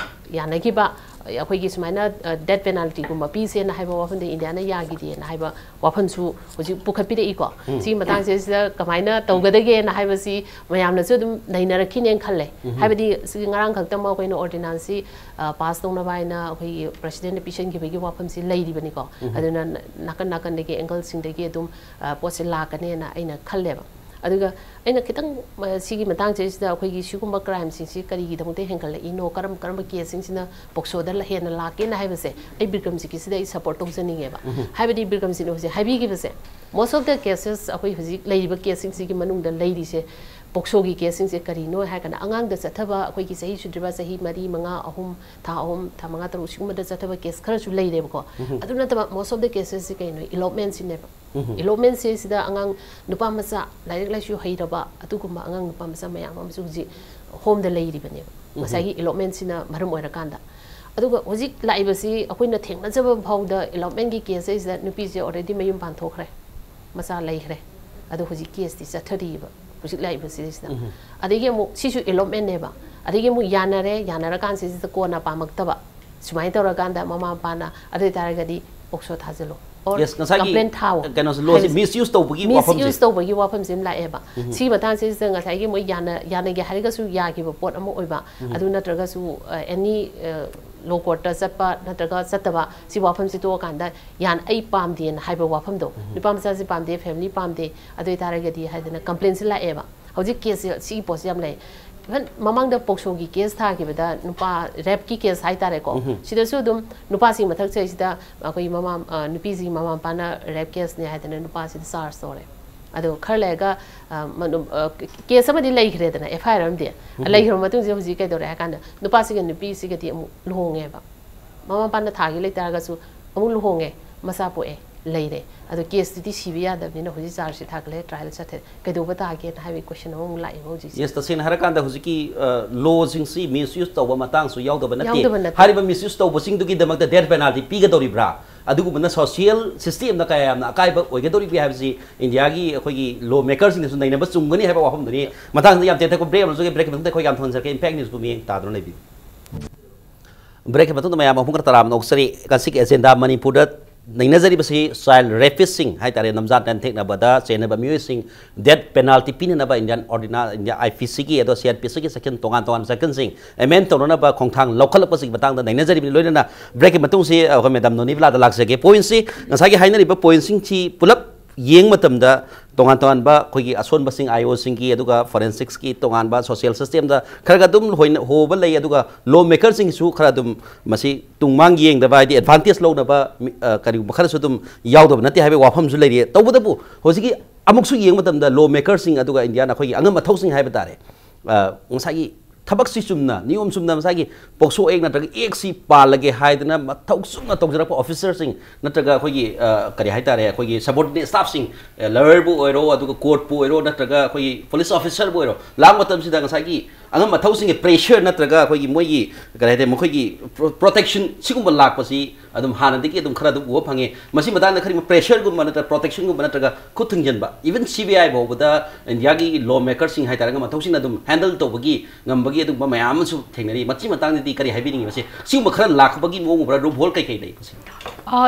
ꯑꯩꯈꯣꯏꯒꯤ ꯁꯨꯃꯥꯏꯅ, ꯑ, death penalty ꯒꯨꯝꯕ ꯄꯤꯁꯦꯅ ꯍꯥꯏꯕ ꯋꯥꯐꯝꯗ ꯏꯟꯗꯤꯌꯥꯅ ꯌꯥꯈꯤꯗꯦꯅ ꯍꯥꯏꯕ ꯋꯥꯐꯝꯁꯨ ꯍꯧꯖꯤꯛ ꯄꯨꯈꯠꯄꯤꯔꯛꯏꯀꯣ꯫ ꯁꯤꯒꯤ ꯃꯇꯥꯡꯁꯤꯗ ꯀꯃꯥꯏꯅ ꯇꯧꯒꯗꯒꯦꯅ ꯍꯥꯏꯕꯁꯤ ꯃꯌꯥꯝꯅꯁꯨ ꯑꯗꯨꯝ ꯅꯩꯅꯔꯛꯈꯤꯅꯦꯅ ꯈꯜꯂꯦ꯫ ꯍꯥꯏꯕꯗꯤ ꯁꯤꯒꯤ ꯉꯔꯥꯡ ꯈꯛꯇꯃꯛ ꯑꯩꯈꯣꯏꯅ ordinance ꯁꯤ, ꯑ, pass ꯇꯧꯅꯕ ꯍꯥꯏꯅ ꯑꯩꯈꯣꯏꯒꯤ president ꯅ ꯄꯤꯁꯤꯟꯈꯤꯕꯒꯤ ꯋꯥꯐꯝꯁꯤ ꯂꯩꯔꯤꯕꯅꯤꯀꯣ꯫ ꯑꯗꯨꯅ ꯅꯥꯀꯟ ꯅꯥꯀꯟꯗꯒꯤ angle ꯁꯤꯡꯗꯒꯤ ꯑꯗꯨꯝ, ꯑ, ꯄꯣꯠꯁꯦ ꯂꯥꯛꯀꯅꯦꯅ ꯑꯩꯅ ꯈꯜꯂꯦꯕ꯫ ꯑꯗꯨꯒ ꯑꯩꯅ ꯈꯤꯇꯪ, ꯑ, ꯁꯤꯒꯤ ꯃꯇꯥꯡꯁꯤꯗꯩꯁꯤꯗ ꯑꯩꯈꯣꯏꯒꯤ ꯁꯤꯒꯨꯝꯕ crime ꯁꯤꯡꯁꯤ ꯀꯔꯤꯒꯤꯗꯃꯛꯇ ꯍꯦꯟꯒꯠꯂꯛꯏꯅꯣ, ꯀꯔꯝ ꯀꯔꯝꯕ case ꯁꯤꯡꯁꯤꯅ ꯄꯣꯛꯁꯣꯗ ꯍꯦꯟꯅ ꯂꯥꯛꯀꯦꯅ ꯍꯥꯏꯕꯁꯦ ꯑꯩ ꯕꯤꯀ꯭ꯔꯝꯖꯤꯠꯀꯤꯁꯤꯗ ꯑꯩ support ꯇꯧꯖꯅꯤꯡꯉꯦꯕ꯫ ꯍꯥꯏꯕꯗꯤ ꯕꯤꯀ꯭ꯔꯝꯖꯤꯠꯅ ꯍꯧꯖꯤꯛ ꯍꯥꯏꯕꯤꯈꯤꯕꯁꯦ, most of the cases, ꯑꯩꯈꯣꯏ ꯍꯧꯖꯤꯛ ꯂꯩꯔꯤꯕ case ꯁꯤꯡꯁꯤꯒꯤ ꯃꯅꯨꯡꯗ ꯂꯩꯔꯤꯁꯦ ꯄꯣꯛꯁꯣꯒꯤ case ꯁꯤꯡꯁꯦ ꯀꯔꯤꯅꯣ ꯍꯥꯏꯔꯒꯅ, ꯑꯉꯥꯡꯗ ꯆꯠꯊꯕ, ꯑꯩꯈꯣꯏꯒꯤ ꯆꯍꯤ ꯁꯨꯗ꯭ꯔꯤꯕ, ꯆꯍꯤ ꯃꯔꯤ, ꯃꯉꯥ, ꯑꯍꯨꯝ, ꯊꯥ ꯑꯍꯨꯝ, ꯊꯥ ꯃꯉꯥ, ꯇꯔꯨꯛ ꯁꯤꯒꯨꯝꯕꯗ ꯆꯠꯊꯕ case ꯈꯔꯁꯨ ꯂꯩꯔꯦꯕꯀꯣ꯫ ꯑꯗꯨ ꯅꯠꯇꯕ most of the cases ꯁꯤ ꯀꯩꯅꯣ, elopement ꯁꯤꯅꯦꯕ꯫ Elopement ꯁꯦ ꯁꯤꯗ ꯑꯉꯥꯡ ꯅꯨꯄꯥ ꯃꯆꯥ, ꯂꯥꯏꯔꯤꯛ ꯂꯥꯏꯁꯨ ꯍꯩꯔꯕ ꯑꯗꯨꯒꯨꯝꯕ ꯑꯉꯥꯡ ꯅꯨꯄꯥ ꯃꯆꯥ ꯃꯌꯥꯝ ꯑꯃꯁꯨ ꯍꯧꯖꯤꯛ ꯍꯣꯝꯗ ꯂꯩꯔꯤꯕꯅꯦꯕ, ꯉꯁꯥꯏꯒꯤ elopement ꯁꯤꯅ ꯃꯔꯝ ꯑꯣꯏꯔꯀꯥꯟꯗ꯫ ꯑꯗꯨꯒ ꯍꯧꯖꯤꯛ ꯂꯥꯛꯏꯕꯁꯤ ꯑꯩꯈꯣꯏꯅ ꯊꯦꯡꯅꯖꯕ ꯐꯥꯎꯗ elopement ꯀꯤ case ꯁꯤꯗ ꯅꯨꯄꯤꯁꯦ already ꯃꯌꯨꯝ ꯄꯥꯟꯊꯣꯛꯈ꯭ꯔꯦ, ꯃꯆꯥ ꯂꯩꯈ꯭ꯔꯦ, ꯑꯗꯣ ꯍꯧꯖꯤꯛ case ꯇꯤ ꯆꯠꯊꯔꯤꯕ꯫ ꯍꯧꯖꯤꯛ ꯂꯥꯛꯏꯕꯁꯤꯗꯩꯁꯤꯗ꯫ ꯑꯗꯒꯤ ꯑꯃꯨꯛ ꯁꯤꯁꯨ ꯑꯦꯂꯣꯞꯃꯦꯟꯅꯦꯕ꯫ ꯑꯗꯒꯤ ꯑꯃꯨꯛ ꯌꯥꯅꯔꯦ, ꯌꯥꯅꯔꯀꯥꯟꯁꯤꯗ ꯀꯣꯟꯅ ꯄꯥꯝꯃꯛꯇꯕ, ꯁꯨꯃꯥꯏꯅ ꯇꯧꯔꯀꯥꯟꯗ ꯃꯃꯥ ꯃꯄꯥꯅ ꯑꯗꯨ ꯑꯣꯏꯇꯥꯔꯒꯗꯤ ꯄꯣꯛꯁꯣ ꯊꯥꯖꯤꯜꯂꯣ, or Yes, ꯉꯁꯥꯏꯒꯤ complaint ꯊꯥꯎ ꯀꯩꯅꯣꯁꯦ, ꯂꯣꯁꯦ ꯍꯥꯏꯕꯁꯦ꯫ Misuse ꯇꯧꯕꯒꯤ ꯋꯥꯐꯝꯁꯦ꯫ Misuse ꯇꯧꯕꯒꯤ ꯋꯥꯐꯝꯁꯦ ꯑꯃ ꯂꯥꯛꯑꯦꯕ꯫ ꯁꯤꯒꯤ ꯃꯇꯥꯡꯁꯤꯗ ꯉꯁꯥꯏꯒꯤ ꯃꯣꯏ ꯌꯥꯅ ꯌꯥꯅꯒꯦ ꯍꯥꯏꯔꯒꯁꯨ ꯌꯥꯈꯤꯕ ꯄꯣꯠ ꯑꯃ ꯑꯣꯏꯕ, ꯑꯗꯨ ꯅꯠꯇ꯭ꯔꯒꯁꯨ ꯑꯦꯅꯤ ꯂꯣ ꯀꯣꯔꯠꯇ ꯆꯠꯄ ꯅꯠꯇ꯭ꯔꯒ ꯆꯠꯇꯕ, ꯁꯤ ꯋꯥꯐꯝꯁꯤ ꯇꯣꯛꯑꯀꯥꯟꯗ ꯌꯥꯟ ꯑꯩ ꯄꯥꯝꯗꯦꯅ ꯍꯥꯏꯕ ꯋꯥꯐꯝꯗꯣ, ꯅꯨꯄꯥ ꯃꯆꯥꯁꯤ ꯄꯥꯝꯗꯦ, ꯐꯦꯃꯤꯂꯤ ꯄꯥꯝꯗꯦ, ꯑꯗꯨ ꯑꯣꯏꯇꯥꯔꯒꯗꯤ ꯍꯥꯏꯗꯅ ꯀꯝꯄ꯭ꯂꯦꯟꯁꯤ ꯂꯥꯛꯑꯦꯕ꯫ ꯍꯧꯖꯤꯛ ꯀꯦꯁꯁꯦ, ꯁꯤꯒꯤ ꯄꯣꯠꯁꯦ ꯌꯥꯝ ꯂꯩ꯫ ꯏꯚꯟ ꯃꯃꯥꯡꯗ ꯄꯣꯛꯁꯣꯒꯤ ꯀꯦꯁ ꯊꯥꯈꯤꯕꯗ, ꯅꯨꯄꯥ ꯔꯦꯞꯀꯤ ꯀꯦꯁ ꯍꯥꯏꯇꯥꯔꯦꯀꯣ, ꯁꯤꯗꯁꯨ ꯑꯗꯨꯝ ꯅꯨꯄꯥꯁꯤꯡ ꯃꯊꯛꯁꯤꯗꯩꯁꯤꯗ ꯑꯩꯈꯣꯏꯒꯤ ꯃꯃꯥ, ꯑ, ꯅꯨꯄꯤꯁꯤꯒꯤ ꯃꯃꯥ ꯃꯄꯥꯅ ꯔꯦꯞ ꯀꯦꯁꯅꯦ ꯍꯥꯏꯗꯅ ꯅꯨꯄꯥꯁꯤꯗ ꯆꯥꯔꯖ ꯇꯧꯔꯦ꯫ ꯑꯗꯣ ꯈꯔ ꯂꯩꯔꯒ, ꯑ, ꯃꯅꯨ-, ꯑ, ꯀꯦꯁ ꯑꯃꯗꯤ ꯂꯩꯈ꯭ꯔꯦꯗꯅ, ꯑꯦꯐ ꯑꯥꯏ ꯑꯥꯔ ꯑꯃꯗꯤ꯫ ꯂꯩꯈ꯭ꯔꯕ ꯃꯇꯨꯡꯁꯤꯗ ꯍꯧꯖꯤꯛ ꯀꯩꯗꯧꯔꯦ ꯍꯥꯏ ꯀꯥꯟꯗ, ꯅꯨꯄꯥꯁꯤꯒ ꯅꯨꯄꯤꯁꯤꯒꯗꯤ ꯑꯃꯨꯛ ꯂꯨꯍꯣꯡꯉꯦꯕ꯫ ꯃꯃꯥ ꯃꯄꯥꯅ ꯊꯥꯒꯤ ꯂꯩꯇꯥꯔꯒꯁꯨ ꯑꯃꯨꯛ ꯂꯨꯍꯣꯡꯉꯦ, ꯃꯆꯥ ꯄꯣꯛꯑꯦ, ꯂꯩꯔꯦ꯫ ꯑꯗꯣ ꯀꯦꯁꯇꯨꯗꯤ ꯁꯤꯕ ꯌꯥꯗꯕꯅꯤꯅ ꯍꯧꯖꯤꯛ ꯆꯥꯔꯖꯁꯤ ꯊꯥꯒꯠꯂꯦ, ꯇ꯭ꯔꯥꯏꯌꯦꯜ ꯆꯠꯊꯔꯦ, ꯀꯩꯗꯧꯕ ꯇꯥꯒꯦꯅ ꯍꯥꯏꯕꯒꯤ ꯀꯣꯏꯁꯟ ꯑꯃꯃꯨꯛ ꯂꯥꯛꯑꯦꯕ ꯍꯧꯖꯤꯛꯁꯦ꯫ ꯌꯦꯁ, ꯇꯁꯦꯡꯅ ꯍꯥꯏꯔꯀꯥꯟꯗ ꯍꯧꯖꯤꯛꯀꯤ ꯂꯣꯁꯤꯡꯁꯤ ꯃꯤꯁꯌꯨꯁ ꯇꯧꯕ ꯃꯇꯥꯡꯁꯨ ꯌꯥꯎꯗꯕ ꯅꯠꯇꯦ꯫ ꯌꯥꯎꯗꯕ ꯅꯠꯇꯦ꯫ ꯍꯥꯏꯔꯤꯕ ꯃꯤꯁꯌꯨꯁ ꯇꯧꯕꯁꯤꯡꯗꯨꯒꯤꯗꯃꯛꯇ ꯗꯦꯠ ꯄꯦꯅꯥꯜꯇꯤ ꯄꯤꯒꯗꯧꯔꯤꯕ꯭ꯔꯥ? ꯑꯗꯨꯒꯨꯝꯕꯅ ꯁꯣꯁꯤꯌꯦꯜ ꯁꯤꯁꯇꯦꯝꯗ ꯀꯌꯥ ꯌꯥꯝꯅ ꯑꯀꯥꯏꯕ ꯑꯣꯏꯒꯗꯧꯔꯤꯕꯒꯦ ꯍꯥꯏꯕꯁꯤ ꯏꯟꯗꯤꯌꯥꯒꯤ ꯑꯩꯈꯣꯏꯒꯤ ꯂꯣ ꯃꯦꯀꯔꯁꯤꯡꯅꯁꯨ ꯅꯩꯅꯕ ꯆꯨꯝꯒꯅꯤ ꯍꯥꯏꯕ ꯋꯥꯐꯝꯗꯨꯅꯤ꯫ ꯃꯇꯥꯡꯗ ꯌꯥꯝ ꯇꯦꯟꯊꯛꯄ ꯕ꯭ꯔꯦꯛ ꯑꯃ ꯂꯧꯖꯒꯦ꯫ ꯕ꯭ꯔꯦꯛꯀꯤ ꯃꯇꯨꯡꯗ ꯑꯩꯈꯣꯏ ꯌꯥꯝ ꯊꯣꯟꯖꯔꯛꯀꯦ꯫ ꯏꯝꯄꯦꯛ ꯅ꯭ꯌꯨꯁꯄꯨ ꯃꯤꯠꯌꯦꯡ ꯇꯥꯗꯨꯅ ꯂꯩꯕꯤꯌꯨ꯫ ꯕ꯭ꯔꯦꯛꯀꯤ ꯃꯇꯨꯡꯗ ꯃꯌꯥꯝ ꯑꯃꯨꯛ ꯈꯔ ꯇꯔꯥꯝꯅ ꯑꯣꯛꯆꯔꯤ꯫ ꯉꯁꯤꯒꯤ ꯑꯦꯖꯦꯟꯗꯥ ꯃꯅꯤꯄꯨꯔꯗ ꯅꯩꯅꯖꯔꯤꯕꯁꯤ ꯆꯥꯏꯜ ꯔꯦꯄꯤꯁꯁꯤꯡ ꯍꯥꯏꯇꯥꯔꯦ, ꯅꯝꯖꯥꯠ ꯅꯝꯊꯦꯛꯅꯕꯗ ꯆꯦꯟꯅꯕ ꯃꯤꯑꯣꯏꯁꯤꯡ ꯗꯦꯠ ꯄꯦꯅꯥꯜꯇꯤ ꯄꯤꯅꯅꯕ ꯏꯟꯗꯤꯌꯥꯟ ꯑꯣꯔꯗꯤꯅꯥ-, ꯏꯟꯗꯤꯌꯥ ꯑꯥꯏ ꯄꯤ ꯁꯤꯒꯤ ꯑꯗꯣ ꯁꯤ ꯑꯥꯔ ꯄꯤ ꯁꯤꯒꯤ ꯁꯦꯛꯁꯟ ꯇꯣꯉꯥꯟ ꯇꯣꯉꯥꯟꯕ ꯁꯦꯛꯁꯟꯁꯤꯡ ꯑꯦꯃꯦꯟ ꯇꯧꯅꯅꯕ ꯈꯣꯡꯊꯥꯡ ꯂꯧꯈꯠꯂꯛꯄꯁꯤꯒꯤ ꯃꯇꯥꯡꯗ ꯅꯩꯅꯖꯔꯤꯕꯅꯤ꯫ ꯂꯣꯏꯅꯅ ꯕ꯭ꯔꯦꯛꯀꯤ ꯃꯇꯨꯡꯁꯤ ꯑꯩꯈꯣꯏ ꯃꯦꯗꯥꯝ ꯅꯣꯅꯤꯕꯂꯥꯗ ꯂꯥꯛꯆꯒꯦ꯫ ꯄꯣꯏꯟꯠꯁꯤ ꯉꯁꯥꯏꯒꯤ ꯍꯥꯏꯅꯔꯤꯕ ꯄꯣꯏꯟꯠꯁꯤꯡꯁꯤ ꯄꯨꯂꯞ ꯌꯦꯡꯕ ꯃꯇꯝꯗ ꯇꯣꯉꯥꯟ ꯇꯣꯉꯥꯟꯕ ꯑꯩꯈꯣꯏꯒꯤ ꯑꯁꯣꯟꯕꯁꯤꯡ ꯑꯥꯏ ꯑꯣꯁꯤꯡꯒꯤ ꯑꯗꯨꯒ ꯐꯣꯔꯦꯟꯁꯤꯛꯁꯀꯤ ꯇꯣꯉꯥꯟꯕ ꯁꯣꯁꯤꯌꯦꯜ ꯁꯤꯁꯇꯦꯝꯗ ꯈꯔ ꯈꯔ ꯑꯗꯨꯝ ꯍꯣꯏꯅ-, ꯍꯣꯕ ꯂꯩ꯫ ꯑꯗꯨꯒ ꯂꯣ ꯃꯦꯀꯔꯁꯤꯡꯒꯤꯁꯨ ꯈꯔ ꯑꯗꯨꯝ ꯃꯁꯤ ꯇꯨꯡ ꯃꯥꯡ ꯌꯦꯡꯗꯕ, ꯍꯥꯏꯗꯤ ꯑꯦꯗꯚꯥꯟꯇꯦꯖ ꯂꯧꯅꯕ ꯃꯤ-, ꯑ, ꯀꯔꯤꯒꯨꯝꯕ ꯈꯔꯁꯨ ꯑꯗꯨꯝ ꯌꯥꯎꯗꯕ ꯅꯠꯇꯦ ꯍꯥꯏꯕꯒꯤ ꯋꯥꯐꯝꯁꯨ ꯂꯩꯔꯤ꯫ ꯇꯧꯕꯇꯕꯨ ꯍꯧꯖꯤꯛꯀꯤ ꯑꯃꯨꯛꯁꯨ ꯌꯦꯡꯕ ꯃꯇꯝꯗ ꯂꯣ ꯃꯦꯀꯔꯁꯤꯡ ꯑꯗꯨꯒ ꯏꯟꯗꯤꯌꯥꯟ ꯑꯩꯈꯣꯏꯒꯤ ꯑꯉꯝ ꯑꯊꯧꯁꯤꯡ ꯍꯥꯏꯕ ꯇꯥꯔꯦ, ꯑ, ꯉꯁꯥꯏꯒꯤ ꯊꯕꯛꯁꯤ ꯆꯨꯝꯅ, ꯅꯤꯌꯣꯝ ꯆꯨꯝꯅ, ꯉꯁꯥꯏꯒꯤ ꯄꯣꯛꯁꯣ ꯑꯦꯛ ꯅꯠꯇ꯭ꯔꯒ ꯑꯦꯛꯁꯤ ꯄꯥꯜꯂꯒꯦ ꯍꯥꯏꯗꯅ ꯃꯊꯧ ꯆꯨꯝꯅ ꯇꯧꯖꯔꯛꯄ ꯑꯣꯐꯤꯁꯔꯁꯤꯡ ꯅꯠꯇ꯭ꯔꯒ ꯑꯩꯈꯣꯏꯒꯤ, ꯑ, ꯀꯔꯤ ꯍꯥꯏꯇꯥꯔꯦ, ꯑꯩꯈꯣꯏꯒꯤ ꯁꯕꯣꯔꯗꯤꯅꯦꯠ ꯁ꯭ꯇꯥꯐꯁꯤꯡ, ꯑ, ꯂꯣꯌꯔꯕꯨ ꯑꯣꯏꯔꯣ, ꯑꯗꯨꯒ ꯀꯣꯔꯠꯄꯨ ꯑꯣꯏꯔꯣ, ꯅꯠꯇ꯭ꯔꯒ ꯑꯩꯈꯣꯏꯒꯤ ꯄꯨꯂꯤꯁ ꯑꯣꯐꯤꯁꯔꯕꯨ ꯑꯣꯏꯔꯣ, ꯂꯥꯛꯄ ꯃꯇꯝꯁꯤꯗ ꯉꯁꯥꯏꯒꯤ ꯑꯉꯝ ꯑꯊꯧꯁꯤꯡꯒꯤ ꯄ꯭ꯔꯦꯁꯔ ꯅꯠꯇ꯭ꯔꯒ ꯑꯩꯈꯣꯏꯒꯤ ꯃꯣꯏꯒꯤ, ꯀꯔꯤ ꯍꯥꯏꯇꯥꯔꯦ, ꯃꯈꯣꯏꯒꯤ ꯄ꯭ꯔꯣ-, ꯄ꯭ꯔꯣꯇꯦꯛꯁꯟ ꯁꯤꯒꯨꯝꯕ ꯂꯥꯛꯄꯁꯤ ꯑꯗꯨꯝ ꯍꯥꯟꯅꯗꯒꯤ ꯑꯗꯨꯝ ꯈꯔ ꯑꯗꯨꯝ ꯎꯕ ꯐꯪꯉꯦ꯫ ꯃꯁꯤ ꯃꯇꯥꯡꯗ ꯀꯔꯤꯒꯨꯝꯕ pressure ꯒꯨꯝꯕ ꯅꯠꯇ꯭ꯔꯒ protection ꯒꯨꯝꯕ ꯅꯠꯇ꯭ꯔꯒ ꯈꯨꯠ ꯊꯤꯡꯖꯤꯟꯕ, even C B I ꯐꯥꯎꯕꯗ ꯏꯟꯗꯤꯌꯥꯒꯤ law maker ꯁꯤꯡ ꯍꯥꯏꯇꯥꯔꯦ, ꯃꯊꯧꯁꯤꯡꯅ ꯑꯗꯨꯝ handle ꯇꯧꯕꯒꯤ ꯉꯝꯕꯒꯤ ꯑꯗꯨꯒꯨꯝꯕ ꯃꯌꯥꯝ ꯑꯃꯁꯨ ꯊꯦꯡꯅꯔꯤ꯫ ꯃꯁꯤ ꯃꯇꯥꯡꯗꯗꯤ ꯀꯔꯤ ꯍꯥꯏꯕꯤꯅꯤꯡꯉꯤ? ꯃꯁꯤ ꯁꯤꯒꯨꯝꯕ ꯈꯔ ꯂꯥꯛꯄꯒꯤ ꯃꯑꯣꯡ ꯎꯕ꯭ꯔꯥ? Loophole ꯀꯩꯀꯩ ꯂꯩ ꯃꯁꯤ?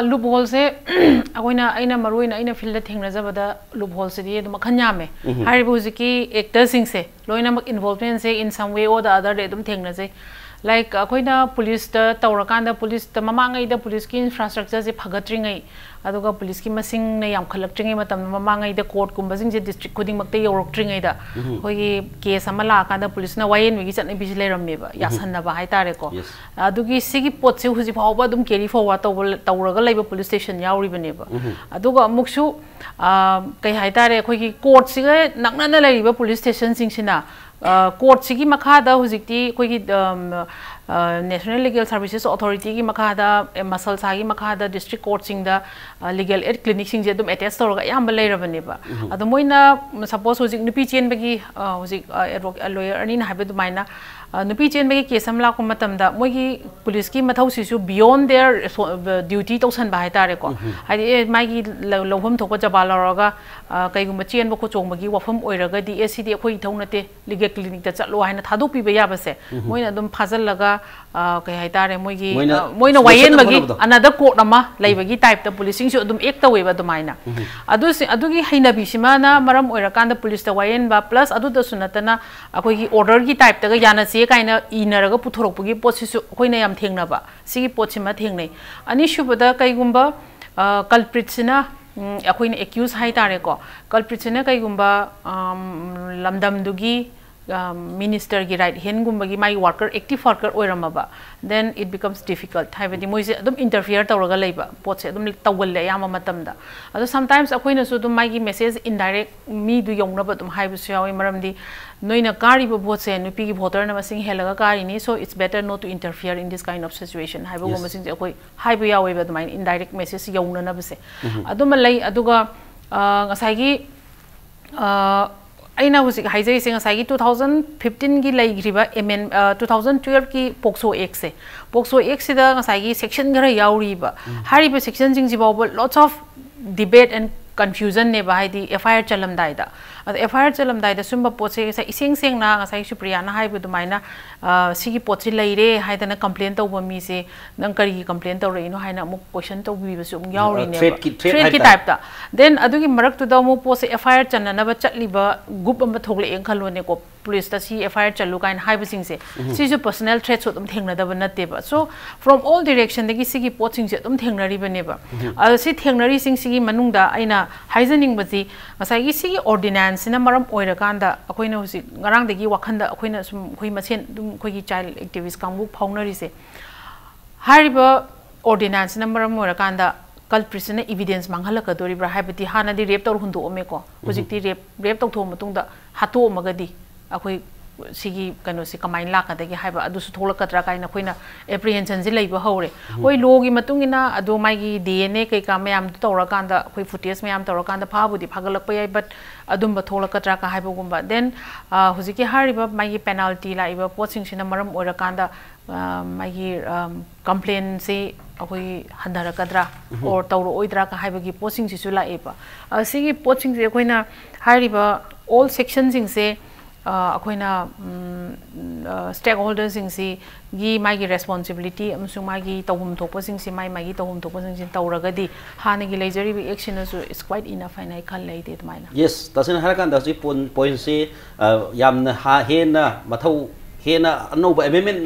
ꯂꯨꯞꯍꯣꯜꯁꯦ ꯑꯩꯈꯣꯏꯅ, ꯑꯩꯅ ꯃꯔꯨꯑꯣꯏꯅ ꯑꯩꯅ field ꯗ ꯊꯦꯡꯅꯖꯕꯗ ꯂꯨꯞꯍꯣꯜꯁꯤꯗꯤ ꯑꯗꯨꯝ ꯃꯈꯜ ꯌꯥꯝꯃꯦ꯫ ꯎꯝꯍꯨꯝ꯫ ꯍꯥꯏꯔꯤꯕ ꯍꯧꯖꯤꯛꯀꯤ actor ꯁꯤꯡꯁꯦ ꯂꯣꯏꯅꯃꯛ involvement say in some way or the other ꯗꯤ ꯑꯗꯨꯝ ꯊꯦꯡꯅꯖꯩ꯫ Like ꯑꯩꯈꯣꯏꯅ ꯄꯨꯂꯤꯁꯇ ꯇꯧꯔꯀꯥꯟꯗ, ꯄꯨꯂꯤꯁꯇ ꯃꯃꯥꯡꯉꯩꯗ ꯄꯨꯂꯤꯁꯀꯤ infrastructure ꯁꯦ ꯐꯒꯠꯇ꯭ꯔꯤꯉꯩ, ꯑꯗꯨꯒ ꯄꯨꯂꯤꯁꯀꯤ ꯃꯁꯤꯡꯅ ꯌꯥꯝꯈꯠꯂꯛꯇ꯭ꯔꯤꯉꯩ ꯃꯇꯝꯗ, ꯃꯃꯥꯡꯉꯩꯗ court ꯀꯨꯝꯕꯁꯤꯡꯁꯦ district ꯈꯨꯗꯤꯡꯃꯛꯇ ꯌꯧꯔꯛꯇ꯭ꯔꯤꯉꯩꯗ, ꯎꯝꯍꯨꯝ꯫ ꯑꯩꯈꯣꯏꯒꯤ case ꯑꯃ ꯂꯥꯛꯑꯀꯥꯟꯗ ꯄꯨꯂꯤꯁꯅ ꯋꯥꯌꯦꯟꯕꯒꯤ ꯆꯠꯅꯕꯤꯁꯦ ꯂꯩꯔꯝꯃꯦꯕ, ꯎꯝꯍꯨꯝ꯫ ꯌꯥꯁꯟꯅꯕ ꯍꯥꯏꯇꯥꯔꯦꯀꯣ꯫ Yes꯫ ꯑꯗꯨꯒꯤ ꯁꯤꯒꯤ ꯄꯣꯠꯁꯦ ꯍꯧꯖꯤꯛ ꯐꯥꯎꯕ ꯑꯗꯨꯝ carry forward ꯇꯧꯕ, ꯇꯧꯔꯒ ꯂꯩꯕ ꯄꯨꯂꯤꯁ ꯁ꯭ꯇꯦꯁꯟ ꯌꯥꯎꯔꯤꯕꯅꯦꯕ꯫ ꯎꯝꯍꯨꯝ꯫ ꯑꯗꯨꯒ ꯑꯃꯨꯛꯁꯨ, ꯑ, ꯀꯩ ꯍꯥꯏꯇꯥꯔꯦ, ꯑꯩꯈꯣꯏꯒꯤ court ꯁꯤꯒ ꯅꯛꯅꯅ ꯂꯩꯔꯤꯕ ꯄꯨꯂꯤꯁ ꯁ꯭ꯇꯦꯁꯟꯁꯤꯡꯁꯤꯅ, ꯑ, court ꯁꯤꯒꯤ ꯃꯈꯥꯗ ꯍꯧꯖꯤꯛꯇꯤ ꯑꯩꯈꯣꯏꯒꯤ, ꯑꯝ, ꯑ, National Legal Services Authority ꯒꯤ ꯃꯈꯥꯗ, ꯑꯦ, ꯃꯁꯜꯁꯥꯒꯤ ꯃꯈꯥꯗ district court ꯁꯤꯡꯗ, ꯑ, legal aid clinic ꯁꯤꯡꯁꯦ ꯑꯗꯨꯝ attach ꯇꯧꯔꯒ ꯑꯌꯥꯝꯕ ꯂꯩꯔꯕꯅꯦꯕ꯫ ꯎꯝꯍꯨꯝ꯫ ꯑꯗꯣ ꯃꯣꯏꯅ, ꯎꯝ, suppose ꯍꯧꯖꯤꯛ ꯅꯨꯄꯤ ꯆꯦꯟꯕꯒꯤ, ꯑ, ꯍꯧꯖꯤꯛ, ꯑ, advo-, ꯑ, lawyer ꯑꯅꯤꯅ ꯍꯥꯏꯕ ꯑꯗꯨꯃꯥꯏꯅ, ꯑ, ꯅꯨꯄꯤ ꯆꯦꯟꯕꯒꯤ case ꯑꯃ ꯂꯥꯛꯄ ꯃꯇꯝꯗ ꯃꯣꯏꯒꯤ ꯄꯨꯂꯤꯁꯀꯤ ꯃꯊꯧꯁꯤꯁꯨ beyond their res-, duty ꯇꯧꯁꯟꯕ ꯍꯥꯏꯇꯥꯔꯦꯀꯣ꯫ ꯎꯝꯍꯨꯝ꯫ ꯍꯥꯏꯗꯤ, ꯑꯦ, ꯃꯥꯒꯤ ꯂꯧ-, ꯂꯧꯐꯝ ꯊꯣꯛꯄ ꯖꯕꯥ ꯂꯧꯔꯒ, ꯑ, ꯀꯩꯒꯨꯝꯕ ꯆꯦꯟꯕ ꯈꯣꯠꯆꯣꯡꯕꯒꯤ ꯋꯥꯐꯝ ꯑꯣꯏꯔꯒꯗꯤ, "ꯑꯦ, ꯁꯤꯗꯤ ꯑꯩꯈꯣꯏ ꯏꯊꯧ ꯅꯠꯇꯦ, legal clinic ꯇ ꯆꯠꯂꯣ" ꯍꯥꯏꯅ ꯊꯥꯗꯣꯛꯄꯤꯕ ꯌꯥꯕꯁꯦ, ꯎꯝꯍꯨꯝ꯫ ꯃꯣꯏꯅ ꯑꯗꯨꯝ ꯐꯥꯖꯤꯜꯂꯒ, ꯑ, ꯀꯩ ꯍꯥꯏꯇꯥꯔꯦ, ꯃꯣꯏꯒꯤ, ꯃꯣꯏꯅ ꯑ, ꯃꯣꯏꯅ ꯂꯣꯠꯁꯤꯟꯅꯕ ꯋꯥꯌꯦꯟꯕꯒꯤ ꯍꯣꯠꯅꯕꯗꯣ꯫ Another court ꯑꯃ ꯂꯩꯕꯒꯤ type ꯇ ꯄꯨꯂꯤꯁꯁꯤꯡꯁꯨ ꯑꯗꯨꯝ act ꯇꯧꯋꯦꯕ ꯑꯗꯨꯃꯥꯏꯅ꯫ ꯎꯝꯍꯨꯝ꯫ ꯑꯗꯨꯁꯤ-, ꯑꯗꯨꯒꯤ ꯍꯩꯅꯕꯤꯁꯤꯃꯅ ꯃꯔꯝ ꯑꯣꯏꯔꯀꯥꯟꯗ ꯄꯨꯂꯤꯁꯇ ꯋꯥꯌꯦꯟꯕ, plus ꯑꯗꯨꯗꯁꯨ ꯅꯠꯇꯅ ꯑꯩꯈꯣꯏꯒꯤ order ꯒꯤ type ꯇꯒ ꯌꯥꯅꯁꯦ ꯀꯥꯏꯅ ꯏꯅꯔꯒ ꯄꯨꯊꯣꯔꯛꯄꯒꯤ ꯄꯣꯠꯁꯤꯁꯨ ꯑꯩꯈꯣꯏꯅ ꯌꯥꯝ ꯊꯦꯡꯅꯕ꯫ ꯁꯤꯒꯤ ꯄꯣꯠꯁꯤꯃ ꯊꯦꯡꯅꯩ꯫ ꯑꯅꯤꯁꯨꯕꯗ, ꯀꯩꯒꯨꯝꯕ, ꯑ, culprit ꯁꯤꯅ, ꯎꯝ, ꯑꯩꯈꯣꯏꯅ accused ꯍꯥꯏꯇꯥꯔꯦꯀꯣ, culprit ꯁꯤꯅ ꯀꯩꯒꯨꯝꯕ, ꯑꯝ, ꯂꯝꯗꯝꯗꯨꯒꯤ, ꯑꯝ, minister ꯒꯤ right hand ꯒꯨꯝꯕꯒꯤ ꯃꯥꯒꯤ worker, active worker ꯑꯣꯏꯔꯝꯃꯕ, then it becomes difficult꯫ ꯍꯥꯏꯕꯗꯤ ꯃꯣꯏꯁꯦ ꯑꯗꯨꯝ interfere ꯇꯧꯔꯒ ꯂꯩꯕ ꯄꯣꯠꯁꯦ ꯑꯗꯨꯝ ꯇꯧꯒꯜꯂꯦ ꯑꯌꯥꯝꯕ ꯃꯇꯝꯗ꯫ ꯑꯗꯣ sometimes ꯑꯩꯈꯣꯏꯅꯁꯨ ꯑꯗꯨꯝ ꯃꯥꯒꯤ message indirect ꯃꯤꯗꯨ ꯌꯧꯅꯕ ꯑꯗꯨꯝ ꯍꯥꯏꯕꯁꯨ ꯌꯥꯎꯋꯤ, ꯃꯔꯝꯗꯤ ꯅꯣꯏꯅ ꯀꯥꯔꯤꯕ vote ꯁꯦ ꯅꯨꯄꯤꯒꯤ voter ꯅ ꯃꯁꯤꯡ ꯍꯦꯜꯂꯒ ꯀꯥꯔꯤꯅꯤ, so it's better not to interfere in this kind of situation ꯍꯥꯏꯕꯒꯨꯝꯕꯁꯤꯡꯁꯦ ꯑꯩꯈꯣꯏ ꯍꯥꯏꯕ ꯌꯥꯎꯋꯦꯕ, ꯑꯗꯨꯃꯥꯏꯅ indirect message ꯌꯧꯅꯅꯕꯁꯦ꯫ ꯎꯝꯍꯨꯝ꯫ ꯑꯗꯨꯃ ꯂꯩ꯫ ꯑꯗꯨꯒ, ꯑ, ꯉꯁꯥꯏꯒꯤ, ꯑ, ꯑꯩꯅ ꯍꯧꯖꯤꯛ ꯍꯥꯏꯖꯔꯤꯁꯦ ꯉꯁꯥꯏꯒꯤ two thousand fifteen ꯒꯤ ꯂꯩꯈ꯭ꯔꯤꯕ ꯑꯦꯃꯦꯟ two thousand twelve ꯀꯤ ꯄꯣꯛꯁꯣ ꯑꯦꯛꯁꯦ, ꯄꯣꯛꯁꯣ ꯑꯦꯛꯁꯤꯗ ꯉꯁꯥꯏꯒꯤ ꯁꯦꯛꯁꯟ ꯈꯔ ꯌꯥꯎꯔꯤꯕ꯫ ꯍꯥꯏꯔꯤꯕ ꯁꯦꯛꯁꯟꯁꯤꯡꯁꯤ ꯐꯥꯎꯕ lots of debate and confusion ꯅꯦꯕ, ꯍꯥꯏꯗꯤ ꯑꯦꯐ ꯑꯥꯏ ꯑꯥꯔ ꯆꯜꯂꯝꯗꯥꯏꯗ꯫ ꯑꯗ ꯑꯦꯐ ꯑꯥꯏ ꯑꯥꯔ ꯆꯜꯂꯝꯗꯥꯏꯗ ꯁꯨꯝꯕ ꯄꯣꯠꯁꯦ ꯉꯁꯥꯏ ꯏꯁꯦꯡ ꯁꯦꯡꯅ ꯉꯁꯥꯏ ꯁꯨꯄ꯭ꯔꯤꯌꯥꯅ ꯍꯥꯏꯕ ꯑꯗꯨꯃꯥꯏꯅ, ꯑ, ꯁꯤꯒꯤ ꯄꯣꯠꯁꯤ ꯂꯩꯔꯦ ꯍꯥꯏꯗꯅ ꯀꯝꯄ꯭ꯂꯦꯟ ꯇꯧꯕ ꯃꯤꯁꯦ ꯅꯪ ꯀꯔꯤꯒꯤ ꯀꯝꯄ꯭ꯂꯦꯟ ꯇꯧꯔꯛꯏꯅꯣ ꯍꯥꯏꯅ ꯑꯃꯨꯛ ꯀꯣꯏꯁꯟ ꯇꯧꯕꯤꯕꯁꯨ ꯑꯃꯨꯛ ꯌꯥꯎꯔꯤꯅꯦꯕ꯫ ꯊ꯭ꯔꯦꯠꯀꯤ- ꯊ꯭ꯔꯦꯠ ꯊ꯭ꯔꯦꯠꯀꯤ ꯍꯥꯏꯇꯥꯔꯦ꯫ ꯇꯥꯏꯞꯇ꯫ ꯗꯦꯟ ꯑꯗꯨꯒꯤ ꯃꯔꯛꯇꯨꯗ ꯑꯃꯨꯛ ꯄꯣꯠꯁꯦ ꯑꯦꯐ ꯑꯥꯏ ꯑꯥꯔ ꯆꯟꯅꯅꯕ ꯆꯠꯂꯤꯕ ꯒ꯭ꯔꯨꯞ ꯑꯃ ꯊꯣꯛꯂꯛꯑꯦꯅ ꯈꯜꯂꯣꯅꯦꯀꯣ, ꯄꯨꯂꯤꯁꯇ ꯁꯤ ꯑꯦꯐ ꯑꯥꯏ ꯑꯥꯔ ꯆꯜꯂꯨ ꯀꯥꯏꯅ ꯍꯥꯏꯕꯁꯤꯡꯁꯦ, ꯁꯤꯁꯨ ꯄꯔꯁꯣꯅꯦꯜ ꯊ꯭ꯔꯦꯠꯁꯨ ꯑꯗꯨꯝ ꯊꯦꯡꯅꯗꯕ ꯅꯠꯇꯦꯕ꯫ ꯁꯣ from all direction ꯗꯒꯤ ꯁꯤꯒꯤ ꯄꯣꯠꯁꯤꯡꯁꯦ ꯑꯗꯨꯝ ꯊꯦꯡꯅꯔꯤꯕꯅꯦꯕ꯫ ꯑꯗꯣ ꯁꯤ ꯊꯦꯡꯅꯔꯤꯁꯤꯡꯁꯤꯒꯤ ꯃꯅꯨꯡꯗ ꯑꯩꯅ ꯍꯥꯏꯖꯅꯤꯡꯕꯁꯤ, ꯉꯁꯥꯏꯒꯤ ꯁꯤꯒꯤ ꯑꯣꯔꯗꯤꯅꯦꯟꯁꯁꯤꯅ ꯃꯔꯝ ꯑꯣꯏꯔꯀꯥꯟꯗ ꯑꯩꯈꯣꯏꯅ ꯍꯧꯖꯤꯛ ꯉꯔꯥꯡꯗꯒꯤ ꯋꯥꯈꯟꯗ ꯑꯩꯈꯣꯏꯅ ꯁꯨꯝ ꯑꯩꯈꯣꯏ ꯃꯁꯦꯟ ꯑꯗꯨꯝ ꯑꯩꯈꯣꯏꯒꯤ ꯆꯥꯏꯜ ꯑꯦꯛꯇꯤꯚꯤꯁ ꯀꯥꯡꯕꯨ ꯐꯥꯎꯅꯔꯤꯁꯦ, ꯍꯥꯏꯔꯤꯕ ꯑꯣꯔꯗꯤꯅꯦꯟꯁꯁꯤꯅ ꯃꯔꯝ ꯑꯣꯏꯔꯀꯥꯟꯗ ꯀꯜꯄ꯭ꯔꯤꯠꯁꯤꯅ ꯏꯚꯤꯗꯦꯟꯁ ꯃꯥꯡꯍꯜꯂꯛꯀꯗꯣꯔꯤꯕ꯭ꯔꯥ? ꯍꯥꯏꯕꯗꯤ ꯍꯥꯟꯅꯗꯤ ꯔꯦꯞ ꯇꯧꯔ ꯍꯨꯟꯗꯣꯛꯑꯝꯃꯦꯀꯣ, ꯍꯧꯖꯤꯛꯇꯤ ꯔꯦꯞ ꯔꯦꯞ ꯇꯧꯊꯣꯛꯑ ꯃꯇꯨꯡꯗ ꯍꯥꯠꯇꯣꯛꯑꯝꯃꯒꯗꯤ ꯑꯩꯈꯣꯏ ꯁꯤꯒꯤ ꯀꯩꯅꯣꯁꯦ ꯀꯃꯥꯏꯅ ꯂꯥꯛꯀꯗꯒꯦ ꯍꯥꯏꯕ ꯑꯗꯨꯁꯨ ꯊꯣꯛꯂꯛꯀꯗ꯭ꯔꯥ ꯀꯥꯏꯅ ꯑꯩꯈꯣꯏꯅ ꯑꯦꯄ꯭ꯔꯤꯍꯦꯟꯁꯟꯁꯦ ꯂꯩꯕ ꯍꯧꯔꯦ꯫ ꯍꯣꯏ, ꯂꯣꯒꯤ ꯃꯇꯨꯡ ꯏꯟꯅ ꯑꯗꯣ ꯃꯥꯒꯤ ꯗꯤ ꯑꯦꯟ ꯑꯦ ꯀꯩꯀꯥ ꯃꯌꯥꯝꯗꯨ ꯇꯧꯔꯀꯥꯟꯗ, ꯑꯩꯈꯣꯏ ꯐꯨꯇꯦꯖ ꯃꯌꯥꯝ ꯇꯧꯔꯀꯥꯟꯗ ꯐꯥꯕꯨꯗꯤ ꯐꯥꯒꯠꯂꯛꯄ ꯌꯥꯏ, ꯕꯠ ꯑꯗꯨꯝꯕ ꯊꯣꯛꯂꯛꯀꯗ꯭ꯔꯥ ꯀ ꯍꯥꯏꯕꯒꯨꯝꯕ꯫ ꯗꯦꯟ ꯍꯧꯖꯤꯛꯀꯤ ꯍꯥꯏꯔꯤꯕ ꯃꯥꯒꯤ ꯄꯦꯅꯥꯜꯇꯤ ꯂꯥꯛꯏꯕ ꯄꯣꯠꯁꯤꯡꯁꯤꯅ ꯃꯔꯝ ꯑꯣꯏꯔꯀꯥꯟꯗ, ꯑ, ꯃꯥꯒꯤ ꯀꯝꯄ꯭ꯂꯦꯟꯁꯤ ꯑꯩꯈꯣꯏ ꯍꯟꯊꯔꯛꯀꯗ꯭ꯔꯥ ꯑꯣꯔ ꯇꯧꯔꯛꯑꯣꯏꯗ꯭ꯔꯥ ꯀ ꯍꯥꯏꯕꯒꯤ ꯄꯣꯠꯁꯤꯡꯁꯤꯁꯨ ꯂꯥꯛꯑꯦꯕ꯫ ꯑ, ꯁꯤꯒꯤ ꯄꯣꯠꯁꯤꯡꯁꯦ ꯑꯩꯈꯣꯏꯅ ꯍꯥꯏꯔꯤꯕ ꯑꯣꯜ ꯁꯦꯛꯁꯟꯁꯤꯡꯁꯦ, ꯑ, ꯑꯩꯈꯣꯏꯅ ꯁ꯭ꯇꯦꯛ ꯍꯣꯜꯗꯔꯁꯤꯡꯁꯤꯒꯤ ꯃꯥꯒꯤ ꯔꯦꯁꯄꯣꯟꯁꯤꯕꯤꯂꯤꯇꯤ ꯑꯃꯁꯨꯡ ꯃꯥꯒꯤ ꯇꯧꯐꯝ ꯊꯣꯛꯄꯁꯤꯡꯁꯤ, ꯃꯥꯒꯤ ꯃꯥꯒꯤ ꯇꯧꯐꯝ ꯊꯣꯛꯄꯁꯤꯡꯁꯤ ꯇꯧꯔꯒꯗꯤ ꯍꯥꯟꯅꯒꯤ ꯂꯩꯖꯔꯤꯕ ꯑꯦꯛꯁꯤꯅꯁꯨ it's quite enough ꯍꯥꯏꯅ ꯑꯩ ꯈꯜꯂꯦ ꯑꯩꯗꯤ ꯑꯗꯨꯃꯥꯏꯅ꯫ ꯌꯦꯁ, ꯇꯁꯦꯡꯅ ꯍꯥꯏꯔꯀꯥꯟꯗ ꯍꯧꯖꯤꯛ ꯄꯣꯏꯟ ꯄꯣꯏꯟꯁꯤ, ꯑ, ꯌꯥꯝꯅ ꯍꯥ- ꯍꯦꯟꯅ ꯃꯊꯧ ꯍꯦꯟꯅ ꯑꯅꯧꯕ ꯑꯦꯃꯦꯟꯃꯦꯟ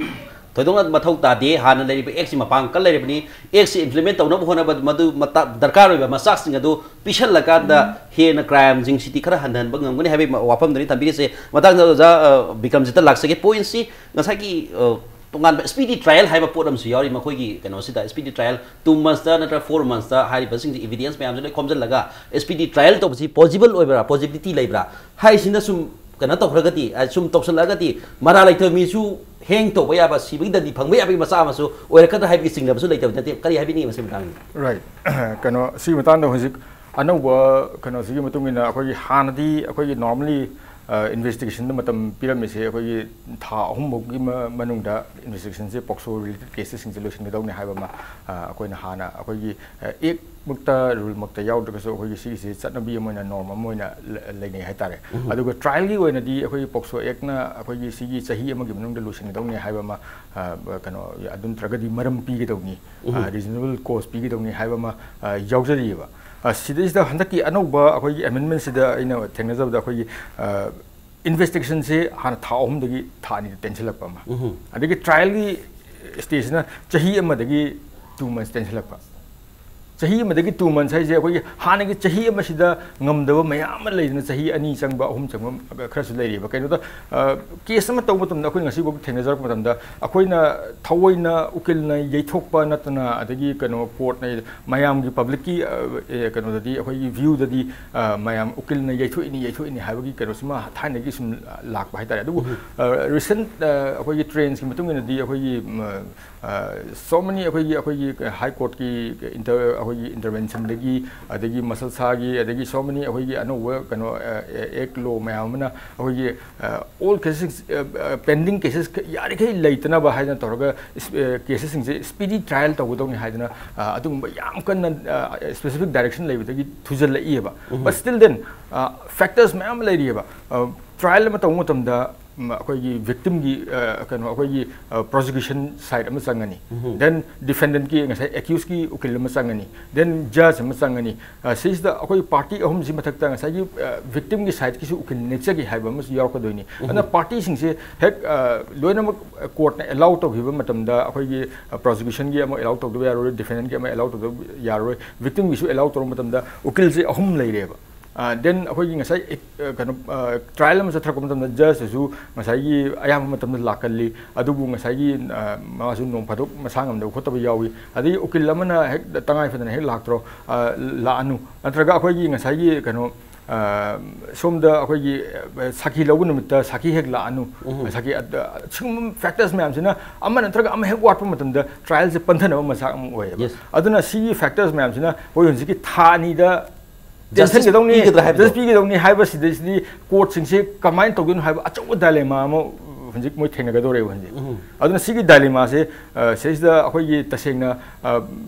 ꯊꯣꯏꯗꯣꯛꯅ ꯃꯊꯧ ꯇꯥꯗꯦ꯫ ꯍꯥꯟꯅ ꯂꯩꯔꯤꯕ ꯑꯦꯛꯁꯤ ꯃꯄꯥꯡꯒꯜ ꯂꯩꯔꯕꯅꯤ꯫ ꯑꯦꯛꯁꯤ ꯏꯝꯄ꯭ꯂꯤꯃꯦꯟ ꯇꯧꯅꯕ ꯍꯣꯠꯅꯕ ꯃꯗꯨ ꯃꯇꯥ- ꯗꯔꯀꯥꯔ ꯑꯣꯏꯕ ꯃꯆꯥꯛꯁꯤꯡ ꯑꯗꯨ ꯄꯤꯁꯜꯂꯀꯥꯟꯗ ꯍꯦꯟꯅ ꯀ꯭ꯔꯥꯏꯝꯁꯤꯡꯁꯤꯗꯤ ꯈꯔ ꯍꯟꯊꯍꯟꯕ ꯉꯝꯒꯅꯤ ꯍꯥꯏꯕꯒꯤ ꯋꯥꯐꯝꯗꯨꯅꯤ ꯊꯝꯕꯤꯔꯤꯁꯦ꯫ ꯃꯇꯥꯡꯗ ꯑꯣꯖꯥ, ꯑ, ꯕꯤꯀ꯭ꯔꯝꯖꯤꯠꯇ ꯂꯥꯛꯆꯒꯦ꯫ ꯄꯣꯏꯟꯁꯤ ꯉꯁꯥꯏꯒꯤ, ꯑ, ꯇꯣꯉꯥꯟꯕ ꯁ꯭ꯄꯤꯗꯤ ꯇ꯭ꯔꯥꯏꯌꯦꯜ ꯍꯥꯏꯕ ꯄꯣꯠ ꯑꯃꯁꯨ ꯌꯥꯎꯔꯤ ꯃꯈꯣꯏꯒꯤ ꯀꯩꯅꯣꯁꯤꯗ꯫ ꯁ꯭ꯄꯤꯗꯤ ꯇ꯭ꯔꯥꯏꯌꯦꯜ two months ꯇ ꯅꯠꯇ꯭ꯔꯒ four months ꯇ ꯍꯥꯏꯔꯤꯕꯁꯤꯡꯁꯤ ꯏꯚꯤꯗꯦꯟꯁ ꯃꯌꯥꯝꯁꯤ ꯂꯣꯏ ꯈꯣꯝꯖꯤꯜꯂꯒ ꯁ꯭ꯄꯤꯗꯤ ꯇ꯭ꯔꯥꯏꯌꯦꯜ ꯇꯧꯕꯁꯤ ꯄꯣꯖꯤꯕꯜ ꯑꯣꯏꯕ꯭ꯔꯥ, ꯄꯣꯖꯤꯕꯤꯂꯤꯇꯤ ꯂꯩꯕ꯭ꯔꯥ ꯍꯥꯏꯁꯤꯅ ꯁꯨꯝ ꯀꯩꯅꯣ ꯇꯧꯈ꯭ꯔꯒꯗꯤ, ꯑ, ꯁꯨꯝ ꯇꯧꯁꯜꯂꯛꯑꯒꯗꯤ ꯃꯔꯥꯜ ꯂꯩꯇꯕ ꯃꯤꯁꯨ ꯍꯦꯡ ꯇꯧꯕ ꯌꯥꯕ, ꯁꯤꯕꯒꯤ ꯗꯟꯗꯤ ꯐꯪꯕ ꯌꯥꯕꯒꯤ ꯃꯆꯥꯛ ꯑꯃꯁꯨ ꯑꯣꯏꯔꯛꯀꯗ꯭ꯔꯥ ꯍꯥꯏꯕꯒꯤ ꯆꯤꯡꯅꯕꯁꯨ ꯂꯩꯇꯕ ꯅꯠꯇꯦ꯫ ꯀꯔꯤ ꯍꯥꯏꯕꯤꯅꯤꯡꯉꯤ ꯃꯁꯤ ꯃꯇꯥꯡꯗ? ꯔꯥꯏꯠ꯫ ꯀꯩꯅꯣ, ꯁꯤꯒꯤ ꯃꯇꯥꯡꯗ ꯍꯧꯖꯤꯛ ꯑꯅꯧꯕ ꯀꯩꯅꯣꯁꯤꯒꯤ ꯃꯇꯨꯡ ꯏꯟꯅ ꯑꯩꯈꯣꯏꯒꯤ ꯍꯥꯟꯅꯗꯤ ꯑꯩꯈꯣꯏꯒꯤ normally investigation ꯗ ꯃꯇꯝ ꯄꯤꯔꯝꯃꯤꯁꯦ ꯑꯩꯈꯣꯏꯒꯤ ꯊꯥ ꯑꯍꯨꯝ ꯐꯥꯎꯒꯤ ꯃꯅꯨꯡꯗ investigation ꯁꯦ POCSO related cases ꯁꯤꯡꯁꯦ ꯂꯣꯏꯁꯤꯟꯒꯗꯧꯅꯤ ꯍꯥꯏꯕ ꯑꯃ ꯑꯩꯈꯣꯏꯅ ꯍꯥꯟꯅ ꯑꯩꯈꯣꯏꯒꯤ act ꯃꯛꯇ, rule ꯃꯛꯇ ꯌꯥꯎꯗ꯭ꯔꯒꯁꯨ ꯑꯩꯈꯣꯏꯒꯤ ꯁꯤꯒꯤꯁꯦ ꯆꯠꯅꯕꯤ ꯑꯃ ꯑꯣꯏꯅ, norm ꯑꯃ ꯑꯣꯏꯅ ꯂꯩꯅꯩ ꯍꯥꯏꯇꯥꯔꯦ꯫ ꯑꯗꯨꯒ trial ꯒꯤ ꯑꯣꯏꯅꯗꯤ ꯑꯩꯈꯣꯏꯒꯤ POCSO act ꯅ ꯑꯩꯈꯣꯏꯒꯤ ꯁꯤꯒꯤ ꯆꯍꯤ ꯑꯃꯒꯤ ꯃꯅꯨꯡꯗ ꯂꯣꯏꯁꯤꯟꯒꯗꯧꯅꯤ ꯍꯥꯏꯕ ꯑꯃ, ꯀꯩꯅꯣ, ꯑꯗꯨ ꯅꯠꯇ꯭ꯔꯒꯗꯤ ꯃꯔꯝ ꯄꯤꯒꯗꯧꯅꯤ, reasonable cause ꯄꯤꯒꯗꯧꯅꯤ ꯍꯥꯏꯕ ꯑꯃ ꯌꯥꯎꯖꯔꯤꯑꯕ꯫ ꯁꯤꯗꯩꯁꯤꯗ ꯍꯟꯗꯛꯀꯤ ꯑꯅꯧꯕ ꯑꯩꯈꯣꯏꯒꯤ amendment ꯁꯤꯗ ꯑꯩꯅ ꯊꯦꯡꯅꯖꯕꯗ ꯑꯩꯈꯣꯏꯒꯤ investigation ꯁꯦ ꯍꯥꯟꯅ ꯊꯥ ꯑꯍꯨꯝꯗꯒꯤ ꯊꯥ ꯑꯅꯤꯗ ꯇꯦꯟꯁꯤꯜꯂꯛꯄ ꯑꯃ, ꯑꯗꯒꯤ trial ꯒꯤ stage ꯁꯤꯅ ꯆꯍꯤ ꯑꯃꯗꯒꯤ two months ꯇꯦꯟꯁꯤꯜꯂꯛꯄ꯫ ꯆꯍꯤ ꯑꯃꯗꯒꯤ two months ꯍꯥꯏꯁꯦ ꯑꯩꯈꯣꯏꯒꯤ ꯍꯥꯟꯅꯒꯤ ꯆꯍꯤ ꯑꯃꯁꯤꯗ ꯉꯝꯗꯕ ꯃꯌꯥꯝ ꯑꯃ ꯂꯩꯗꯅ, ꯆꯍꯤ ꯑꯅꯤ ꯆꯪꯕ, ꯑꯍꯨꯝ ꯆꯪꯕ ꯈꯔꯁꯨ ꯂꯩꯔꯤꯕ꯫ ꯀꯩꯅꯣꯗ, case ꯑꯃ ꯇꯧꯕ ꯃꯇꯝꯗ ꯑꯩꯈꯣꯏ ꯉꯁꯤꯐꯥꯎ ꯊꯦꯡꯅꯖꯔꯛꯄ ꯃꯇꯝꯗ ꯑꯩꯈꯣꯏꯅ ꯊꯑꯣꯏꯅ ꯎꯀꯤꯜꯅ ꯌꯩꯊꯣꯛꯄ ꯅꯠꯇꯅ, ꯑꯗꯒꯤ ꯀꯩꯅꯣ, court ꯅ ꯃꯌꯥꯝꯒꯤ, public ꯀꯤ ꯀꯩꯅꯣꯗꯗꯤ, ꯑꯩꯈꯣꯏꯒꯤ view ꯗꯗꯤ ꯃꯌꯥꯝ ꯎꯀꯤꯜꯅ ꯌꯩꯊꯣꯛꯏꯅꯤ, ꯌꯩꯊꯣꯛꯏꯅꯤ ꯍꯥꯏꯕꯒꯤ ꯀꯩꯅꯣꯁꯤꯃ ꯊꯥꯏꯅꯒꯤ ꯁꯨꯝ ꯂꯥꯛꯄ ꯍꯥꯏꯇꯥꯔꯦ꯫ ꯑꯗꯨꯕꯨ recent ꯑꯩꯈꯣꯏꯒꯤ trends ꯀꯤ ꯃꯇꯨꯡ ꯏꯟꯅꯗꯤ ꯑꯩꯈꯣꯏꯒꯤ so many ꯑꯩꯈꯣꯏꯒꯤ, ꯑꯩꯈꯣꯏꯒꯤ high court ꯀꯤ inter ꯑꯩꯈꯣꯏꯒꯤ intervention ꯗꯒꯤ, ꯑꯗꯒꯤ ꯃꯁꯜꯁꯥꯒꯤ, ꯑꯗꯒꯤ so many ꯑꯩꯈꯣꯏꯒꯤ ꯑꯅꯧꯕ ꯀꯩꯅꯣ, act, law ꯃꯌꯥꯝ ꯑꯃꯅ ꯑꯩꯈꯣꯏꯒꯤ all cases, pending cases ꯌꯥꯔꯤꯈꯩ ꯂꯩꯇꯅꯕ ꯍꯥꯏꯗꯅ ꯇꯧꯔꯒ cases ꯁꯤꯡꯁꯦ speedy trial ꯇꯧꯒꯗꯧꯅꯤ ꯍꯥꯏꯗꯅ ꯑꯗꯨꯒꯨꯝꯕ ꯌꯥꯝ ꯀꯟꯅ specific direction ꯂꯩꯕꯗꯒꯤ ꯊꯨꯖꯜꯂꯛꯏꯑꯕ꯫ But still then, factors ꯃꯌꯥꯝ ꯑꯃ ꯂꯩꯔꯤꯑꯕ꯫ Trial ꯑꯃ ꯇꯧꯕ ꯃꯇꯝꯗ ꯑꯩꯈꯣꯏꯒꯤ victim ꯒꯤ, ꯀꯩꯅꯣ, ꯑꯩꯈꯣꯏꯒꯤ prosecution side ꯑꯃ ꯆꯪꯉꯅꯤ, then defendant ꯀꯤ, ꯉꯁꯥꯏ accused ꯀꯤ ꯎꯀꯤꯜ ꯑꯃ ꯆꯪꯉꯅꯤ, then judge ꯑꯃ ꯆꯪꯉꯅꯤ꯫ ꯁꯤꯁꯤꯗ ꯑꯩꯈꯣꯏ party ꯑꯍꯨꯝꯁꯤ ꯃꯊꯛꯇ ꯉꯁꯥꯏꯒꯤ victim ꯒꯤ side ꯀꯤꯁꯨ ꯎꯀꯤꯜ ꯅꯦꯛꯆꯒꯦ ꯍꯥꯏꯕ ꯑꯃꯁꯨ ꯌꯥꯎꯔꯛꯀꯗꯣꯏꯅꯤ꯫ ꯑꯗꯨꯅ party ꯁꯤꯡꯁꯦ ꯍꯦꯛ ꯂꯣꯏꯅꯃꯛ court ꯅ allow ꯇꯧꯈꯤꯕ ꯃꯇꯝꯗ ꯑꯩꯈꯣꯏꯒꯤ prosecution ꯒꯤ ꯑꯃ allow ꯇꯧꯗꯕ ꯌꯥꯔꯣꯏ, defendant ꯀꯤ ꯑꯃ allow ꯇꯧꯗꯕ ꯌꯥꯔꯣꯏ, victim ꯒꯤꯁꯨ allow ꯇꯧꯔꯕ ꯃꯇꯝꯗ ꯎꯀꯤꯜꯁꯦ ꯑꯍꯨꯝ ꯂꯩꯔꯦꯕ꯫ Then ꯑꯩꯈꯣꯏꯒꯤ ꯉꯁꯥꯏ, ꯀꯩꯅꯣ, trial ꯑꯃ ꯆꯠꯊꯔꯛꯄ ꯃꯇꯝꯗ judge ꯇꯁꯨ ꯉꯁꯥꯏꯒꯤ ꯑꯌꯥꯝꯕ ꯃꯇꯝꯗ ꯂꯥꯛꯀꯜꯂꯤ, ꯑꯗꯨꯕꯨ ꯉꯁꯥꯏꯒꯤ ꯃꯥꯁꯨ ꯅꯣꯡ ꯐꯥꯗꯣꯛ ꯃꯁꯥ ꯉꯝꯗꯕ ꯈꯣꯠꯇꯕ ꯌꯥꯎꯏ꯫ ꯑꯗꯒꯤ ꯎꯀꯤꯜ ꯑꯃꯅ ꯍꯦꯛ ꯇꯉꯥꯏ ꯐꯗꯅ ꯍꯦꯛ ꯂꯥꯛꯇ꯭ꯔꯣ, ꯂꯥꯛꯑꯅꯨ, ꯅꯠꯇ꯭ꯔꯒ ꯑꯩꯈꯣꯏꯒꯤ ꯉꯁꯥꯏꯒꯤ ꯀꯩꯅꯣ, ꯁꯣꯝꯗ ꯑꯩꯈꯣꯏꯒꯤ ꯁꯥꯈꯤ ꯂꯧꯕ ꯅꯨꯃꯤꯠꯇ ꯁꯥꯈꯤ ꯍꯦꯛ ꯂꯥꯛꯑꯅꯨ, ꯁꯥꯈꯤ, ꯁꯤꯒꯨꯝꯕ factors ꯃꯌꯥꯝꯁꯤꯅ ꯑꯃ ꯅꯠꯇ꯭ꯔꯒ ꯑꯃ ꯍꯦꯛ ꯋꯥꯠꯄ ꯃꯇꯝꯗ trial ꯁꯦ ꯄꯟꯊꯅꯕ ꯃꯆꯥꯛ ꯑꯃ ꯑꯣꯏꯌꯦꯕ꯫ ꯑꯗꯨꯅ ꯁꯤꯒꯤ factors ꯃꯌꯥꯝꯁꯤꯅ ꯑꯩꯈꯣꯏ ꯍꯧꯖꯤꯛꯀꯤ ꯊꯥ ꯑꯅꯤꯗ Justice ꯇꯦꯟꯁꯟꯒꯗꯧꯅꯤ, ꯄꯤꯒꯗ꯭ꯔꯥ ꯍꯥꯏꯕꯗꯣ? Justice ꯄꯤꯒꯗꯧꯅꯤ ꯍꯥꯏꯕꯁꯤꯗꯩꯁꯤꯗꯤ ꯀꯣꯔꯠꯁꯤꯡꯁꯦ ꯀꯃꯥꯏꯅ ꯇꯧꯗꯣꯏꯅꯣ ꯍꯥꯏꯕ ꯑꯆꯧꯕ ꯗꯥꯏꯂꯦꯃꯥ ꯑꯃ ꯍꯧꯖꯤꯛ ꯃꯣꯏ ꯊꯦꯡꯅꯒꯗꯧꯔꯦꯕ ꯍꯧꯖꯤꯛ꯫ ꯑꯗꯨꯅ ꯁꯤꯒꯤ ꯗꯥꯏꯂꯦꯃꯥꯁꯦ, ꯑ, ꯁꯤꯁꯤꯗ ꯑꯩꯈꯣꯏꯒꯤ ꯇꯁꯦꯡꯅ, ꯑ,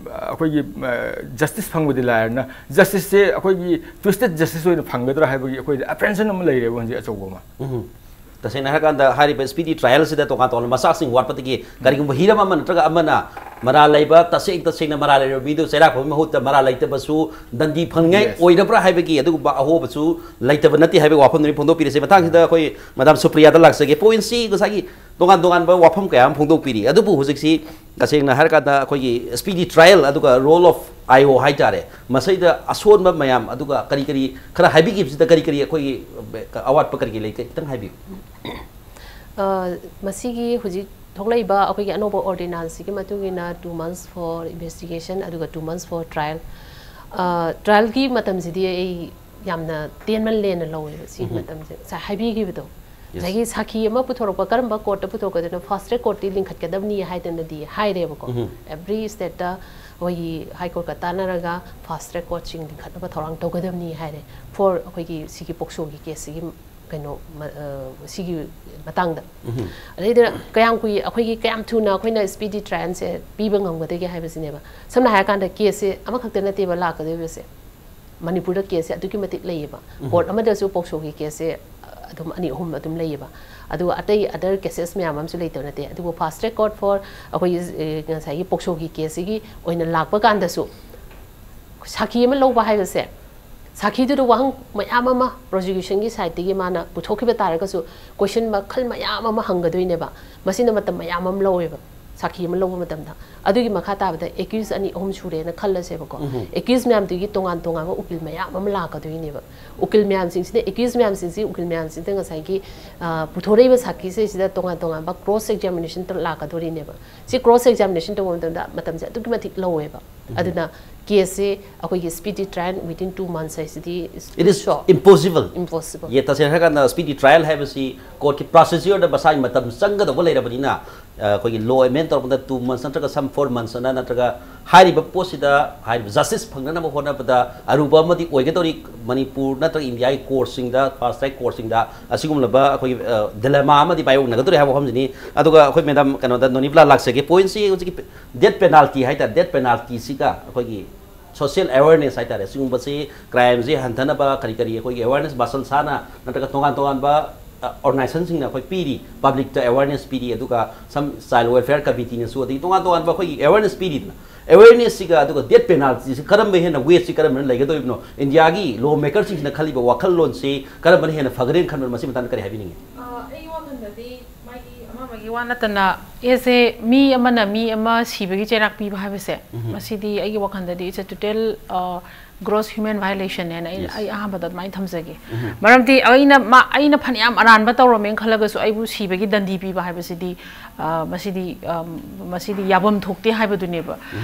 ꯑꯩꯈꯣꯏꯒꯤ, ꯑ, ꯖꯁꯇꯤꯁ ꯐꯪꯕꯗꯤ ꯂꯥꯏꯔꯅ, ꯖꯁꯇꯤꯁꯁꯦ ꯑꯩꯈꯣꯏꯒꯤ ꯇ꯭ꯋꯤꯁꯇꯦꯠ ꯖꯁꯇꯤꯁ ꯑꯣꯏꯅ ꯐꯪꯒꯗ꯭ꯔꯥ ꯍꯥꯏꯕꯒꯤ ꯑꯩꯈꯣꯏꯗ ꯑꯦꯄ꯭ꯔꯦꯟꯁꯟ ꯑꯃ ꯂꯩꯔꯦꯕ ꯍꯧꯖꯤꯛ ꯑꯆꯧꯕ ꯑꯃ꯫ ꯇꯁꯦꯡꯅ ꯍꯥꯏꯔꯀꯥꯟꯗ, ꯍꯥꯏꯔꯤꯕ ꯁ꯭ꯄꯤꯗꯤ ꯇ꯭ꯔꯥꯏꯌꯦꯜꯁꯤꯗ ꯇꯣꯉꯥꯟ ꯇꯣꯉꯥꯟꯕ ꯃꯆꯥꯛꯁꯤꯡ ꯋꯥꯠꯄꯗꯒꯤ ꯀꯔꯤꯒꯨꯝꯕ ꯍꯤꯔꯝ ꯑꯃ ꯅꯠꯇ꯭ꯔꯒ ꯑꯃꯅ ꯃꯔꯥꯜ ꯂꯩꯕ, ꯇꯁꯦꯡ ꯇꯁꯦꯡꯅ ꯃꯔꯥꯜ ꯂꯩꯔꯕ ꯃꯤꯗꯨ ꯆꯩꯔꯥꯛ ꯐꯕꯒꯤ ꯃꯍꯨꯠꯇ ꯃꯔꯥꯜ ꯂꯩꯇꯕꯁꯨ ꯗꯟꯗꯤ ꯐꯪꯅꯤꯡꯉꯥꯏ Yes. ꯑꯣꯏꯔꯕ꯭ꯔꯥ ꯍꯥꯏꯕꯒꯤ ꯑꯗꯨꯒꯨꯝꯕ ꯑꯍꯣꯕꯁꯨ ꯂꯩꯇꯕ ꯅꯠꯇꯦ ꯍꯥꯏꯕꯒꯤ ꯋꯥꯐꯝꯗꯨꯅꯤ ꯐꯣꯡꯗꯣꯛꯄꯤꯔꯤꯁꯦ꯫ ꯃꯊꯪꯁꯤꯗ ꯑꯩꯈꯣꯏ ꯃꯦꯗꯥꯝ ꯁꯨꯄ꯭ꯔꯤꯌꯥꯗ ꯂꯥꯛꯆꯒꯦ꯫ ꯄꯣꯏꯟꯁꯤ ꯉꯁꯥꯏꯒꯤ ꯇꯣꯉꯥꯟ ꯇꯣꯉꯥꯟꯕ ꯋꯥꯐꯝ ꯀꯌꯥ ꯑꯃ ꯐꯣꯡꯗꯣꯛꯄꯤꯔꯤ, ꯑꯗꯨꯕꯨ ꯍꯧꯖꯤꯛꯁꯤ ꯇꯁꯦꯡꯅ ꯍꯥꯏꯔꯀꯥꯟꯗ ꯑꯩꯈꯣꯏꯒꯤ ꯁ꯭ꯄꯤꯗꯤ ꯇ꯭ꯔꯥꯏꯌꯦꯜ ꯑꯗꯨꯒ ꯔꯣꯜ ꯑꯣꯐ ꯑꯥꯏ ꯑꯣ ꯍꯥꯏꯇꯥꯔꯦ, ꯃꯁꯤꯗ ꯑꯁꯣꯟꯕ ꯃꯌꯥꯝ ꯑꯗꯨꯒ ꯀꯔꯤ ꯀꯔꯤ ꯈꯔ ꯍꯥꯏꯕꯤꯈꯤꯕꯁꯤꯗ ꯀꯔꯤ ꯀꯔꯤ ꯑꯩꯈꯣꯏꯒꯤ ꯑꯋꯥꯠꯄ ꯀꯔꯤ ꯀꯔꯤ ꯂꯩꯒꯦ ꯈꯤꯇꯪ ꯍꯥꯏꯕꯤꯌꯨ꯫ ꯑ, ꯃꯁꯤꯒꯤ ꯍꯧꯖꯤꯛ ꯊꯣꯛꯂꯛꯏꯕ ꯑꯩꯈꯣꯏꯒꯤ ꯑꯅꯧꯕ ꯑꯣꯔꯗꯤꯅꯥꯟꯁꯁꯤꯒꯤ ꯃꯇꯨꯡ ꯏꯟꯅ two months for investigation ꯑꯗꯨꯒ two months for trial꯫ ꯇ꯭ꯔꯥꯏꯌꯦꯜꯒꯤ ꯃꯇꯝꯁꯤꯗꯤ ꯑꯩ ꯌꯥꯝꯅ ꯇꯦꯟꯃꯜꯂꯦꯅ ꯂꯧꯋꯦꯕ ꯁꯤꯒꯤ ꯃꯇꯝꯁꯦ ꯉꯁꯥꯏ ꯍꯥꯏꯕꯤꯈꯤꯕꯗꯣ꯫ ꯉꯁꯥꯏꯒꯤ ꯁꯥꯈꯤ ꯑꯃ ꯄꯨꯊꯣꯔꯛꯄ, ꯀꯔꯝꯕ ꯀꯣꯔꯠꯇ ꯄꯨꯊꯣꯔꯛꯀꯗꯣꯏꯅꯣ? ꯐꯥꯁ ꯇ꯭ꯔꯦꯛ ꯀꯣꯔꯠꯇꯤ ꯂꯤꯡꯈꯠꯀꯗꯕꯅꯤ ꯍꯥꯏꯗꯅꯗꯤ ꯍꯥꯏꯔꯦꯕꯀꯣ꯫ ꯑꯦꯕ꯭ꯔꯤ ꯁ꯭ꯇꯦꯠꯇ ꯑꯩꯈꯣꯏꯒꯤ ꯍꯥꯏ ꯀꯣꯔꯠꯀ ꯇꯥꯟꯅꯔꯒ ꯐꯥꯁ ꯇ꯭ꯔꯦꯛ ꯀꯣꯔꯠꯁꯤꯡ ꯂꯤꯡꯈꯠꯅꯕ ꯊꯧꯔꯥꯡ ꯇꯧꯒꯗꯕꯅꯤ ꯍꯥꯏꯔꯦ꯫ ꯐꯣꯔ ꯑꯩꯈꯣꯏꯒꯤ ꯁꯤꯒꯤ ꯄꯣꯛꯁꯣꯒꯤ ꯀꯦꯁꯁꯤꯒꯤ ꯀꯩꯅꯣ ꯃ-, ꯑ, ꯁꯤꯒꯤ ꯃꯇꯥꯡꯗ꯫ ꯑꯗꯩꯗ ꯀꯌꯥꯝ ꯀꯨꯏ, ꯑꯩꯈꯣꯏꯒꯤ ꯀꯌꯥꯝ ꯊꯨꯅ ꯑꯩꯈꯣꯏꯅ ꯁ꯭ꯄꯤꯗꯤ ꯇ꯭ꯔꯥꯏꯌꯦꯜꯁꯦ ꯄꯤꯕ ꯉꯝꯒꯗꯒꯦ ꯍꯥꯏꯕꯁꯤꯅꯦꯕ꯫ ꯁꯝꯅ ꯍꯥꯏꯔꯀꯥꯟꯗ ꯀꯦꯁꯁꯦ ꯑꯃꯈꯛꯇ ꯅꯠꯇꯦꯕ ꯂꯥꯛꯀꯗꯣꯏꯕꯁꯦ꯫ ꯃꯅꯤꯄꯨꯔꯗ ꯀꯦꯁꯁꯦ ꯑꯗꯨꯛꯀꯤ ꯃꯇꯤꯛ ꯂꯩꯌꯦꯕ꯫ ꯀꯣꯔꯠ ꯑꯃꯗꯁꯨ ꯄꯣꯛꯁꯣꯒꯤ ꯀꯦꯁꯁꯦ ꯑꯗꯨꯝ ꯑꯅꯤ ꯑꯍꯨꯝ ꯑꯗꯨꯝ ꯂꯩꯌꯦꯕ꯫ ꯑꯗꯨꯒ ꯑꯇꯩ ꯑꯗꯔ ꯀꯦꯁꯦꯁ ꯃꯌꯥꯝ ꯑꯃꯁꯨ ꯂꯩꯇꯕ ꯅꯠꯇꯦ꯫ ꯑꯗꯨꯕꯨ ꯐꯥꯁ ꯇ꯭ꯔꯦꯛ ꯀꯣꯔꯠ ꯐꯣꯔ ꯑꯩꯈꯣꯏꯒꯤ, ꯑꯦ, ꯉꯁꯥꯏꯒꯤ ꯄꯣꯛꯁꯣꯒꯤ ꯀꯦꯁꯁꯤꯒꯤ ꯑꯣꯏꯅ ꯂꯥꯛꯄ ꯀꯥꯟꯗꯁꯨ ꯁꯥꯈꯤ ꯑꯃ ꯂꯧꯕ ꯍꯥꯏꯕꯁꯦ, ꯁꯥꯈꯤꯗꯨꯗ ꯋꯥꯍꯪ ꯃꯌꯥꯝ ꯑꯃ ꯄ꯭ꯔꯣꯁꯤꯀ꯭ꯌꯨꯁꯟꯒꯤ ꯁꯥꯏꯠꯇꯒꯤ ꯃꯥꯅ ꯄꯨꯊꯣꯛꯈꯤꯕ ꯇꯥꯔꯒꯁꯨ, ꯀꯣꯏꯁꯟ ꯃꯈꯜ ꯃꯌꯥꯝ ꯑꯃ ꯍꯪꯒꯗꯣꯏꯅꯦꯕ꯫ ꯃꯁꯤꯅ ꯃꯇꯝ ꯃꯌꯥꯝ ꯑꯃ ꯂꯧꯋꯦꯕ ꯁꯥꯈꯤ ꯑꯃ ꯂꯧꯕ ꯃꯇꯝꯗ꯫ ꯑꯗꯨꯒꯤ ꯃꯈꯥ ꯇꯥꯕꯗ ꯑꯦꯀ꯭ꯌꯨꯁ ꯑꯅꯤ ꯑꯍꯨꯝ ꯁꯨꯔꯦꯅ ꯈꯜꯂꯁꯦꯕꯀꯣ꯫ ꯑꯦꯀ꯭ꯌꯨꯁ ꯃꯌꯥꯝꯗꯨꯒꯤ ꯇꯣꯉꯥꯟ ꯇꯣꯉꯥꯟꯕ ꯎꯀꯤꯜ ꯃꯌꯥꯝ ꯑꯃ ꯂꯥꯛꯀꯗꯣꯏꯅꯦꯕ꯫ ꯎꯀꯤꯜ ꯃꯌꯥꯝꯁꯤꯡꯁꯤꯅ, ꯑꯦꯀ꯭ꯌꯨꯁ ꯃꯌꯥꯝꯁꯤꯡꯁꯤ, ꯎꯀꯤꯜ ꯃꯌꯥꯝꯁꯤꯡꯁꯤꯗ ꯉꯁꯥꯏꯒꯤ, ꯑ, ꯄꯨꯊꯣꯔꯛꯏꯕ ꯁꯥꯈꯤꯁꯤꯗꯩꯁꯤꯗ ꯇꯣꯉꯥꯟ ꯇꯣꯉꯥꯟꯕ ꯀ꯭ꯔꯣꯁ ꯑꯦꯛꯖꯥꯃꯤꯅꯦꯁꯟ ꯂꯥꯛꯀꯗꯣꯔꯤꯅꯦꯕ꯫ ꯁꯤ ꯀ꯭ꯔꯣꯁ ꯑꯦꯛꯖꯥꯃꯤꯅꯦꯁꯟ ꯇꯧꯕ ꯃꯇꯝꯗ ꯃꯇꯝꯁꯦ ꯑꯗꯨꯛꯀꯤ ꯃꯇꯤꯛ ꯂꯧꯋꯦꯕ꯫ ꯑꯗꯨꯅ ꯀꯦꯁꯁꯦ ꯑꯩꯈꯣꯏꯒꯤ speedy trial within two months ꯍꯥꯏꯁꯤꯗꯤ It is impossible. Impossible. ꯌꯦ, ꯇꯁꯦꯡꯅ ꯍꯥꯏꯔꯀꯥꯟꯗ speedy trial ꯍꯥꯏꯕꯁꯤ ꯀꯣꯔꯠꯀꯤ ꯄ꯭ꯔꯣꯁꯤꯖꯔꯗ ꯃꯁꯥꯒꯤ ꯃꯇꯝ ꯆꯪꯒꯗꯧꯕ ꯂꯩꯔꯕꯅꯤꯅ, ꯑ, ꯑꯩꯈꯣꯏꯒꯤ ꯂꯣ ꯑꯦꯃꯦꯟ ꯇꯧꯔꯛꯄꯗ two months ꯅꯠꯇ꯭ꯔꯒ some four months ꯑꯅ ꯅꯠꯇ꯭ꯔꯒ ꯍꯥꯏꯔꯤꯕ ꯄꯣꯠꯁꯤꯗ ꯍꯥꯏꯔꯤꯕ ꯖꯁꯇꯤꯁ ꯐꯪꯅꯅꯕ ꯍꯣꯠꯅꯕꯗ ꯑꯔꯨꯕ ꯑꯃꯗꯤ ꯑꯣꯏꯒꯗꯧꯔꯤ꯫ ꯃꯅꯤꯄꯨꯔ ꯅꯠꯇ꯭ꯔꯒ ꯏꯟꯗꯤꯌꯥꯒꯤ ꯀꯣꯔꯠꯁꯤꯡꯗ, ꯐꯥꯁ ꯇ꯭ꯔꯦꯛ ꯀꯣꯔꯠꯁꯤꯡꯗ ꯑꯁꯤꯒꯨꯝꯂꯕ ꯑꯩꯈꯣꯏꯒꯤ ꯗꯤꯂꯦꯃꯥ ꯑꯃꯗꯤ ꯃꯥꯌꯣꯛꯅꯒꯗꯧꯔꯤ ꯍꯥꯏꯕ ꯋꯥꯐꯝꯁꯤꯅꯤ꯫ ꯑꯗꯨꯒ ꯑꯩꯈꯣꯏ ꯃꯦꯗꯥꯝ ꯀꯩꯅꯣꯗ, ꯅꯣꯅꯤꯕꯂꯥ ꯂꯥꯛꯆꯒꯦ꯫ ꯄꯣꯏꯟꯁꯤ ꯍꯧꯖꯤꯛꯀꯤ ꯗꯦꯠ ꯄꯦꯅꯥꯜꯇꯤ ꯍꯥꯏꯇꯥꯔꯦ, ꯗꯦꯠ ꯄꯦꯅꯥꯜꯇꯤꯁꯤꯒ ꯑꯩꯈꯣꯏꯒꯤ ꯁꯣꯁꯤꯌꯦꯜ ꯑꯦꯋꯦꯔꯅꯦꯁ ꯍꯥꯏꯇꯥꯔꯦ, ꯁꯤꯒꯨꯝꯕꯁꯤ, ꯀ꯭ꯔꯥꯏꯝꯁꯤ ꯍꯟꯊꯅꯕ ꯀꯔꯤ ꯀꯔꯤ ꯑꯩꯈꯣꯏꯒꯤ ꯑꯦꯋꯦꯔꯅꯦꯁ ꯃꯁꯜ ꯁꯥꯅ ꯅꯠꯇ꯭ꯔꯒ ꯇꯣꯉꯥꯟ ꯇꯣꯉꯥꯟꯕ ꯑꯣꯔꯒꯅꯥꯏꯖꯦꯁꯟꯁꯤꯡꯅ ꯑꯩꯈꯣꯏ ꯄꯤꯔꯤ, ꯄꯕ꯭ꯂꯤꯛꯇ ꯑꯦꯋꯦꯔꯅꯦꯁ ꯄꯤꯔꯤ, ꯑꯗꯨꯒ ꯁꯝ ꯆꯥꯏꯜ ꯋꯦꯜꯐꯤꯌꯔ ꯀꯃꯤꯇꯤꯅꯁꯨ ꯑꯗꯒꯤ ꯇꯣꯉꯥꯟ ꯇꯣꯉꯥꯟꯕ ꯑꯩꯈꯣꯏꯒꯤ ꯑꯦꯋꯦꯔꯅꯦꯁ ꯄꯤꯔꯤꯗꯅ, ꯑꯦꯋꯦꯔꯅꯦꯁꯁꯤꯒ ꯑꯗꯨꯒ ꯗꯦꯠ ꯄꯦꯅꯥꯜꯇꯤꯁꯤ ꯀꯔꯝꯕ ꯍꯦꯟꯅ ꯋꯦꯠꯁꯤ ꯀꯔꯝꯕꯅ ꯂꯩꯒꯗꯧꯔꯤꯕꯅꯣ? ꯏꯟꯗꯤꯌꯥꯒꯤ ꯂꯣ ꯃꯦꯀꯔꯁꯤꯡꯁꯤꯅ ꯈꯜꯂꯤꯕ ꯋꯥꯈꯜꯂꯣꯟꯁꯤ ꯀꯔꯝꯕꯅ ꯍꯦꯟꯅ ꯐꯒꯅꯦꯅ ꯈꯟꯕꯅꯣ? ꯃꯁꯤ ꯃꯇꯥꯡꯗ ꯀꯔꯤ ꯍꯥꯏꯕꯤꯅꯤꯡꯉꯤ? ꯑꯩꯒꯤ ꯋꯥꯈꯜꯗꯗꯤ ꯃꯥꯒꯤ ꯑꯃ ꯑꯃꯒꯤ ꯋꯥ ꯅꯠꯇꯅ, ꯑꯦꯁꯦ ꯃꯤ ꯑꯃꯅ ꯃꯤ ꯑꯃ ꯁꯤꯕꯒꯤ ꯆꯩꯔꯥꯛ ꯄꯤꯕ ꯍꯥꯏꯕꯁꯦ, ꯃꯁꯤꯗꯤ ꯑꯩꯒꯤ ꯋꯥꯈꯜꯗꯗꯤ it's a total gross human violation ꯍꯥꯏꯅ ꯑꯩ Yes. ꯑꯩ ꯑꯍꯥꯟꯕꯗ ꯑꯗꯨꯃꯥꯏꯅ ꯊꯝꯖꯒꯦ꯫ ꯃꯔꯝꯗꯤ ꯑꯩꯅ ꯃꯥ ꯑꯩꯅ ꯐꯅꯌꯥꯝ ꯑꯔꯥꯟꯕ ꯇꯧꯔꯝꯃꯦꯅ ꯈꯜꯂꯒꯁꯨ ꯑꯩꯕꯨ ꯁꯤꯕꯒꯤ ꯗꯟꯗꯤ ꯄꯤꯕ ꯍꯥꯏꯕꯁꯤꯗꯤ, ꯑ, ꯃꯁꯤꯗꯤ ꯑ, ꯃꯁꯤꯗꯤ ꯌꯥꯐꯝ ꯊꯣꯛꯇꯦ ꯍꯥꯏꯕꯗꯨꯅꯦꯕ꯫